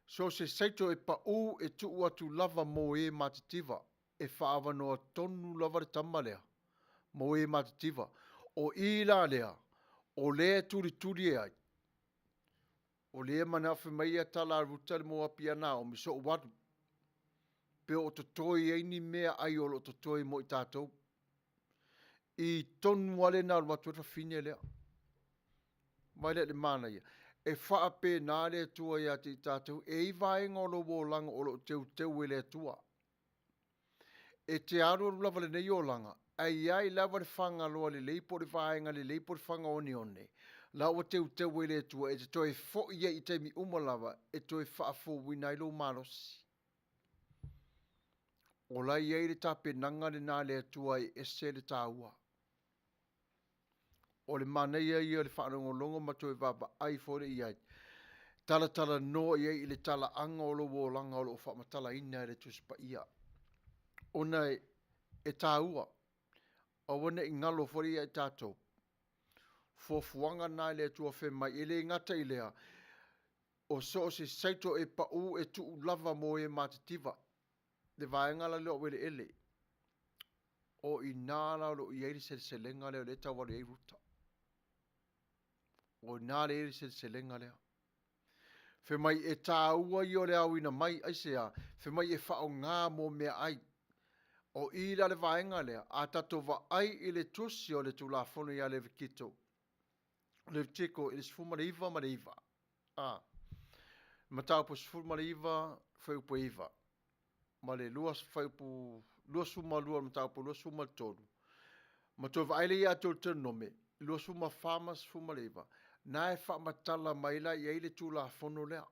so o se saito e pau e tuu atu lava mo e matitiva, e faaavanoa tonu lava le tama lea mo e matitiva. O i la lea, o lea e tulituli ai, o lea e manao fai mai ia tala a Ruta le Moapi ia Naomi, so'u alu, pe o totoe ai ni meaai o lo o totoe mo i tatou. I tonu lava lea na alu atu ai le fafine lea. Vaai la i le manaia? E faapena le Atua ia te i tatou. E i ai vaega o lou olaga o lo o teuteu e le Atua. E te alualu lava i lenei olaga, ae i ai lava le fagaloa lelei po o le vaega lelei po o le faga oneone, la ua teuteu e le Atua e te toe foi ai i taimi uma lava e toe faafouina ai lou malosi. O la e i ai le tapenaga lena a le Atua e ese le taua. O le manaia ia o le faalogologo ma toe vaavaai foi lea i ai, talatalanoa i ai i le talaaga o lou olaga o lo o faamatalaina e le Tusi Paia, ona e taua, aua ne i galo foi lea ia i tatou, fuafuaga na a le Atua fai mai, e le gata i lea, o so o se saito e pau e tuu lava mo e matitiva. Le vaega la lea o eleele, o i ina la o lo o i ai le seleselega lea o lea e tau alu i ai Ruta. O i ina lea e i ai le seleselega lea. Fai mai e taua ia o le aoina mai, aisea? Fai mai e faaaoga mo meaai. O i la le vaega lea, a tatou vaai i le tusi o le Tulafono ia Levitito, Levitiko i le 19 ma le 9, a, mataupu 19 fuaiupu e 9, ma le 2 fuaiupu 22 o le mataupu 23, ma toe vaai lea ia Deuteronome 24 ma 19, na e faamatala mai la i ai le Tulafono lea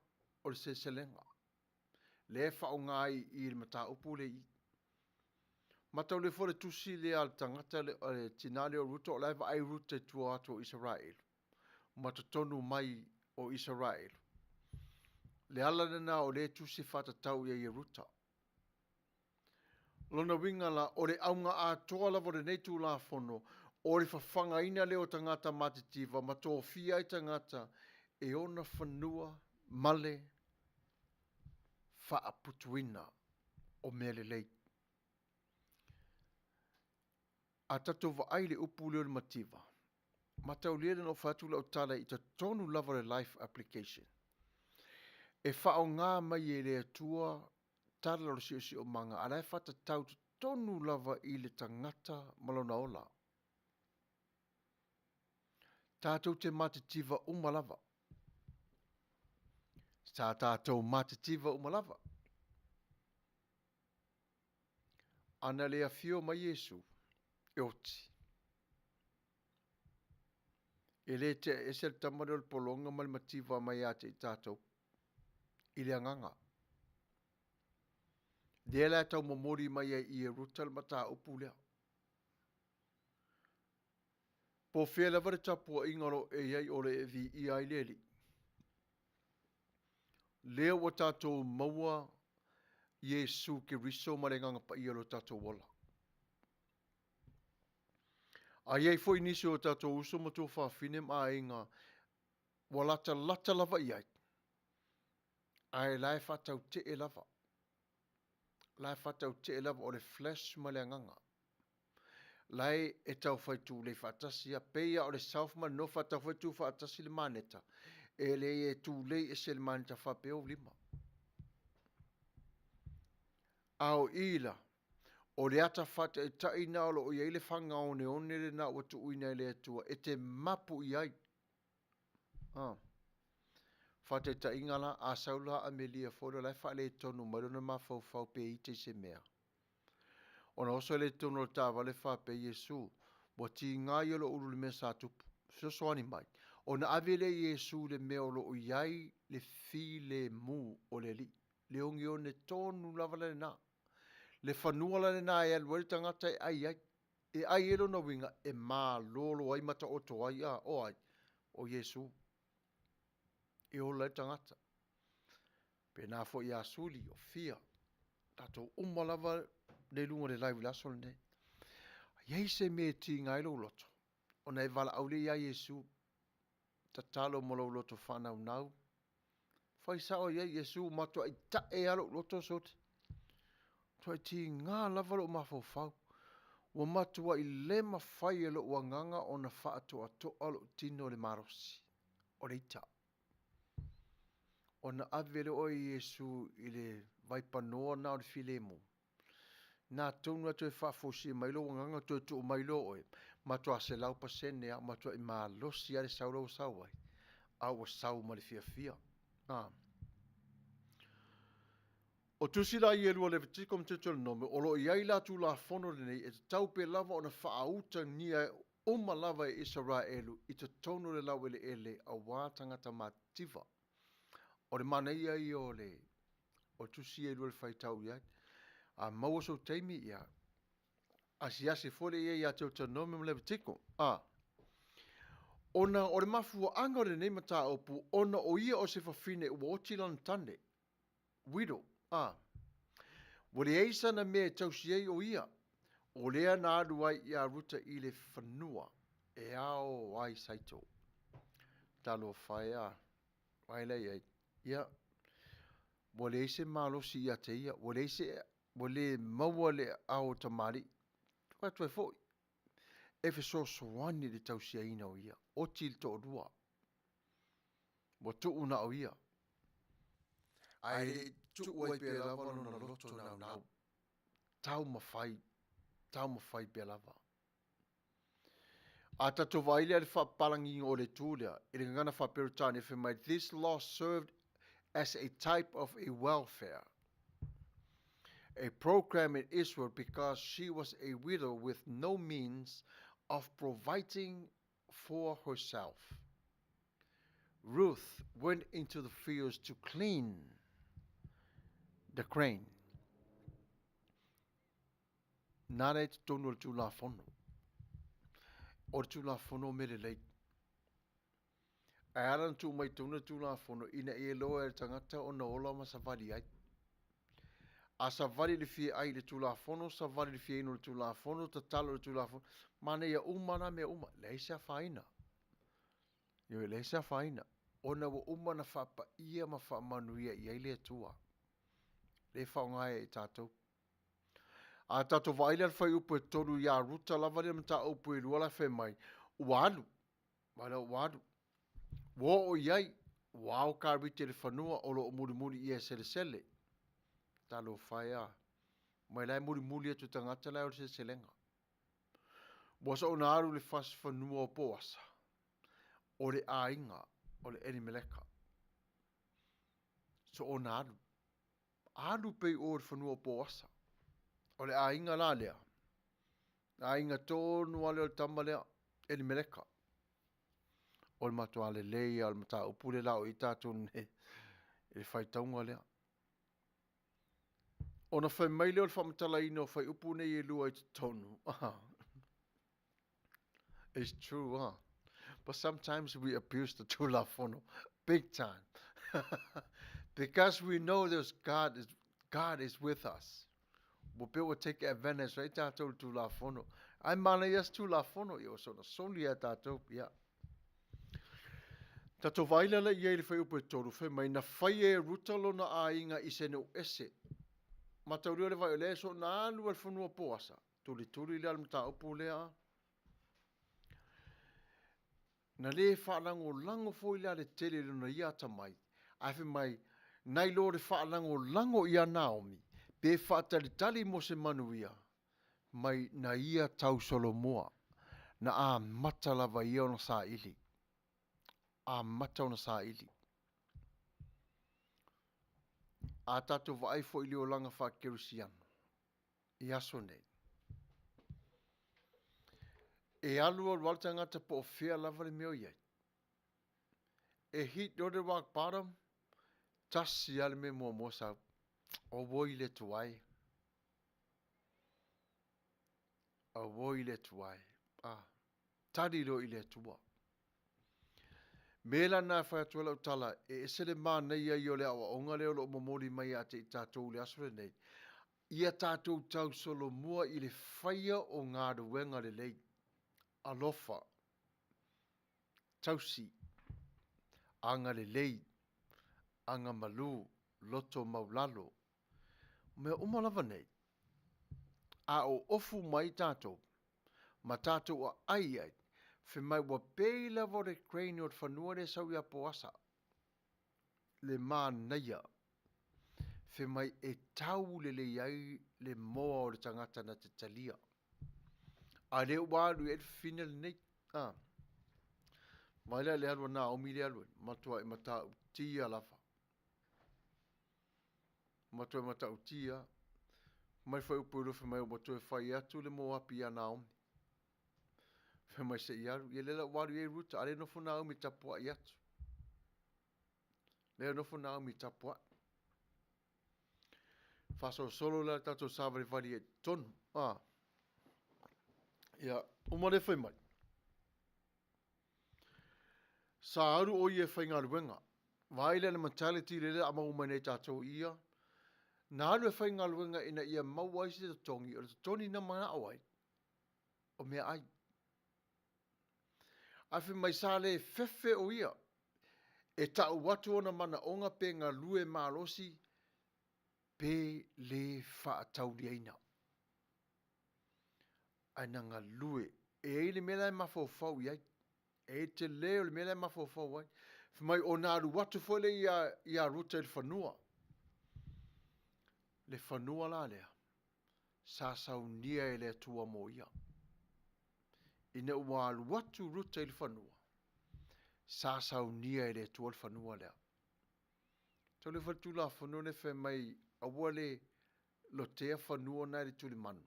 o le seleselega, lea e faaaoga ai i le mataupu lea i i. Mataulia foi le tusi lea a le tagata le, a le tinā lea o Ruta, o la e vaai Ruta i tua atu o Isaraelu, ma totonu mai o Isaraelu. Le ala lena o lea e tusi faatatau i ai e Ruta. Lona uiga la, o le auga atoa lava o lenei Tulafono, o le fafagaina lea o tagata matitiva ma tofia ai tagata e ona fanua ma le faaputuina o mea lelei. A tatou vaai i le upu lea o le mativa, mataulia lea na ou fai atu lau tala i totonu lava o le life application. E faaaoga mai e le Atua tala o le siosiomaga, a la e faatatau totonu lava i le tagata ma lona ola. Tatou te matitiva uma lava. Sa tatou matitiva uma lava. Ana le afio mai Iesu, e oti. E le tea ese le tama lea o le pologa ma le mativa mai ia te i tatou i le agaga. Lea la e tau momoli mai ai i e Ruta le mataupu lea. Po o fea lava le tapuaiga o lo o e i ai o lo o e viia ai le Alii. Lea ua tatou maua Iesu Keriso ma le Agaga Paia o lo tatou ola. A i ai foi nisi o tatou uso ma tuafafine ma aiga ua latalata lava i ai, ae la e faatautee lava, la e faatautee lava o le flesh ma le agaga. La e tau fai tulei faatasi a, pei lava o le south ma le north a tau fai tu faatasi le maneta, e leai e tulei ese le maneta faapea ou lima. A o i la, o le ata faataitai na o lo o i ai le fagaoneone lena ua tuuina e le Atua e te mapu i ai. A. Faataitaiga la, a sau la Amelia foi lea o la e faaletonu mai lona mafaufau pe ita i se mea, Ona oso lea i totonu o le taavale faapea, Iesu, ua tiga ia lou ulu i le mea sa tupu. Fesoasoani mai. Ona ave lea e Iesu i le mea o lo o i ai le filemu o le Alii. Le oneone tonu lava la lena. Le fanua la lena e alu ai le tagata e ai ai. E ai ai lona uiga e malolo ai ma taoto ai, a, o ai? O Iesu. E ola ai le tagata. Pēnā foi ia Suli, o Fia, tatou uma lava le luga o le live i le aso lenei. A i ai se mea e tiga ai lou loto, ona e valaau lea ia Iesu, tatalo ma lou loto faanaunau, fai sao i ai Iesu, ua matuai ta'e lava lou loto sole, matuai tiga lava lou mafaufau, ua matuai le mafai e lou agaga ona faatoatoa lou tino i le malosi o le ita. Ona ave lea o oe e Iesu i le vaipanoa na o le filemu, na tonu lava toe faafoisia mai lou agaga toe tuu mai loa oe, matua 100% lava, matuai malosi lava le sau la ua sau ai, a ua sau ma le fiafia. A. O tusi la ia e lua Levitiko ma Teuteronome, o lo o i ai la Tulafono lenei e tatau pea lava ona faautagia uma lava e Isaraelu i totonu o le laueleele aua tagata matitiva. O le manaia ia o le o tusi ia e lua e faitau i ai. A maua sou taimi, ia, asiasi foi lea i ai ia Teuteronome ma Levitiko. A. Ona o le mafuaaga o lenei mataupu, ona o ia o se fafine ua oti lana tane, widow, a. Ua leai sana mea e tausi ai o ia, o lea na alu ai ia Ruta i le fanua e ao ai saito. Talofa e a, vaai la i ai, ia, ua leai se malosi ia te ia, ua leai se, ua le maua le aao o tamalii. Fai atu ai foi, e fesoasoani i le tausiaina o ia, oti le toalua. Ua tuu na o ia. Ae le i tuu ai pea lava lona loto naunau. Taumafai, taumafai pea lava. A tatou vaai lea i le faapapalagiga o le itu lea, i le gagana faa-Peretania fai mai, This law served as a type of a welfare a program in Israel because she was a widow with no means of providing for herself. Ruth went into the fields to clean the grain. Nāna i totonu o le Tulafono. O le Tulafono o mea lelei. Ae ala ona tuu mai totonu le Tulafono ina ia iloa e le tagata ona ola ma savali ai. A savali i le fia ai i le Tulafono, savali i le fia inu o le Tulafono, tatalo i le Tulafono, manaia uma na mea uma, leai se afaina. Ioe, leai se afaina. Ona ua uma ona faapaia ma faamanuia i ai le Atua. Lea e faaaoga ai e tatou. A tatou vaai la i le fuaiupu e 3 ia Ruta lava lea mataupu e 2 la e fai mai, ua alu, vaai la ua alu, ua oo i ai, ua ao karite i le fanua o lo o mulimuli ia e selesele. Talofa e a, mai la e mulimuli atu e tagata la e o le seleselega. Ua soona alu i le fasi fanua o Poasa, o le aiga o le Elimeleka. Soona alu. Alu pea i o i le fanua o Poasa. O le aiga la lea, le aiga tonu lava lea o le tama lea, Elimeleka. O le matua lelei lava o le mataupu lea o le a oo i ai tatou i le faitauga lea. Ona fai mai lea o le faamatalaina o fuaiupu nei e 2 i totonu, It's true, huh? But sometimes we abuse the Tulafono big time. Because we know there's God is, God is with us. Ua pei ua take advantage ai tatou i le Tulafono. Ai manaia se Tulafono, ia ua soona soli lava e tatou, ia. Tatou vaai lala i ai i le fuaiupu e 3, fai mai, na faia e Ruta lona aiga i se nuu ese. Mataulia le vaai o lea e soona alu lava i le fanua Poasa, tulituli lea o le mataupu lea. Na le faalagolago foi la le tele i lona ia atamai, ae fai mai, nai lo le faalagolago ia Naomi, pe faatalitali mo se manuia, mai na ia tausolomua, na amata lava ia ona saili. Amata ona saili. A tatou vaai foi i le olaga faakerisiano i aso nei, e alu alu lava le tagata po o fea lava le mea o i ai, e hit loa le rock bottom, tasi lava le mea muamua sau, auoi le Atua e. Auoi le Atua e. Ah, tali loa i le Atua. Me la na e fai atu ai lau tala, e ese le manaia ia o le aoaoga lea o lo o momoli mai ia te i tatou i le aso lenei, ia tatou tausolomua i le faia o galuega lelei, alofa, tausi, agalelei, agamalu, loto maulalo, mea uma lava nei, a oofu mai tatou ma tatou aai ai, fai mai ua pei lava o le grain o le fanua lea e sau ia Poasa, le manaia, fai mai e tau lelei ai le moa o le tagata na te talia. A lea ua alu i ai le fafine lenei. A. Vaai la i le alu a Naomi lea e alu ai, matuai matautia lava. Matuai matautia. Mai foi upu i fai mai ua toe fai atu le Moapi iā Naomi. Fai mai se i alu. Ia lea la ua alu i ai Ruta, a lea e nofo Naomi e tapuai atu. Lea e nofo Naomi e tapuai. Faasolosolo la le tatou savalivali ai i totonu. Ah. Ia, uma lea fai mai. Sa alu ʻo ia e faigaluega. Vaai la i le mentality lea a maua mai nei tatou ia. Na alu e faigaluega ina ia maua ai se totogi, o le totogi na manao ai, o meaai. Ae fai mai sa le fefe ʻo ia e tau atu ona manaoga pe galue malosi pe le faatauliaina. Ae na galue. E i ai le mea la e mafaufau i ai. E i ai le tele o le mea la e mafaufau ai. Fai mai ona alu atu foi lea ia, ia Ruta i le fanua. Le fanua la lea, sa saunia e le Atua mo ia. Ina ua alu atu Ruta i le fanua, sa saunia e le Atua le fanua lea. Tau le fai le Tulafono lea fai mai aua le lotea fanua na i le tulimanu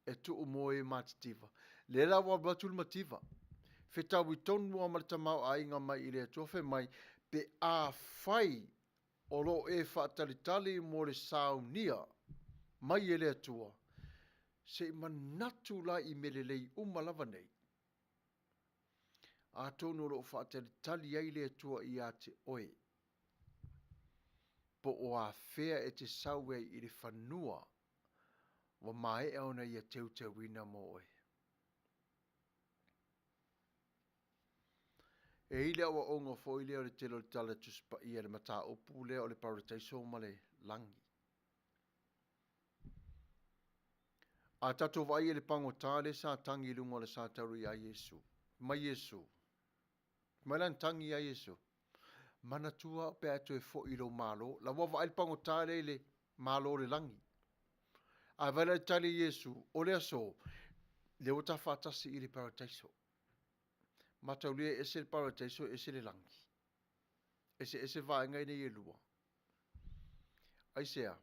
e tuu mo e matitiva. Lea la ua alu atu le mativa, fetaui tonu lava ma le tamaoaiga mai i le Atua fai mai, pe afai o lo o e faatalitali mo le saunia mai e le Atua, Se i manatu la i mea lelei uma lava nei, atonu o lo o faatalitali ai le Atua ia te oe, po o afea e te sau ai i le fanua ua maea ona Ia teuteuina mo oe. E i ai le aoaoga foi lea o le tele o le Tala Tusi Paia i le mataupu lea o le Parataiso ma le lagi. A tatou vaai i le pagota lea sa tagi i luga o le satauro ia Iesu, fai mai Iesu, fai mai lana tagi ia Iesu, Manatua au pe a e toe foi i lou Malo. La ua vaai le pagota lea i le Malo o le lagi. Ae vaai la i le tali a Iesu, o le aso, lea ua ta faatasi i le Parataiso. Mataulia e ese le Parataiso ese le lagi. Eseese vaega nei e lua. Aisea?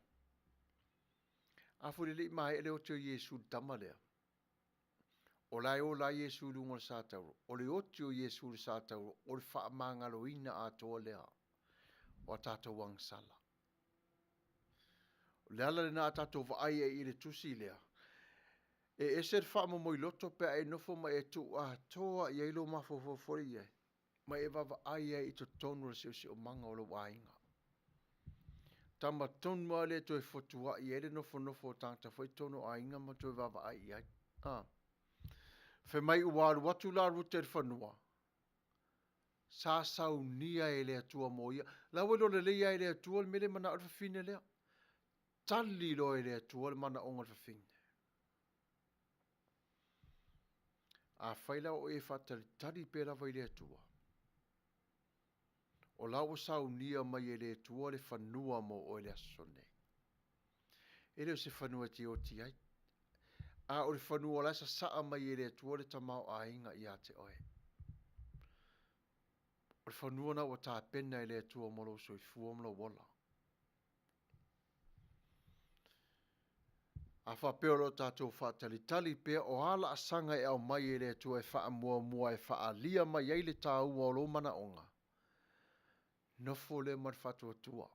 A foi e le i maea le oti o Iesu i le tama lea, o la e ola ai Iesu i luga o le satauro. O le oti o Iesu i le satauro, o le faamagaloina atoa lea o a tatou agasala. O le ala lena a tatou vaai ai i le tusi lea, e ese le faamomoiloto pe a e nofo ma e tuu atoa i ai lou mafaufau foi i ai, ma e vaavaai ai i totonu o le siosiomaga o lou aiga. Tama tonu lava lea e toe fotuai ai le nofonofo o tagata foi i totonu o aiga ma toe vaavaai i ai. A. Fai mai ua alu atu la Ruta i le fanua, sa saunia e le Atua mo ia. La ua iloa lelei lava e le Atua le mea lea e manao ai le fafine lea. Tali loa e le Atua le manaoga o le fafine. Afai la o oe e faatalitali pea lava i le Atua, o la ua saunia mai e le Atua le fanua mo oe i le aso nei. E le o se fanua e te oti ai, a o le fanua o la e sasaa mai e le Atua le tamaoaiga ia te oe. O le fanua lena ua tapena e le Atua mo lou soifua ma lou ola. A faapea o lo o tatou faatalitali pea o a laasaga e aumai e le Atua e faamuamua e faaalia mai ai le taua o lou manaoga, nofo lea ma le faatuatua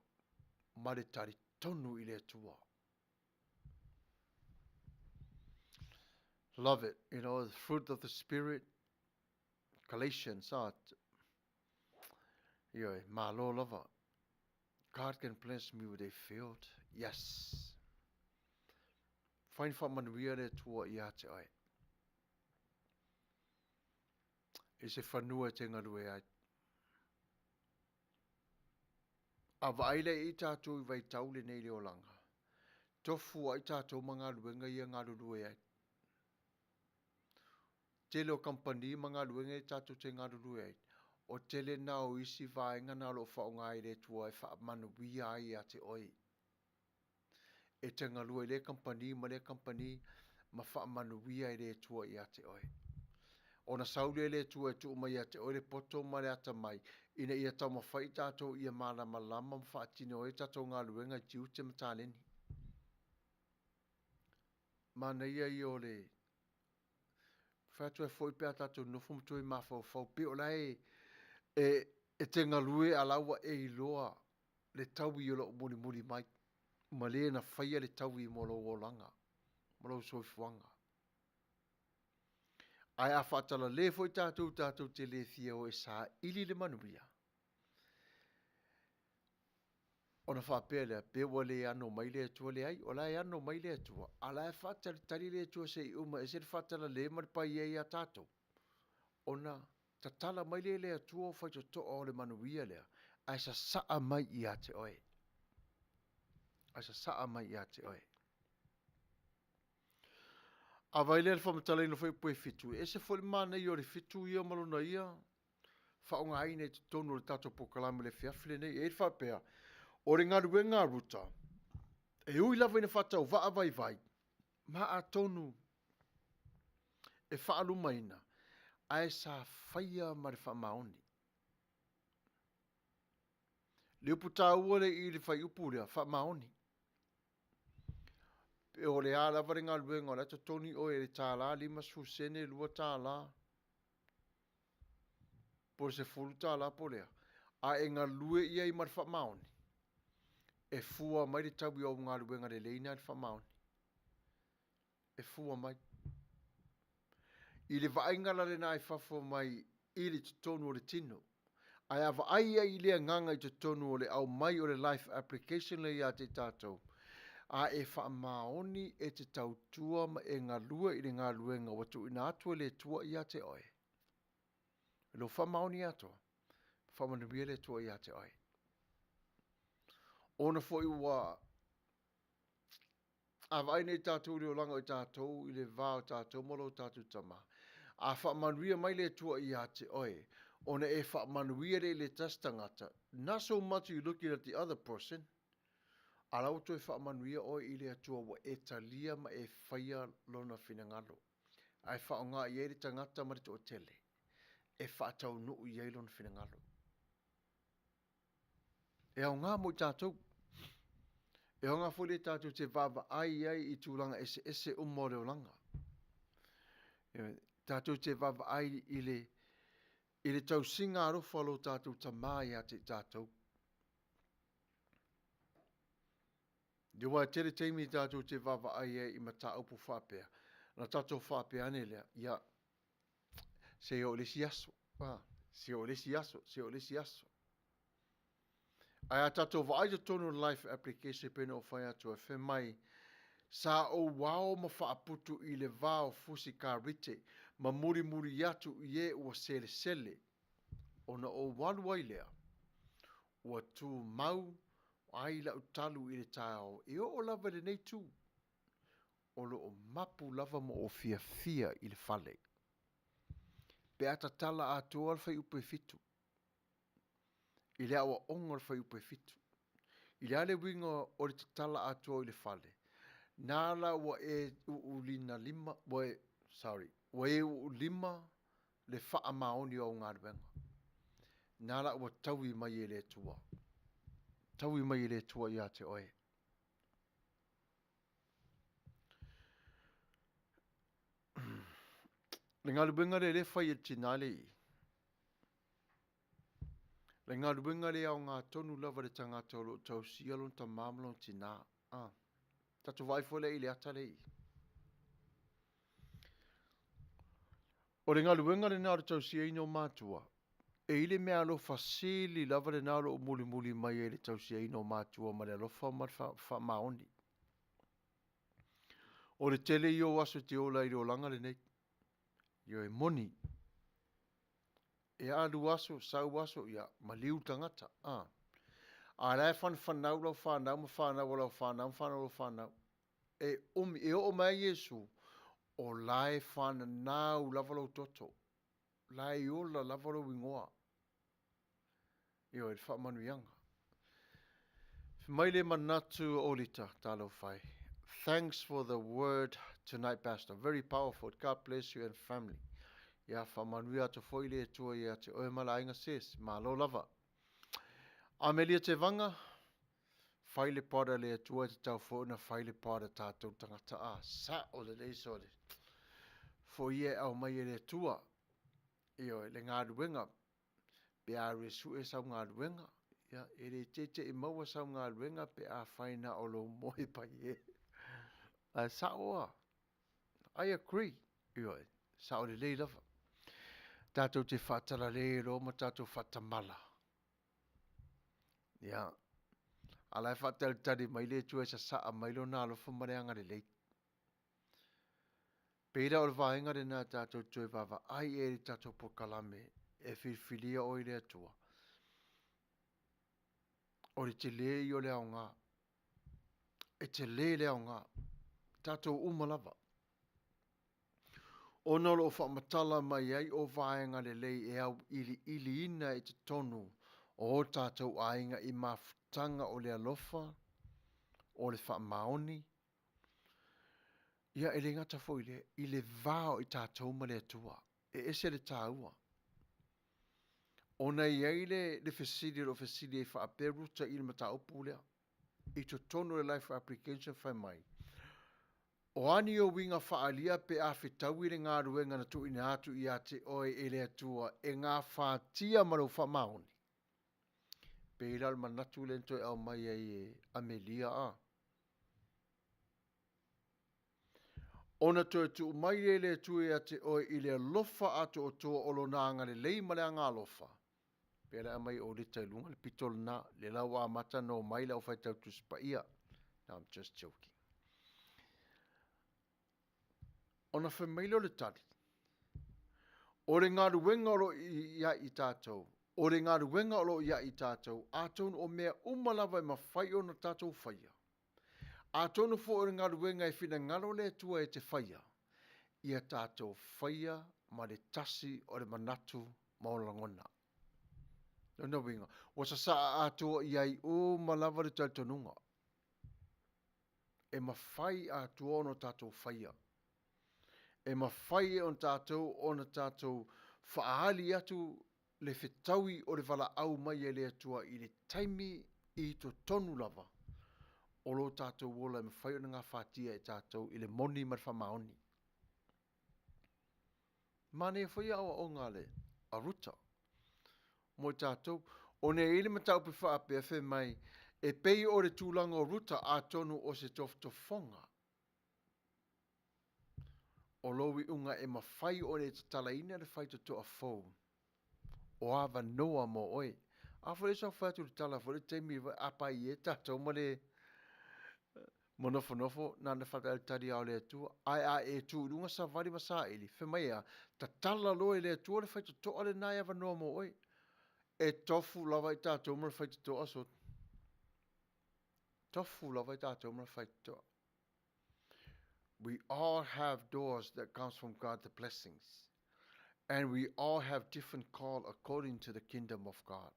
ma le talitonu i le Atua. Love it, you know, the fruit of the Spirit, Galatians, ah, ioe, malo lava. God can bless me with a field. Yes. Fai ni faamanuia le Atua ia te oe. I se fanua e te galue ai. A vaai lea i tatou i vaitau lenei i le olaga, tofu ai tatou ma galuega ia galulue ai. Tele o kamupani ma galuega ia tatou te galulue ai, o tele na o isi vaega na o lo o faaaoga e le Atua e faamanuia ai ia te oe. E te galue i lea kamupani ma lea kamupani ma faamanuia e le Atua ia te oe. Ona sau lea e le Atua e tuu mai ia te oe le poto ma le atamai ina ia taumafai i tatou ia malamalama ma faatino ai tatou galuega i tiute ma taleni. Manaia ia o le Fai atu ai foi pe a tatou nofo ma toe mafaufau pei o la e, e, e te galue a la ua e iloa le taui o lo o mulimuli mai ma le na faia le taui mo lou olaga ma lou soifuaga. Ae a faatalale foi tatou, tatou te le fia o e saili le manuia, ona faapea lea, pe ua le ano mai le Atua. Leai, o la e ano mai le Atua, a o la e faatalitali le Atua se i uma ese le faatalale ma le paia ia tatou, ona tatala mai lea e le Atua o faitotoa o le manuia lea, ae sasaa mai ia te oe. Ae sasaa mai ia te oe. A vaai lea i le faamatalaina o Fuaiupu e 7, e ese foi le manaia o le 7 ia ma lona ia faaaogaina i totonu o le tatou polokalame i le afiafi lenei. E i ai le faapea, o le galuega a Ruta, e ui lava ina faatauvaa vaivai, ma atonu e faalumaina, ae sa faia ma le faamaoni. Le upu taua lea i le fuaiupu lea, faamaoni. Pe o le a lava le galuega, o la e totogi oe i le $1, 50 sene, $2, po o le $10 po o le a, a e galue i ai ma le faamaoni, e fua mai le taui o au galuega lelei na i le faamaoni. e fua mai. I le vaaiga la lena i fafo mai i le totonu o le tino. Ae a vaai ai i le agaga i totonu o le aumai o le life application lea ia te i tatou, a e faamaoni e te tautua ma e galue i le galuega ua tuuina atu e le Atua ia te oe, lou faamaoni atoa, faamanuia le Atua ia te oe. Ona foi ua A vaai nei tatou i le olaga o i tatou i le va o tatou ma lo tatou Tama, a faamanuia mai le Atua ia te oe, ona e faamanuia lea i le tasi tagata, not so much you looking at the other person, a la ua toe faamanuia oe i le Atua ua e talia ma e faia Lona finagalo, ae faaaoga i ai le tagata ma le toatele e faataunuu i ai Lona finagalo. E aoga mo i tatou. E aoga foi lea tatou te vaavaai ai i tulaga eseese uma o le olaga. Tatou te vaavaai i le, i le tausiga alofa o lo tatou Tama ia te i tatou. Aua e tele taimi tatou te vaavaai ai i mataupu faapea, ona tatou faapea ane lea, ia, se i oo i le isi aso, a, se i oo i le isi aso, se i oo i le isi aso. Ae a tatou vaai i totonu o le Life Application e pei ona ou fai atu ai, fai mai, Sa ou ao ma faaputu i le va o fusi karite ma mulimuli atu i e ua selesele, ona ou alu ai lea, ua tumau ai lau talu i le taeao e oo lava i lenei itu, o lo o mapu lava ma ou fiafia i le fale. Pe a tatala atoa le fuaiupu e 7, i le aoaoga o le fuaiupu e 7. I le a le uiga o le tatala atoa i le fale? Na la ua e uulina lima, ua e, sorry, ua e uulima le faamaoni o au galuega. Na la ua taui mai e le Atua. Taui mai e le Atua ia te oe. Le galuega lea lea e fai e le tinā lea i i, le galuega lea e aoga tonu lava i le tagata o lo o tausia lona tama ma lona tinā. Ah, tatou vaai foi lea i le ata lea i i. O le galuega lena o le tausiaina o matua, e i ai le meaalofa sili lava lena o lo o mulimuli mai ai i le tausiaina o matua ma le alofa ma le faamaoni. O le tele ia o aso e te ola ai i le olaga lenei. Ioe, e moni. E alu aso, sau aso, ia, maliu le tagata. A, a la e fanafanau lau fanau ma fanau a lau fanau ma fanau a lau fanau. E umi, e oo mai ai Iesu, o la e fananau lava lou toto. La e ola lava lou igoa. Ioe, le faamanuiaga. Fai mai le manatu o Olita, talofa e. Thanks for the word tonight, Pastor. Very powerful. God bless you and family. Ia faamanuia atu foi le Atua ia te oe ma le aiga sis. Malo lava. Amelia Tevaga, fai le powder le Atua e tatau foi ona fai le powder tatou tagata a. Sa'o lelei sole. Foi ia e aumai e le Atua. Ioe, le galuega Pe a alu e sue sau galuega, ia, e le teteʻi maua sau galuega pe afai na o lou moe paie. Ae sao a? I agree. Ioe, sao lelei lava. Tatou te faatalale loa ma tatou faatamala. Ia, a la e faatalitali mai le Atua e sasaa mai lona alofa ma le agalelei. Pei la o le vaega lena tatou te toe vaavaai i ai i le tatou polokalame e filifilia oe i le Atua. O le tele ia o le aoga. E tele le aoga. Tatou uma lava. Ona o lo o faamatala mai ai o vaega lelei e auiliiliina i totonu o o tatou aiga i mafutaga o le alofa, o le faamaoni, Ia, e le gata foi i lea, i le va o i tatou ma le Atua, e ese le taua. Ona e i ai le, le fesili o lo o fesili ai faapea Ruta i le mataupu lea. I totonu o le Life Application fai mai, O a ni ou uiga faaalia pe a fetaui le galuega na tuuina atu ia te oe e le Atua e gafatia ma lou faamaoni? Pei la o le manatu lea na toe aumai ai e Amelia a. Ona toe tuu mai lea e le Atua ia te oe i le alofa atoatoa o Lona agalelei ma le agaalofa, pea le aumai o lita i luga le pito lena, lea la ua amata ona omai le aufaitau Tusi Paia. No, I'm just joking. Ona fai mai lea o le tali, o le galuega o lo o ia i tatou, o le galuega o lo o ia i tatou, atonu o mea uma lava e mafai ona tatou faia, Atonu foi o le galuega e finagalo le Atua e te faia, ia tatou faia ma le tasi o le manatu ma o lagona. Lona uiga, ua sasaa atoa i ai uma lava le talitonuga e mafai atoa ona tatou faia. E mafai e tatou ona tatou faaali atu le fetaui o le valaau mai e le Atua i le taimi i totonu lava o lo tatou ola e mafai ona gafatia e tatou i le moni ma le faamaoni. Manaia foi aoaoga a le a Ruta mo i tatou, ona e i ai le mataupu e faapea fai mai, e pei o le tulaga o Ruta atonu o se tofotofoga o lou iuga e mafai ona e tatalaina le faitotoa fou o avanoa mo oe. A foi lea sa ou fai atu i le tala foi le taimi a paia tatou ma le ma nofonofo na ona faatalitali lava o le Atua. Ae a e tu i luga savali ma saili, fai mai e a? Tatala loa e le Atua le faitotoa lena e avanoa mo oe. E tofu lava i tatou ma le faitotoa so tofu lava i tatou ma le faitotoa. We all have doors that comes from God the blessings. And we all have different call according to the kingdom of God.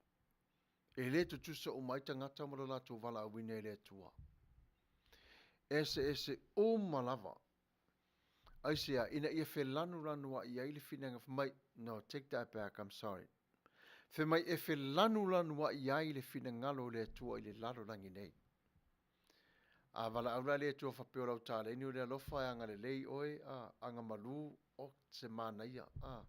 E le tutusa uma ai tagata ma lo latou valaauina e le Atua. Eseese uma lava. Aisea, ina ia felanulanuai ai le finaga mai, no, take that back, I'm sorry. Fai mai e felanulanuai ai le finagalo o le Atua i le lalolagi nei. A valaau la le Atua faapea o lau taleni o le alofa e agalelei oe, a, agamalu, o se manaia, a.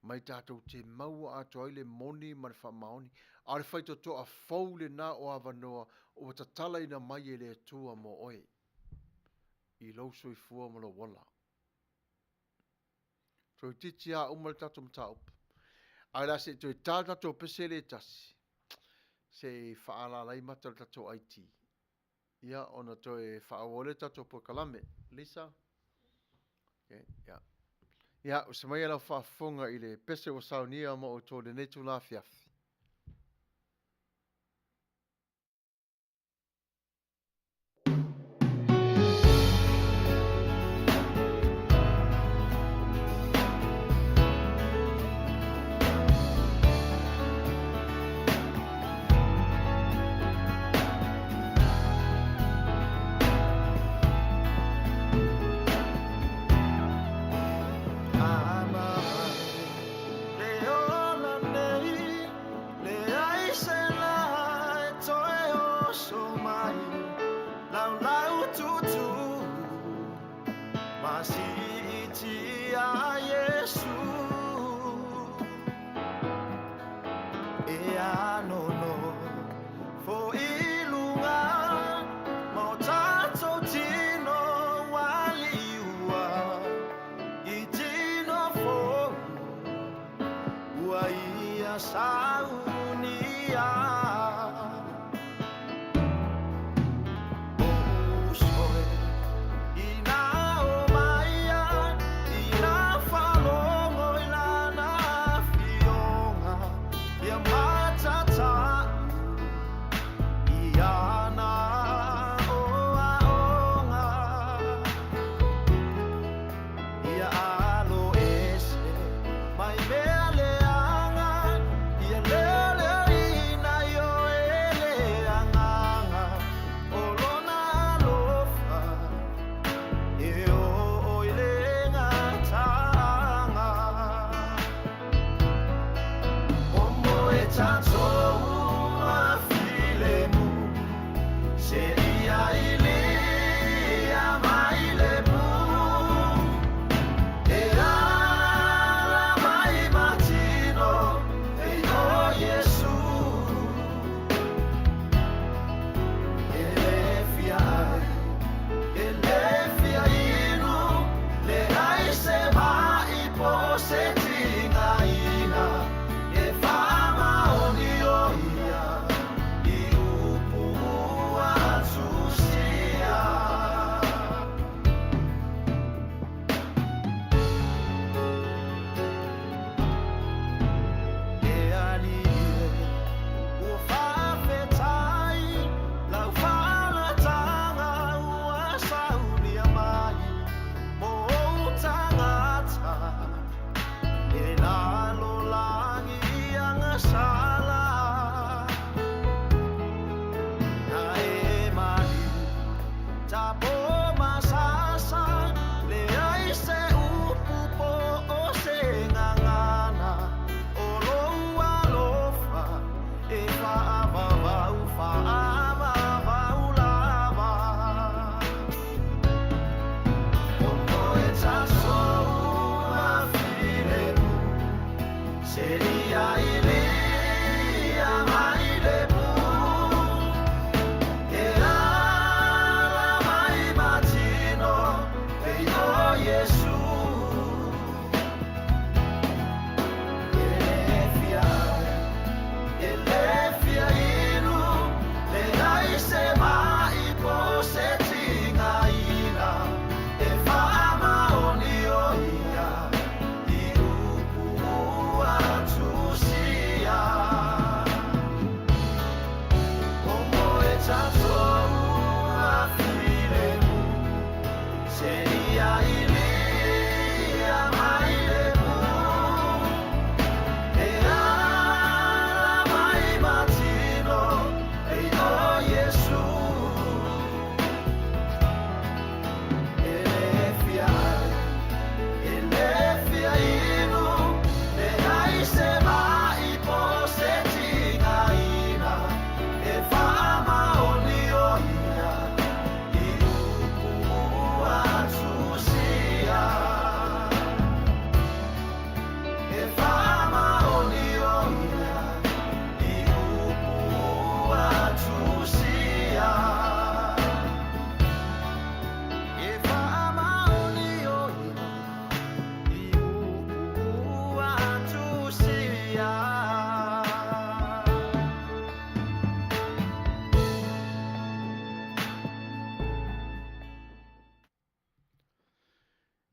Mai tatou te maua atoa ai le moni ma le faamaoni, a o le faitotoa fou lena o avanoa ua tatalaina mai e le Atua mo oe i lou soifua ma lou ola. Toeitiiti lava uma le tatou mataupu. Ae o le a se i toe ta le tatou pese lea e tasi, se i faaalaala ai mata o le tatou IT. Ia, ona toe faaauau lea o le tatou polokalame. Lisa? Okay, ia. Ia, usa maia lau faafofoga i le pese ua saunia mo outou i lenei itula afiafi.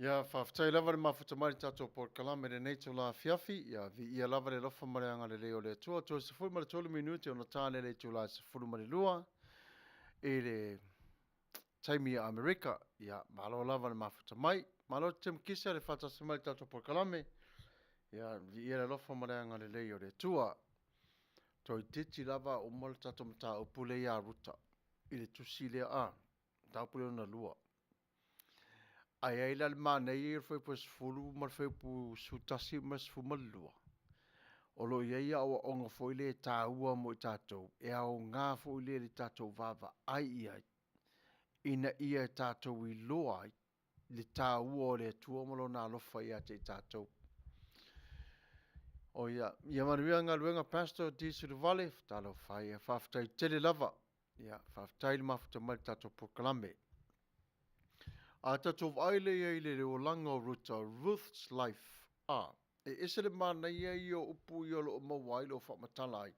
Ia, faafetai lava le mafuta mai i le tatou polokalame i lenei itula afiafi. Ia, viia lava le alofa ma le agalelei o le Atua. Toe 13 minute ona ta lea i le itula e 12 i le taimi a Amerika. Ia, malo lava le mafuta mai. Malo Tim Kisa le faatasi mai i le tatou polokalame. Ia, viia le alofa ma le agalelei o le Atua. Toeitiiti lava uma le tatou mataupu lea ia Ruta i le tusi lea a, mataupu lea lona lua. Ae i ai la le manaia ia o le fuaiupu e 10 ma le fuaiupu 11 ma le 12, o lo o i ai aoaoga foi lea e taua mo i tatou, e aoga foi lea i le tatou vaavaai i ai, ina ia tatou iloa ai le taua o le Atua ma Lona alofa ia te i tatou. O ia, ia manuia galuega Pastor D. Suluvale, talofa e, faafetai tele lava. Ia, faafetai le mafuta mai i le tatou polokalame. A tatou vaai lea i ai i le olaga o Ruta, Ruth's life, a, e ese le manaia ia o upu ia o lo o maua ai lou faamatala ai.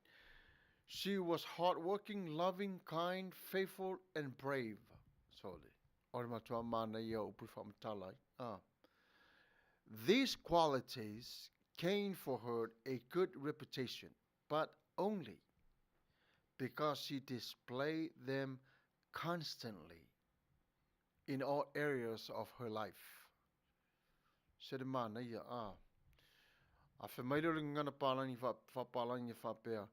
She was hardworking, loving, kind, faithful and brave. Sole, o le matua manaia o upu i faamatala ai. A. These qualities gained for her a good reputation, but only because she displayed them constantly in all areas of her life. Se le manaia, a. A fai mai lea o le gagana palagi faapalagi e faapea,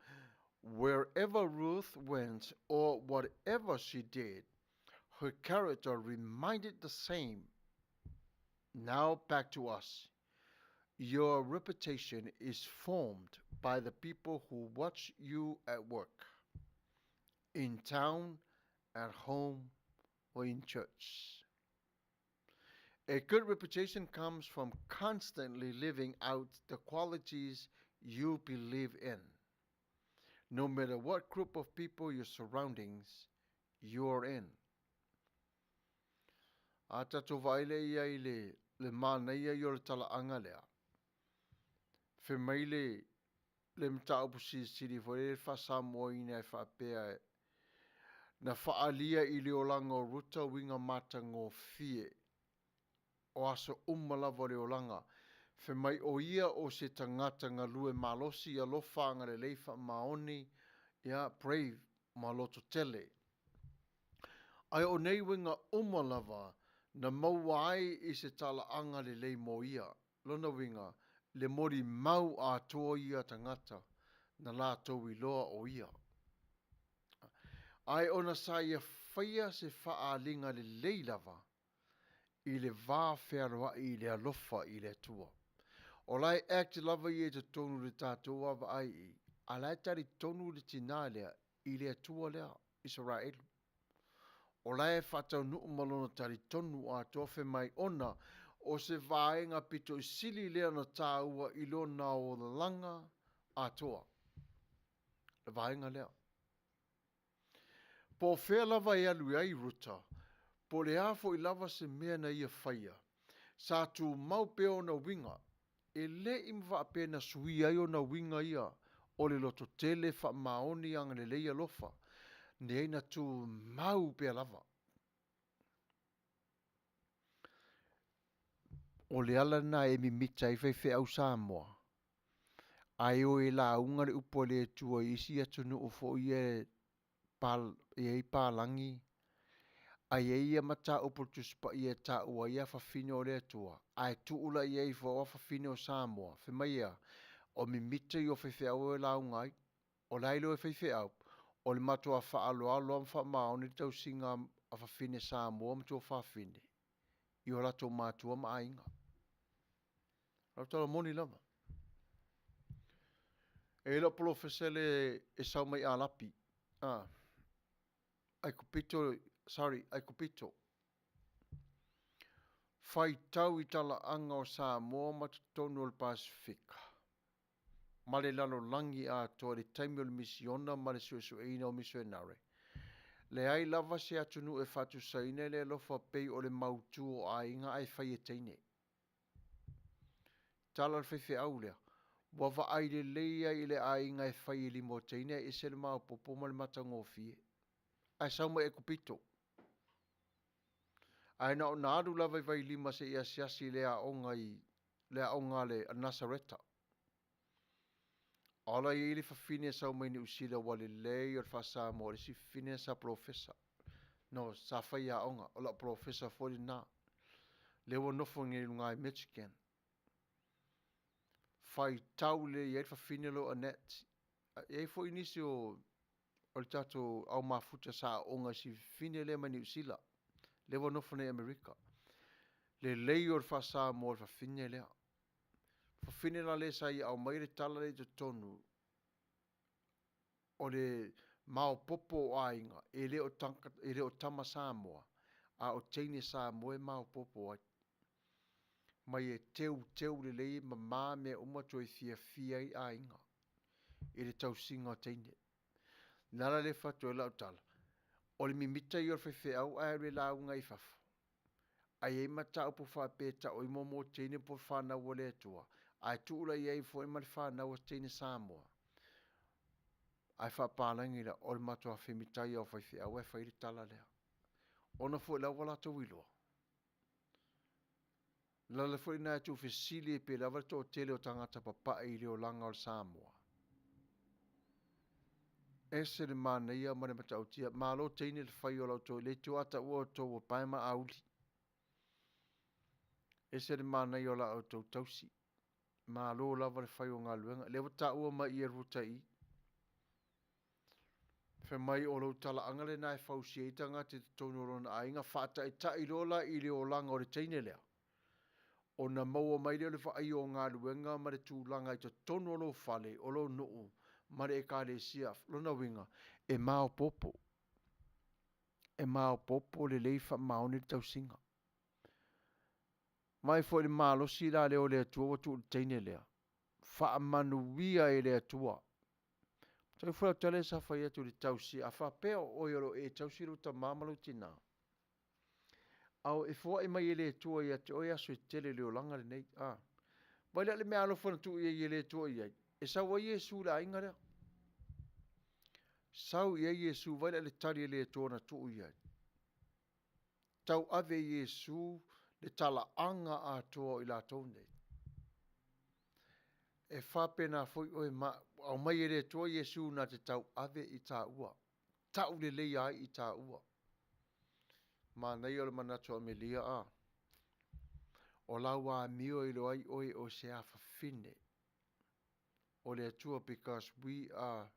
Wherever Ruth went or whatever she did, her character reminded the same. Now back to us. Your reputation is formed by the people who watch you at work, in town, at home, or in church. A good reputation comes from constantly living out the qualities you believe in. No matter what group of people your surroundings you are in. A tatou vaai lea i ai i le, le manaia ia o le talaaga lea. Fai mai le, le mataupu silisili foi lea le faa-Samoaina e faapea e, na faaalia i le olaga o Ruta uiga matagofie o aso uma lava o le olaga. Fai mai o ia o se tagata galue malosi, alofa, agalelei, faamaoni, ia, brave, ma lototele. Ae o nei uiga uma lava na maua ai i se talaaga lelei mo ia. Lona uiga, le molimau atoa ia tagata na latou iloa o ia. Ae ona sa ia faia se faaaliga lelei lava i le va fealoai i le alofa i le Atua. O la e act lava ia i totonu i le tatou vaavaai i, a la e talitonu le tina lea i le Atua lea, Isaraelu. O la e faataunuu ma lona talitonu atoa fai mai ona o se vaega pito i sili lea ona taua i lona olaga atoa. Le vaega lea. Po o fea lava e alu ai Ruta, po o le a foi lava se mea na ia faia, sa tumau pea ona uiga, e le i faapea na suia ai ona uiga ia o le lototele, faamaoni, agalelei, alofa, leai na tumau pea lava. O le ala lena e mimita ai faifeau Samoa, ae o e lauga le upu a le Atua i isi atunuu foi ia e i ai palagi. Ae i ai ia mataupu o le Tusi Paia e taua ai afafine o le Atua, ae tuu la i ai fua o afafine o Samoa, fai mai e a? O mimita ia o faifeau e lauga ai. O le a iloa e faifeau? O le matua faaaloalo lava ma faamaoni le tausiga a fafine Samoa ma tuafafine i o latou matua ma aiga. O le tala moni lava. E i ai lau polofesa lea e sau mai Alapi, Aikupito, sorry, Aikupito. Faitau i talaaga o Samoa ma totonu o le Pasefika ma le lalolagi atoa i le taimi o le misiona ma le suesueina o misionare, leai lava se atunuu e faatusaina le alofa pei o le mautu o aiga ae fai e teine. Tala a le faifeau lea, ua vaai lelei lava i le aiga e fai e lima o teine ae ese le maopoopo ma le matagofie. Ae sau mai Aikupito. Ae na ona alu lava i Vailima se i asiasi i le aoga i le aoga a le Nasareta. O la e i ai le fafine e sau mai Niu Sila ua lelei o le faa-Samoa, o le isi fafine lea sa polofesa. No, sa faiaoga, o lau polofesa foi lena. Lea ua nofo nei i luga i Michigan. Faitau lelei i ai le fafine lea o Annette. E i ai foi nisi o le tatou au mafuta sa aooga i si fafine lea mai Niu Sila, lea ua nofo nei i Amerika. Lelei o le faa-Samoa o le fafine lea. O le fafine la lea sa ia aumaia le tala lea i totonu, o le maopoopo o aiga, e le o tama Samoa, a o teine Samoa e maopoopo ai. Mai e teuteu lelei, mama mea uma, toe fiafia ai aiga i le tausiga o teine. O le ala lea e fai atu ai lau tala, o le mimita ia o le faifeau ae alu e lauga ai i fafo, ae i ai mataupu faapea e tau ai mo teine po o fanau a le Atua, ae tuu la i ai foi ma le fanau a teine Samoa, ae faapalagi la, o le matua femitai lava o faifeau ae fai le tala lea. Ona foi o la e ua latou iloa. O le ala foi lena e tuufesili ai pe lava le toatele o tagata papae i le olaga o le Samoa. E ese le manaia ma le matautia. Malo teine le fai o la outou, le itu a taua outou o pae ma auli. Ese le manaia o la outou tausi. Malo lava le fai o galuega. O lea ua taua mai i e Ruta i i, fai mai o lou talaaga lena e fausia ai tagata i totonu o lona aiga, faataitai loa la i le olaga o le teine lea, ona maua mai lea o le vaaia o galuega ma le tulaga i totonu o lou fale, o lou nuu ma le ekalesia. O lona uiga, e maopoopo, e maopoopo lelei faamaoni le tausiga. Vaai foi i le malosi la lea o le Atua ua tuu i le teine lea, faamanuia e le Atua. Masalo foi o le tala lea sa fai atu i le tausi, a faapea o oe o lo o e tausi lou tama ma lou tina, a e foai mai e le Atua ia te oe aso e tele i le olaga lenei, a, vaai la i le meaalofa na tuu i ai e le Atua i ai? E sau ai Iesu i le aiga lea. Sau i ai Iesu, vaai la i le tali a le Atua na tuu i ai. Tauave e Iesu le talaaga atoa o i latou nei. E faapena foi oe ma au, ua aumai e le Atua Iesu na te tauave i taua, tauleleia ai i taua. Manaia o le manatu o Amelia, a! O lau amio e iloa ai oe o se afafine o le Atua because we are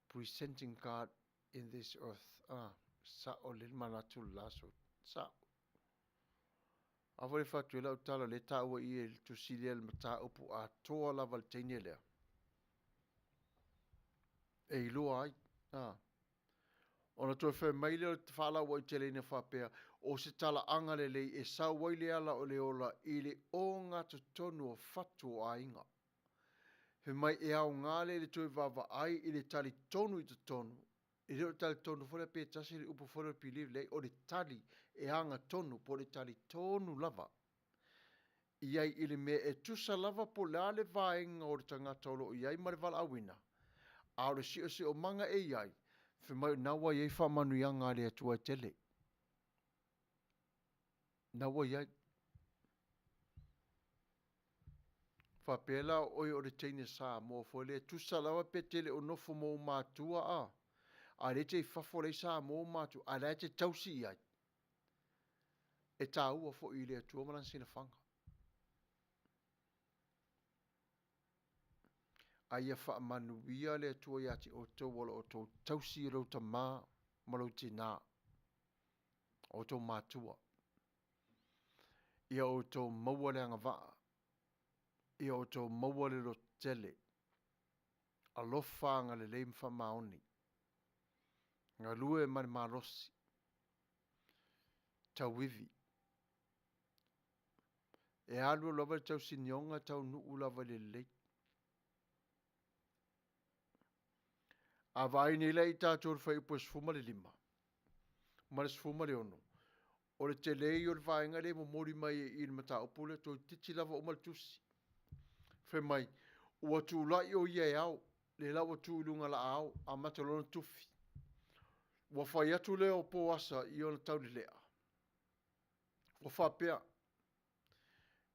presenting God in this earth. Ah, sao lelei le manatu le la sui. Sao. A foi le fatu e lau tala le taua i e le tusi lea le mataupu atoa lava le teine lea. E iloa ai. Ah. Ona toe fai mai lea o le faalauaiteleina faapea, o se talaaga lelei e sau ai le ala o le ola i le ogatotonu o fatu o aiga. Fai mai e aoga lea i le toe vaavaai i le talitonu i totonu, e le o le talitonu foi lea pe tasi le upu foi lea o le believe, leai o le tali e agatonu po o le talitonu lava i ai i le mea e tusa lava po o le a le vaega o le tagata o lo o i ai ma le valaauina, a o le siosiomaga e i ai, fai mai o lena ua i ai faamanuiaga a le Atua e tele. O lena ua i ai. Faapea la o oe o le teine Samoa foi lea, tusa lava pe te le o nofo ma ou matua, a. A lea e te i fafo, la e i Samoa ma matua, a la e te tausi i ai. E taua foi i le Atua ma lana silafaga. A ia faamanuia le Atua ia te outou o lo o outou tausi i lou tama ma lou tinā, o outou matua. Ia outou maua le agavaa, ia outou maua le lototele, alofa agalelei ma faamaoni, galue ma le malosi, tauivi. E alu alu lava le tausinioga e taunuu lava i le lelei. A vaai nei la i tatou i le fuaiupu e 15 ma le 16, o le tele ia o le vaega lea e momoli mai ai i i le mataupu lea, toeitiiti lava uma le tusi. Fai mai, ua tulai o ia e ao, lea la ua tu i luga o le ao, amata loa ona tufi. Ua fai atu lea o Poasa i ona taulelea, ua faapea,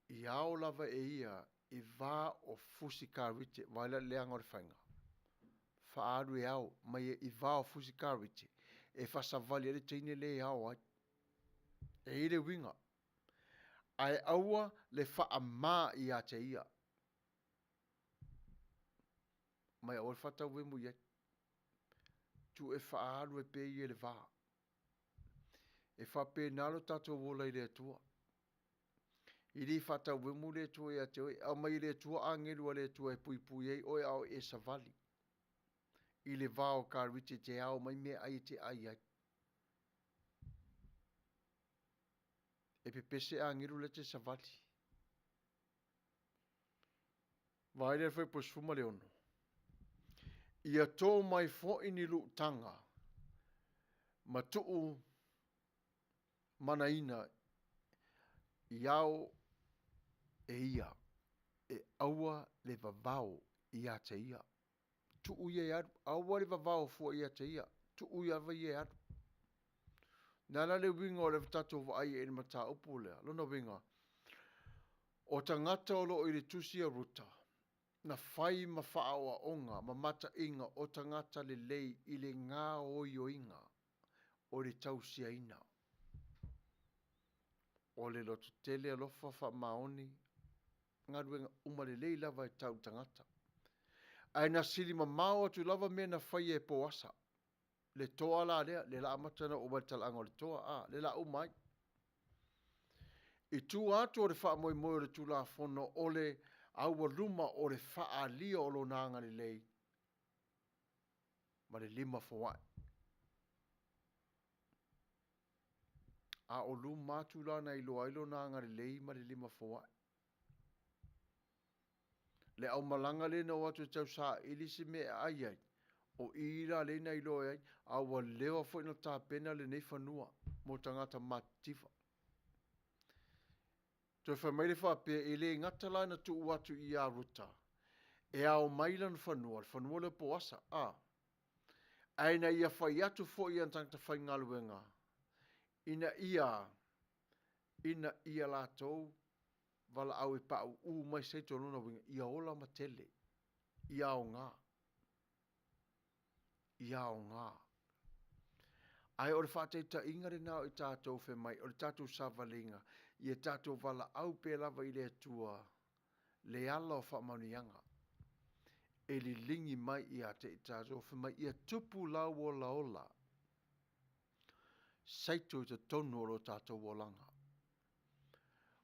Ia ao lava e ia i va o fusi karite, vaai la i le leaga o le faiga, faaalu e ao mai i va o fusi karite e faasavali ai le teine lea e ao ai. E i ai le uiga, ae aua le faama ia te ia. Ma aua le faatauemu i ai. Tuu e faaalu ai pea ia i le va. E faapena lo tatou ola i le Atua. E le faatauemu le Atua ia te oe. E aumai e le Atua agelu a le Atua e puipui ai oe a o e savali i le va o karite e te ao mai meaai e te ai ai. E pepese agelu la e te savali. Vaai lea i le fuaiupu 16. Ia tō mai foi ni luutaga ma tuu manaina i ao e ia, e aua le vavao ia te ia. Tuu ia e alu, aua le vavao fua ia te ia, tuu lava ia e alu. O le a la le uiga o le tatou vaai ai i le mataupu lea? Lona uiga, o tagata o lo o i le tusi a Ruta, na fai ma faaoaoga ma mataiga o tagata lelei i le gaoioiga o le tausiaina o le lototele, alofa, faamaoni, galuega uma lelei lava e tau i tagata. Ae na sili mamao atu lava mea na faia e Poasa, le toa la lea, lea o le a amata ona oo mai i le talaaga o le toa, a, lea o le a uma ai. I tua atu o le faamoemoe o le Tulafono o le aualuma o le faaalia o Lona agalelei ma le limafoa'i. A o luma atu la na iloa ai Lona agalelei ma le limafoa'i. Le aumalaga lea na o atu e tausaili se mea e aai ai, o i la lea na iloa ai, a ua leva foi ona tapena lenei fanua mo tagata matitiva. Toe fai mai lea faapea, e le gata la ina tuu atu ia Ruta e ao mai lona fanua, le fanua lea o Poasa, a, ae na ia fai atu foi i ana tagata faigaluega ina ia, ina ia latou valaau e pauu mai saito, o lona uiga, ia ola ma tele, ia aoga, ia aoga. Ae o le faataitaiga lena o i tatou fai mai o le tatou savaliga, ia tatou valaau pea lava i le Atua le ala o faamanuiaga e liligi mai ia te i tatou, fai mai ia tupu lau olaola saito i totonu o lo tatou olaga.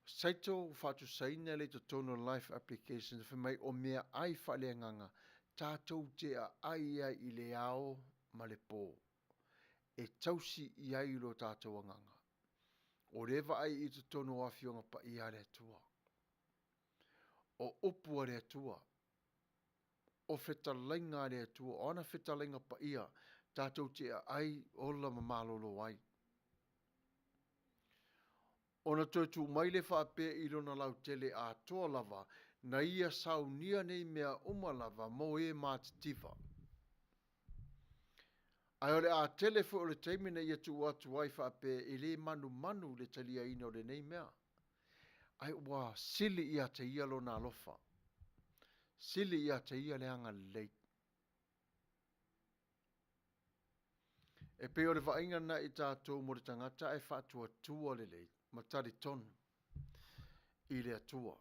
Saito ua faatusaina lea i totonu o Life Applications, fai mai o meaai faaleagaga tatou te aai ai i le ao ma le po, e tausi i ai lo tatou agaga. O lea e vaai i totonu o Afioga Paia a le Atua, o upu a le Atua, o fetalaiga a le Atua, o ana fetalaiga paia tatou te aai ola ma malolo ai. Ona toe tuu mai lea faapea i lona lautele atoa lava, na ia saunia nei mea uma lava mo e matitiva. Ae o le a tele foi o le taimi na ia tuu atu ai faapea e le manumanu i le taliaina o lenei mea, ae ua sili ia te ia lona alofa, sili ia te ia le agalelei. E pei o le vaaiga lena i tatou mo le tagata ae faatuatua lelei ma talitonu i le Atua.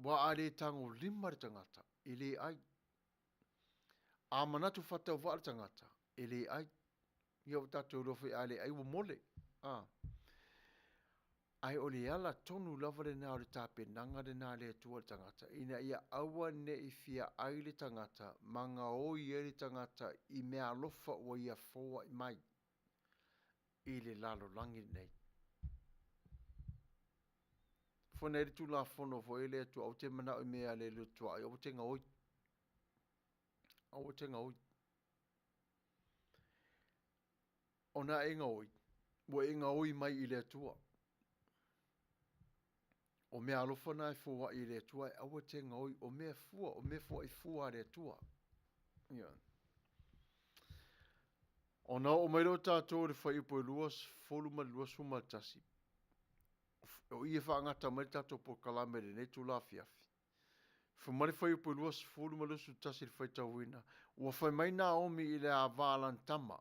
Aua a le tagolima le tagata, e le ai. A manatu faatauvaa le tagata, e le ai. Ia ua tatou iloa foi a le ai ua mole. A. Ae o le ala tonu lava lena o le tapenaga lena a le Atua i le tagata, ina ia aua ne i fia ai le tagata ma gaoi ai le tagata i meaalofa ua ia foai mai i le lalolagi lenei. Fono ai le Tulafono foi le Atua, aua te manao i mea a le lotoai, aua te gaoi. Aua te gaoi. Ona a e gaoi, ua e gaoi mai i le Atua. O mea alofa na e foai e le Atua, e aua te gaoi, o mea fua, o mea foai fua a le Atua. Yeah. Ona oo mai lea o tatou i le fuaiupu e 20 ma le 21, o i e faagata mai le tatou polokalame i lenei itula afiafi. Fai mai le fuaiupu e 20 ma le 21 i le faitauina, ua fai mai Naomi i le ava a lana tama,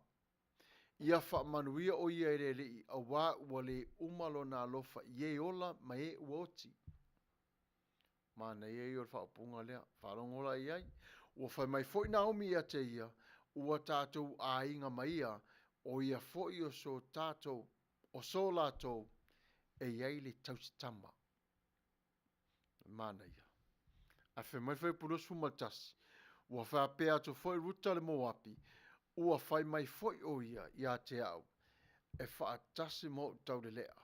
Ia faamanuia o ia e le Alii, auā ua le uma lona alofa i e ola ma e ua oti. Manaia ia o le faaupuga lea. Faalogo la i ai. Ua fai mai foi Naomi ia te ia, Ua tatou aiga ma ia, o ia foi o so tatou, o so latou e i ai le tausitama. Manaia. Ae fai mai le fuaiupu 21, Ua faapea atu foi Ruta le Moapi, Ua fai mai foi o ia ia te au, e faatasi ma ou taulelea,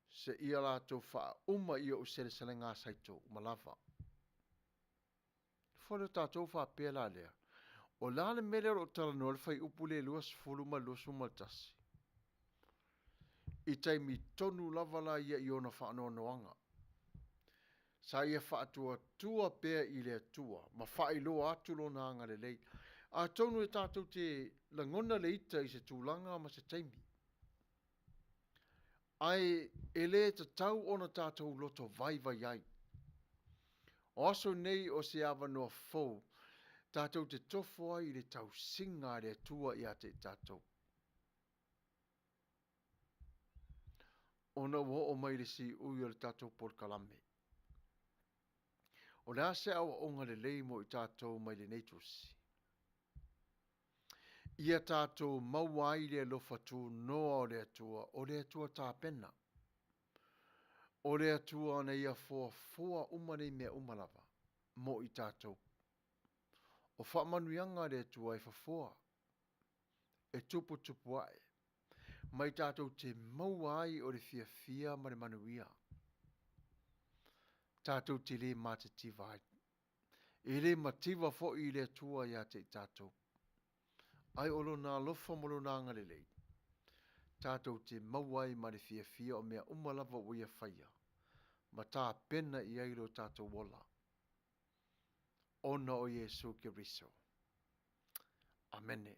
seia latou faauma i ou seleselega saito uma lava. Foi lo tatou faapea la lea, o le a le mea lea o lo o talanoa le fuaiupu lea 20 ma le 21? I taimi tonu lava la ia i ona faanoanoaga, sa ia faatuatua pea i le Atua ma faailoa atu lona agalelei. Atonu e tatou te lagona le ita i se tulaga ma se taimi, ae e le tatau ona tatou loto vaivai ai. O aso nei o se avanoa fou tatou te tofo ai i le tausiga a le Atua ia te i tatou. Ona ua oo mai le siui o le tatou polokalame. O le a se aoaoga lelei mo i tatou mai lenei tusi? Ia tatou maua ai le alofa tunoa o le Atua, o le Atua tapena. O le Atua na ia foafoa uma nei mea uma lava mo i tatou. O faamanuiaga a le Atua e fofoa, e tuputupu ae, mai tatou te maua ai o le fiafia ma le manuia. Tatou te le matitiva ai. E le mativa foi i le Atua ia te i tatou. Ae o Lona alofa ma Lona agalelei, tatou te maua ai ma le fiafia o mea uma lava ua Ia faia, ma tapena i ai lo tatou ola, ona o Iesu Keriso. Amene.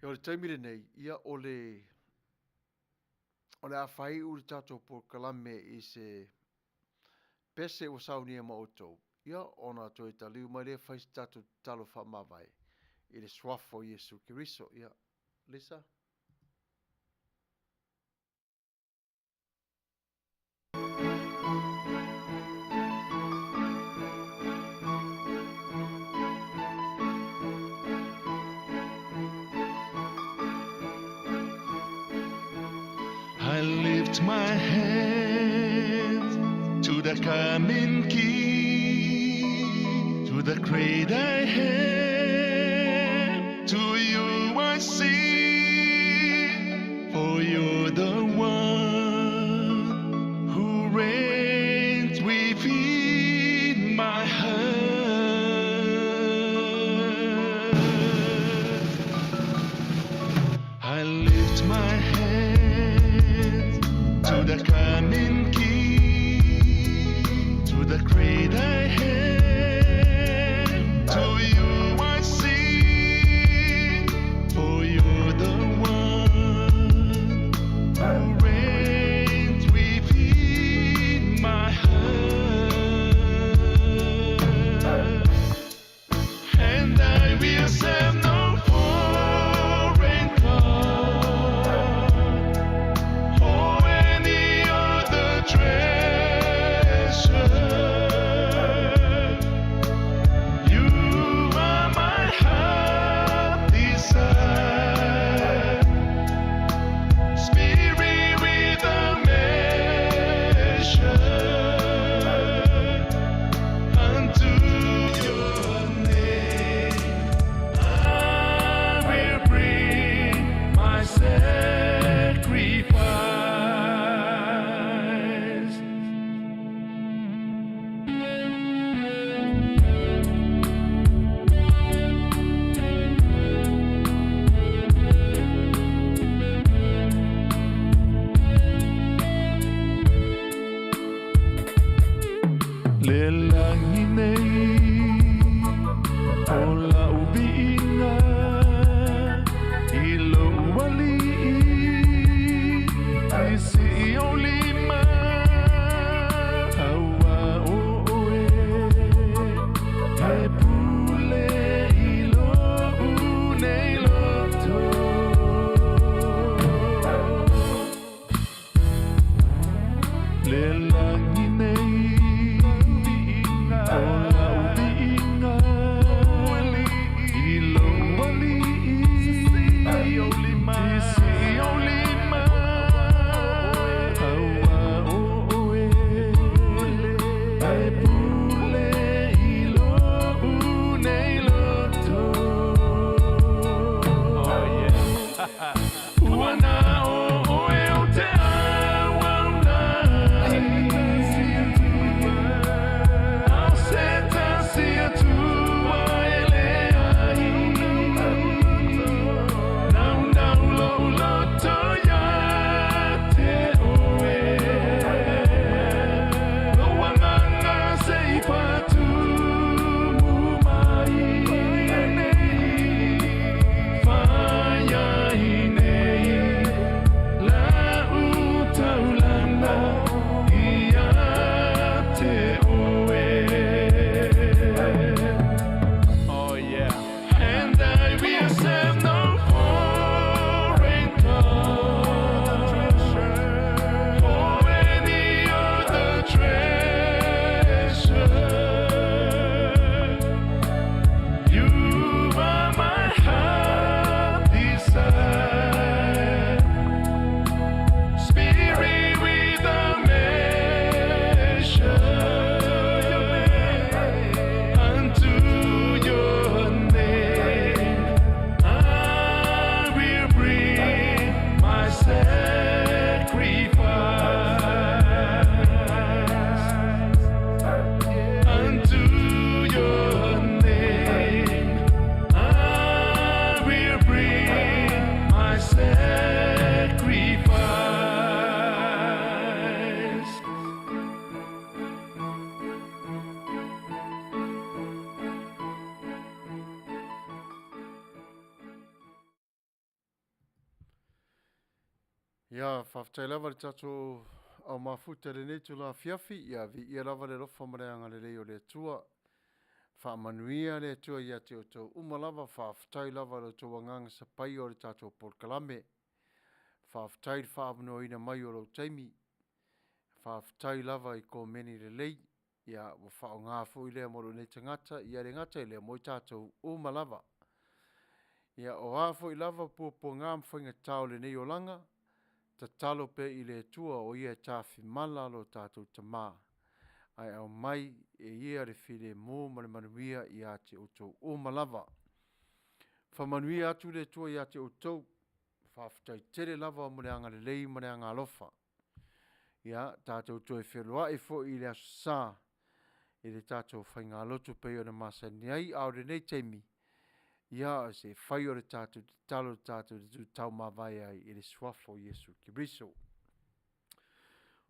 Ia, o le taimi lenei, ia o le o le a faaiu le tatou polokalame i se pese ua saunia ma outou, ia ona toe taliu mai lea fai se tatou tatalo faamavae i le suafa o Iesu Keriso. Ia, Lisa? I lift my hands to the coming King, to the great I am, to you I sing, for you're the one who reigns within my heart. I lift my hands to the coming King, to the great I am, to you I sing, for you're the one who reigns within my heart. And I will Ia, faafetai lava i le tatou au mafuta i lenei itula afiafi, ia viia lava le alofa ma le agalelei o le Atua. Faamanuia le Atua ia te outou uma lava, faafetai lava i lo outou agaga sapaia o le tatou polokalame. Faafetai i le faaavanoaina mai o lou taimi, faafetai lava i komeni lelei, ia ua faaaoga foi lea mo lou nei tagata, ia e le gata i lea mo i tatou uma lava. Ia o a foi lava puapuaga ma faigata o lenei olaga, tatalo pea i le Atua o Ia e tafimala lo tatou Tama, ae aumai e Ia le filemu ma le manuia ia te outou uma lava. Faamanuia atu le Atua ia te outou, faafetai tele lava mo le agalelei ma le agaalofa. Ia, tatou toe feiloai foi i le Aso Sa i le tatou faigalotu e pei ona masani ai, a o lenei taimi, ia se i fai o le tatou tatalo tatou te taumavae ai i le suafa o Iesu Keriso.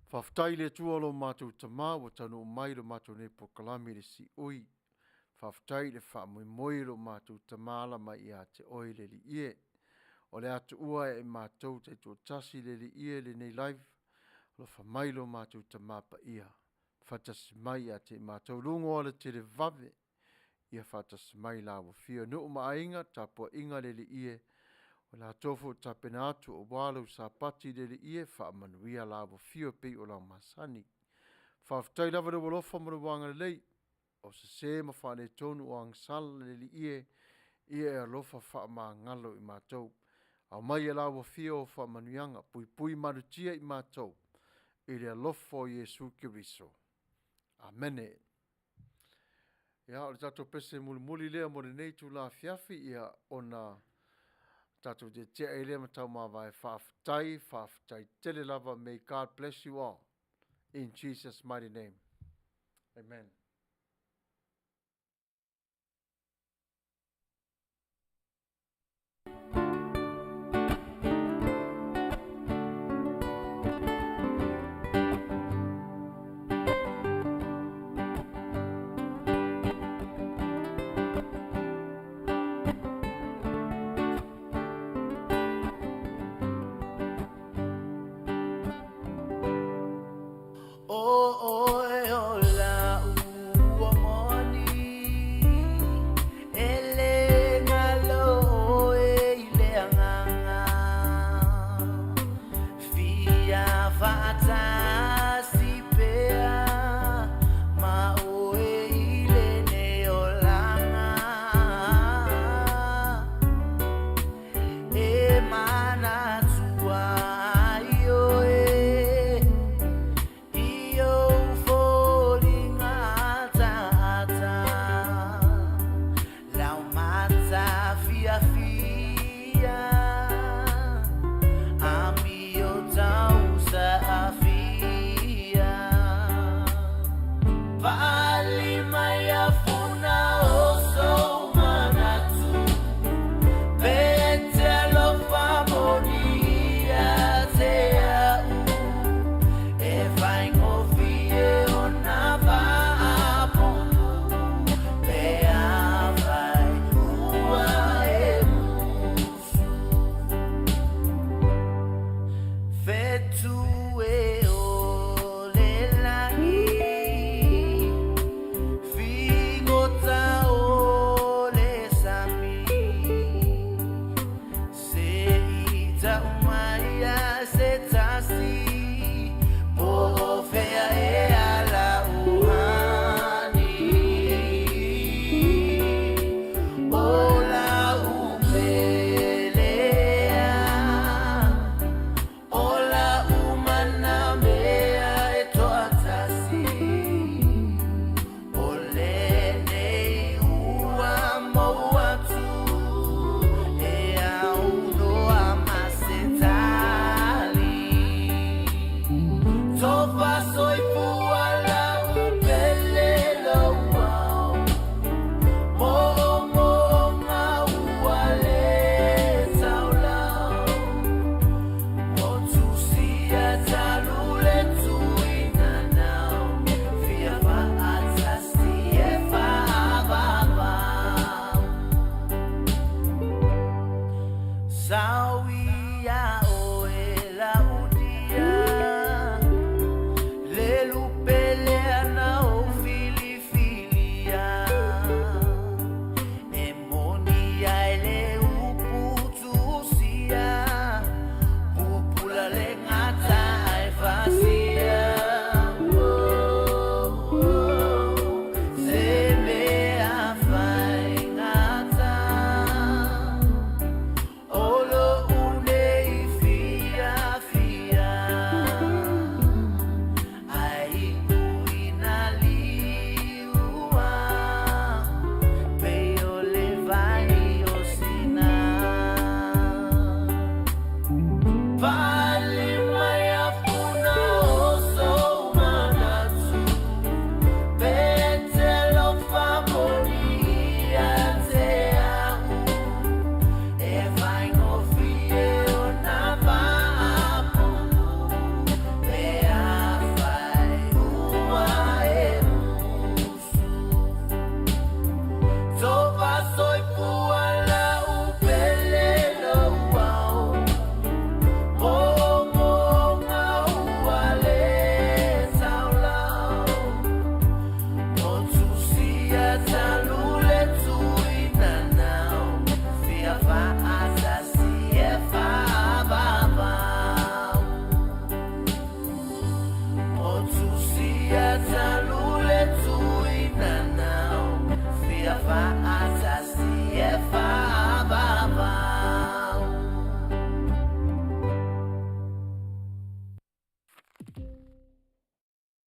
Faafetai i le Atua lo matou Tama ua taunuu mai lo matou nei polokalame i le siui. Faafetai i le faamoemoe o lo matou Tama ala mai ia te oe le Alii e. O le a tuua ia i matou taitoatasi le Alii e lenei live, alofa mai lo matou Tama Paia, faatasi mai ia te i matou luga o alatelevave, ia faatasi mai la ua afio nuu ma aiga, tapuaiga le Alii e, o latou foi ua tapena atu aua lou Sapati le Alii e, faamanuia la ua afio e pei o lau masani. Faafetai lava i lou alofa ma lou agalelei, o sese ma faaletonu o agasala le Alii e, ia e alofa faamagalo i matou. Aumai e la ua afio o faamanuiaga, puipui malutia i matou i le alofa o Iesu Keriso. Amene. Ia, o le tatou pese mulimuli lea mo lenei itula afiafi, ia ona tatou tietie ai lea ma taumavae. Faafetai, faafetai tele lava. May God bless you all. In Jesus' mighty name. Amen. O oe o la'u ua moni E le galo oe i le agaga Fia faatasi pea ma oe i lenei olaga E manatua ai oe i ou foliga ataata Laumata fiafia Amio tausa afia Fa'ali mai a funa o sou manatu Pe te alofa moni ia te a'u E faigofie ona faapopo Pe afai ua e usu Fetu e o le lagi Figota o le sami Se i tau mai ai se tasi Po o fea e ala uhani O lau pelea O lau mana mea e toatasi O lenei ua mou atu E aunoa ma se tasi.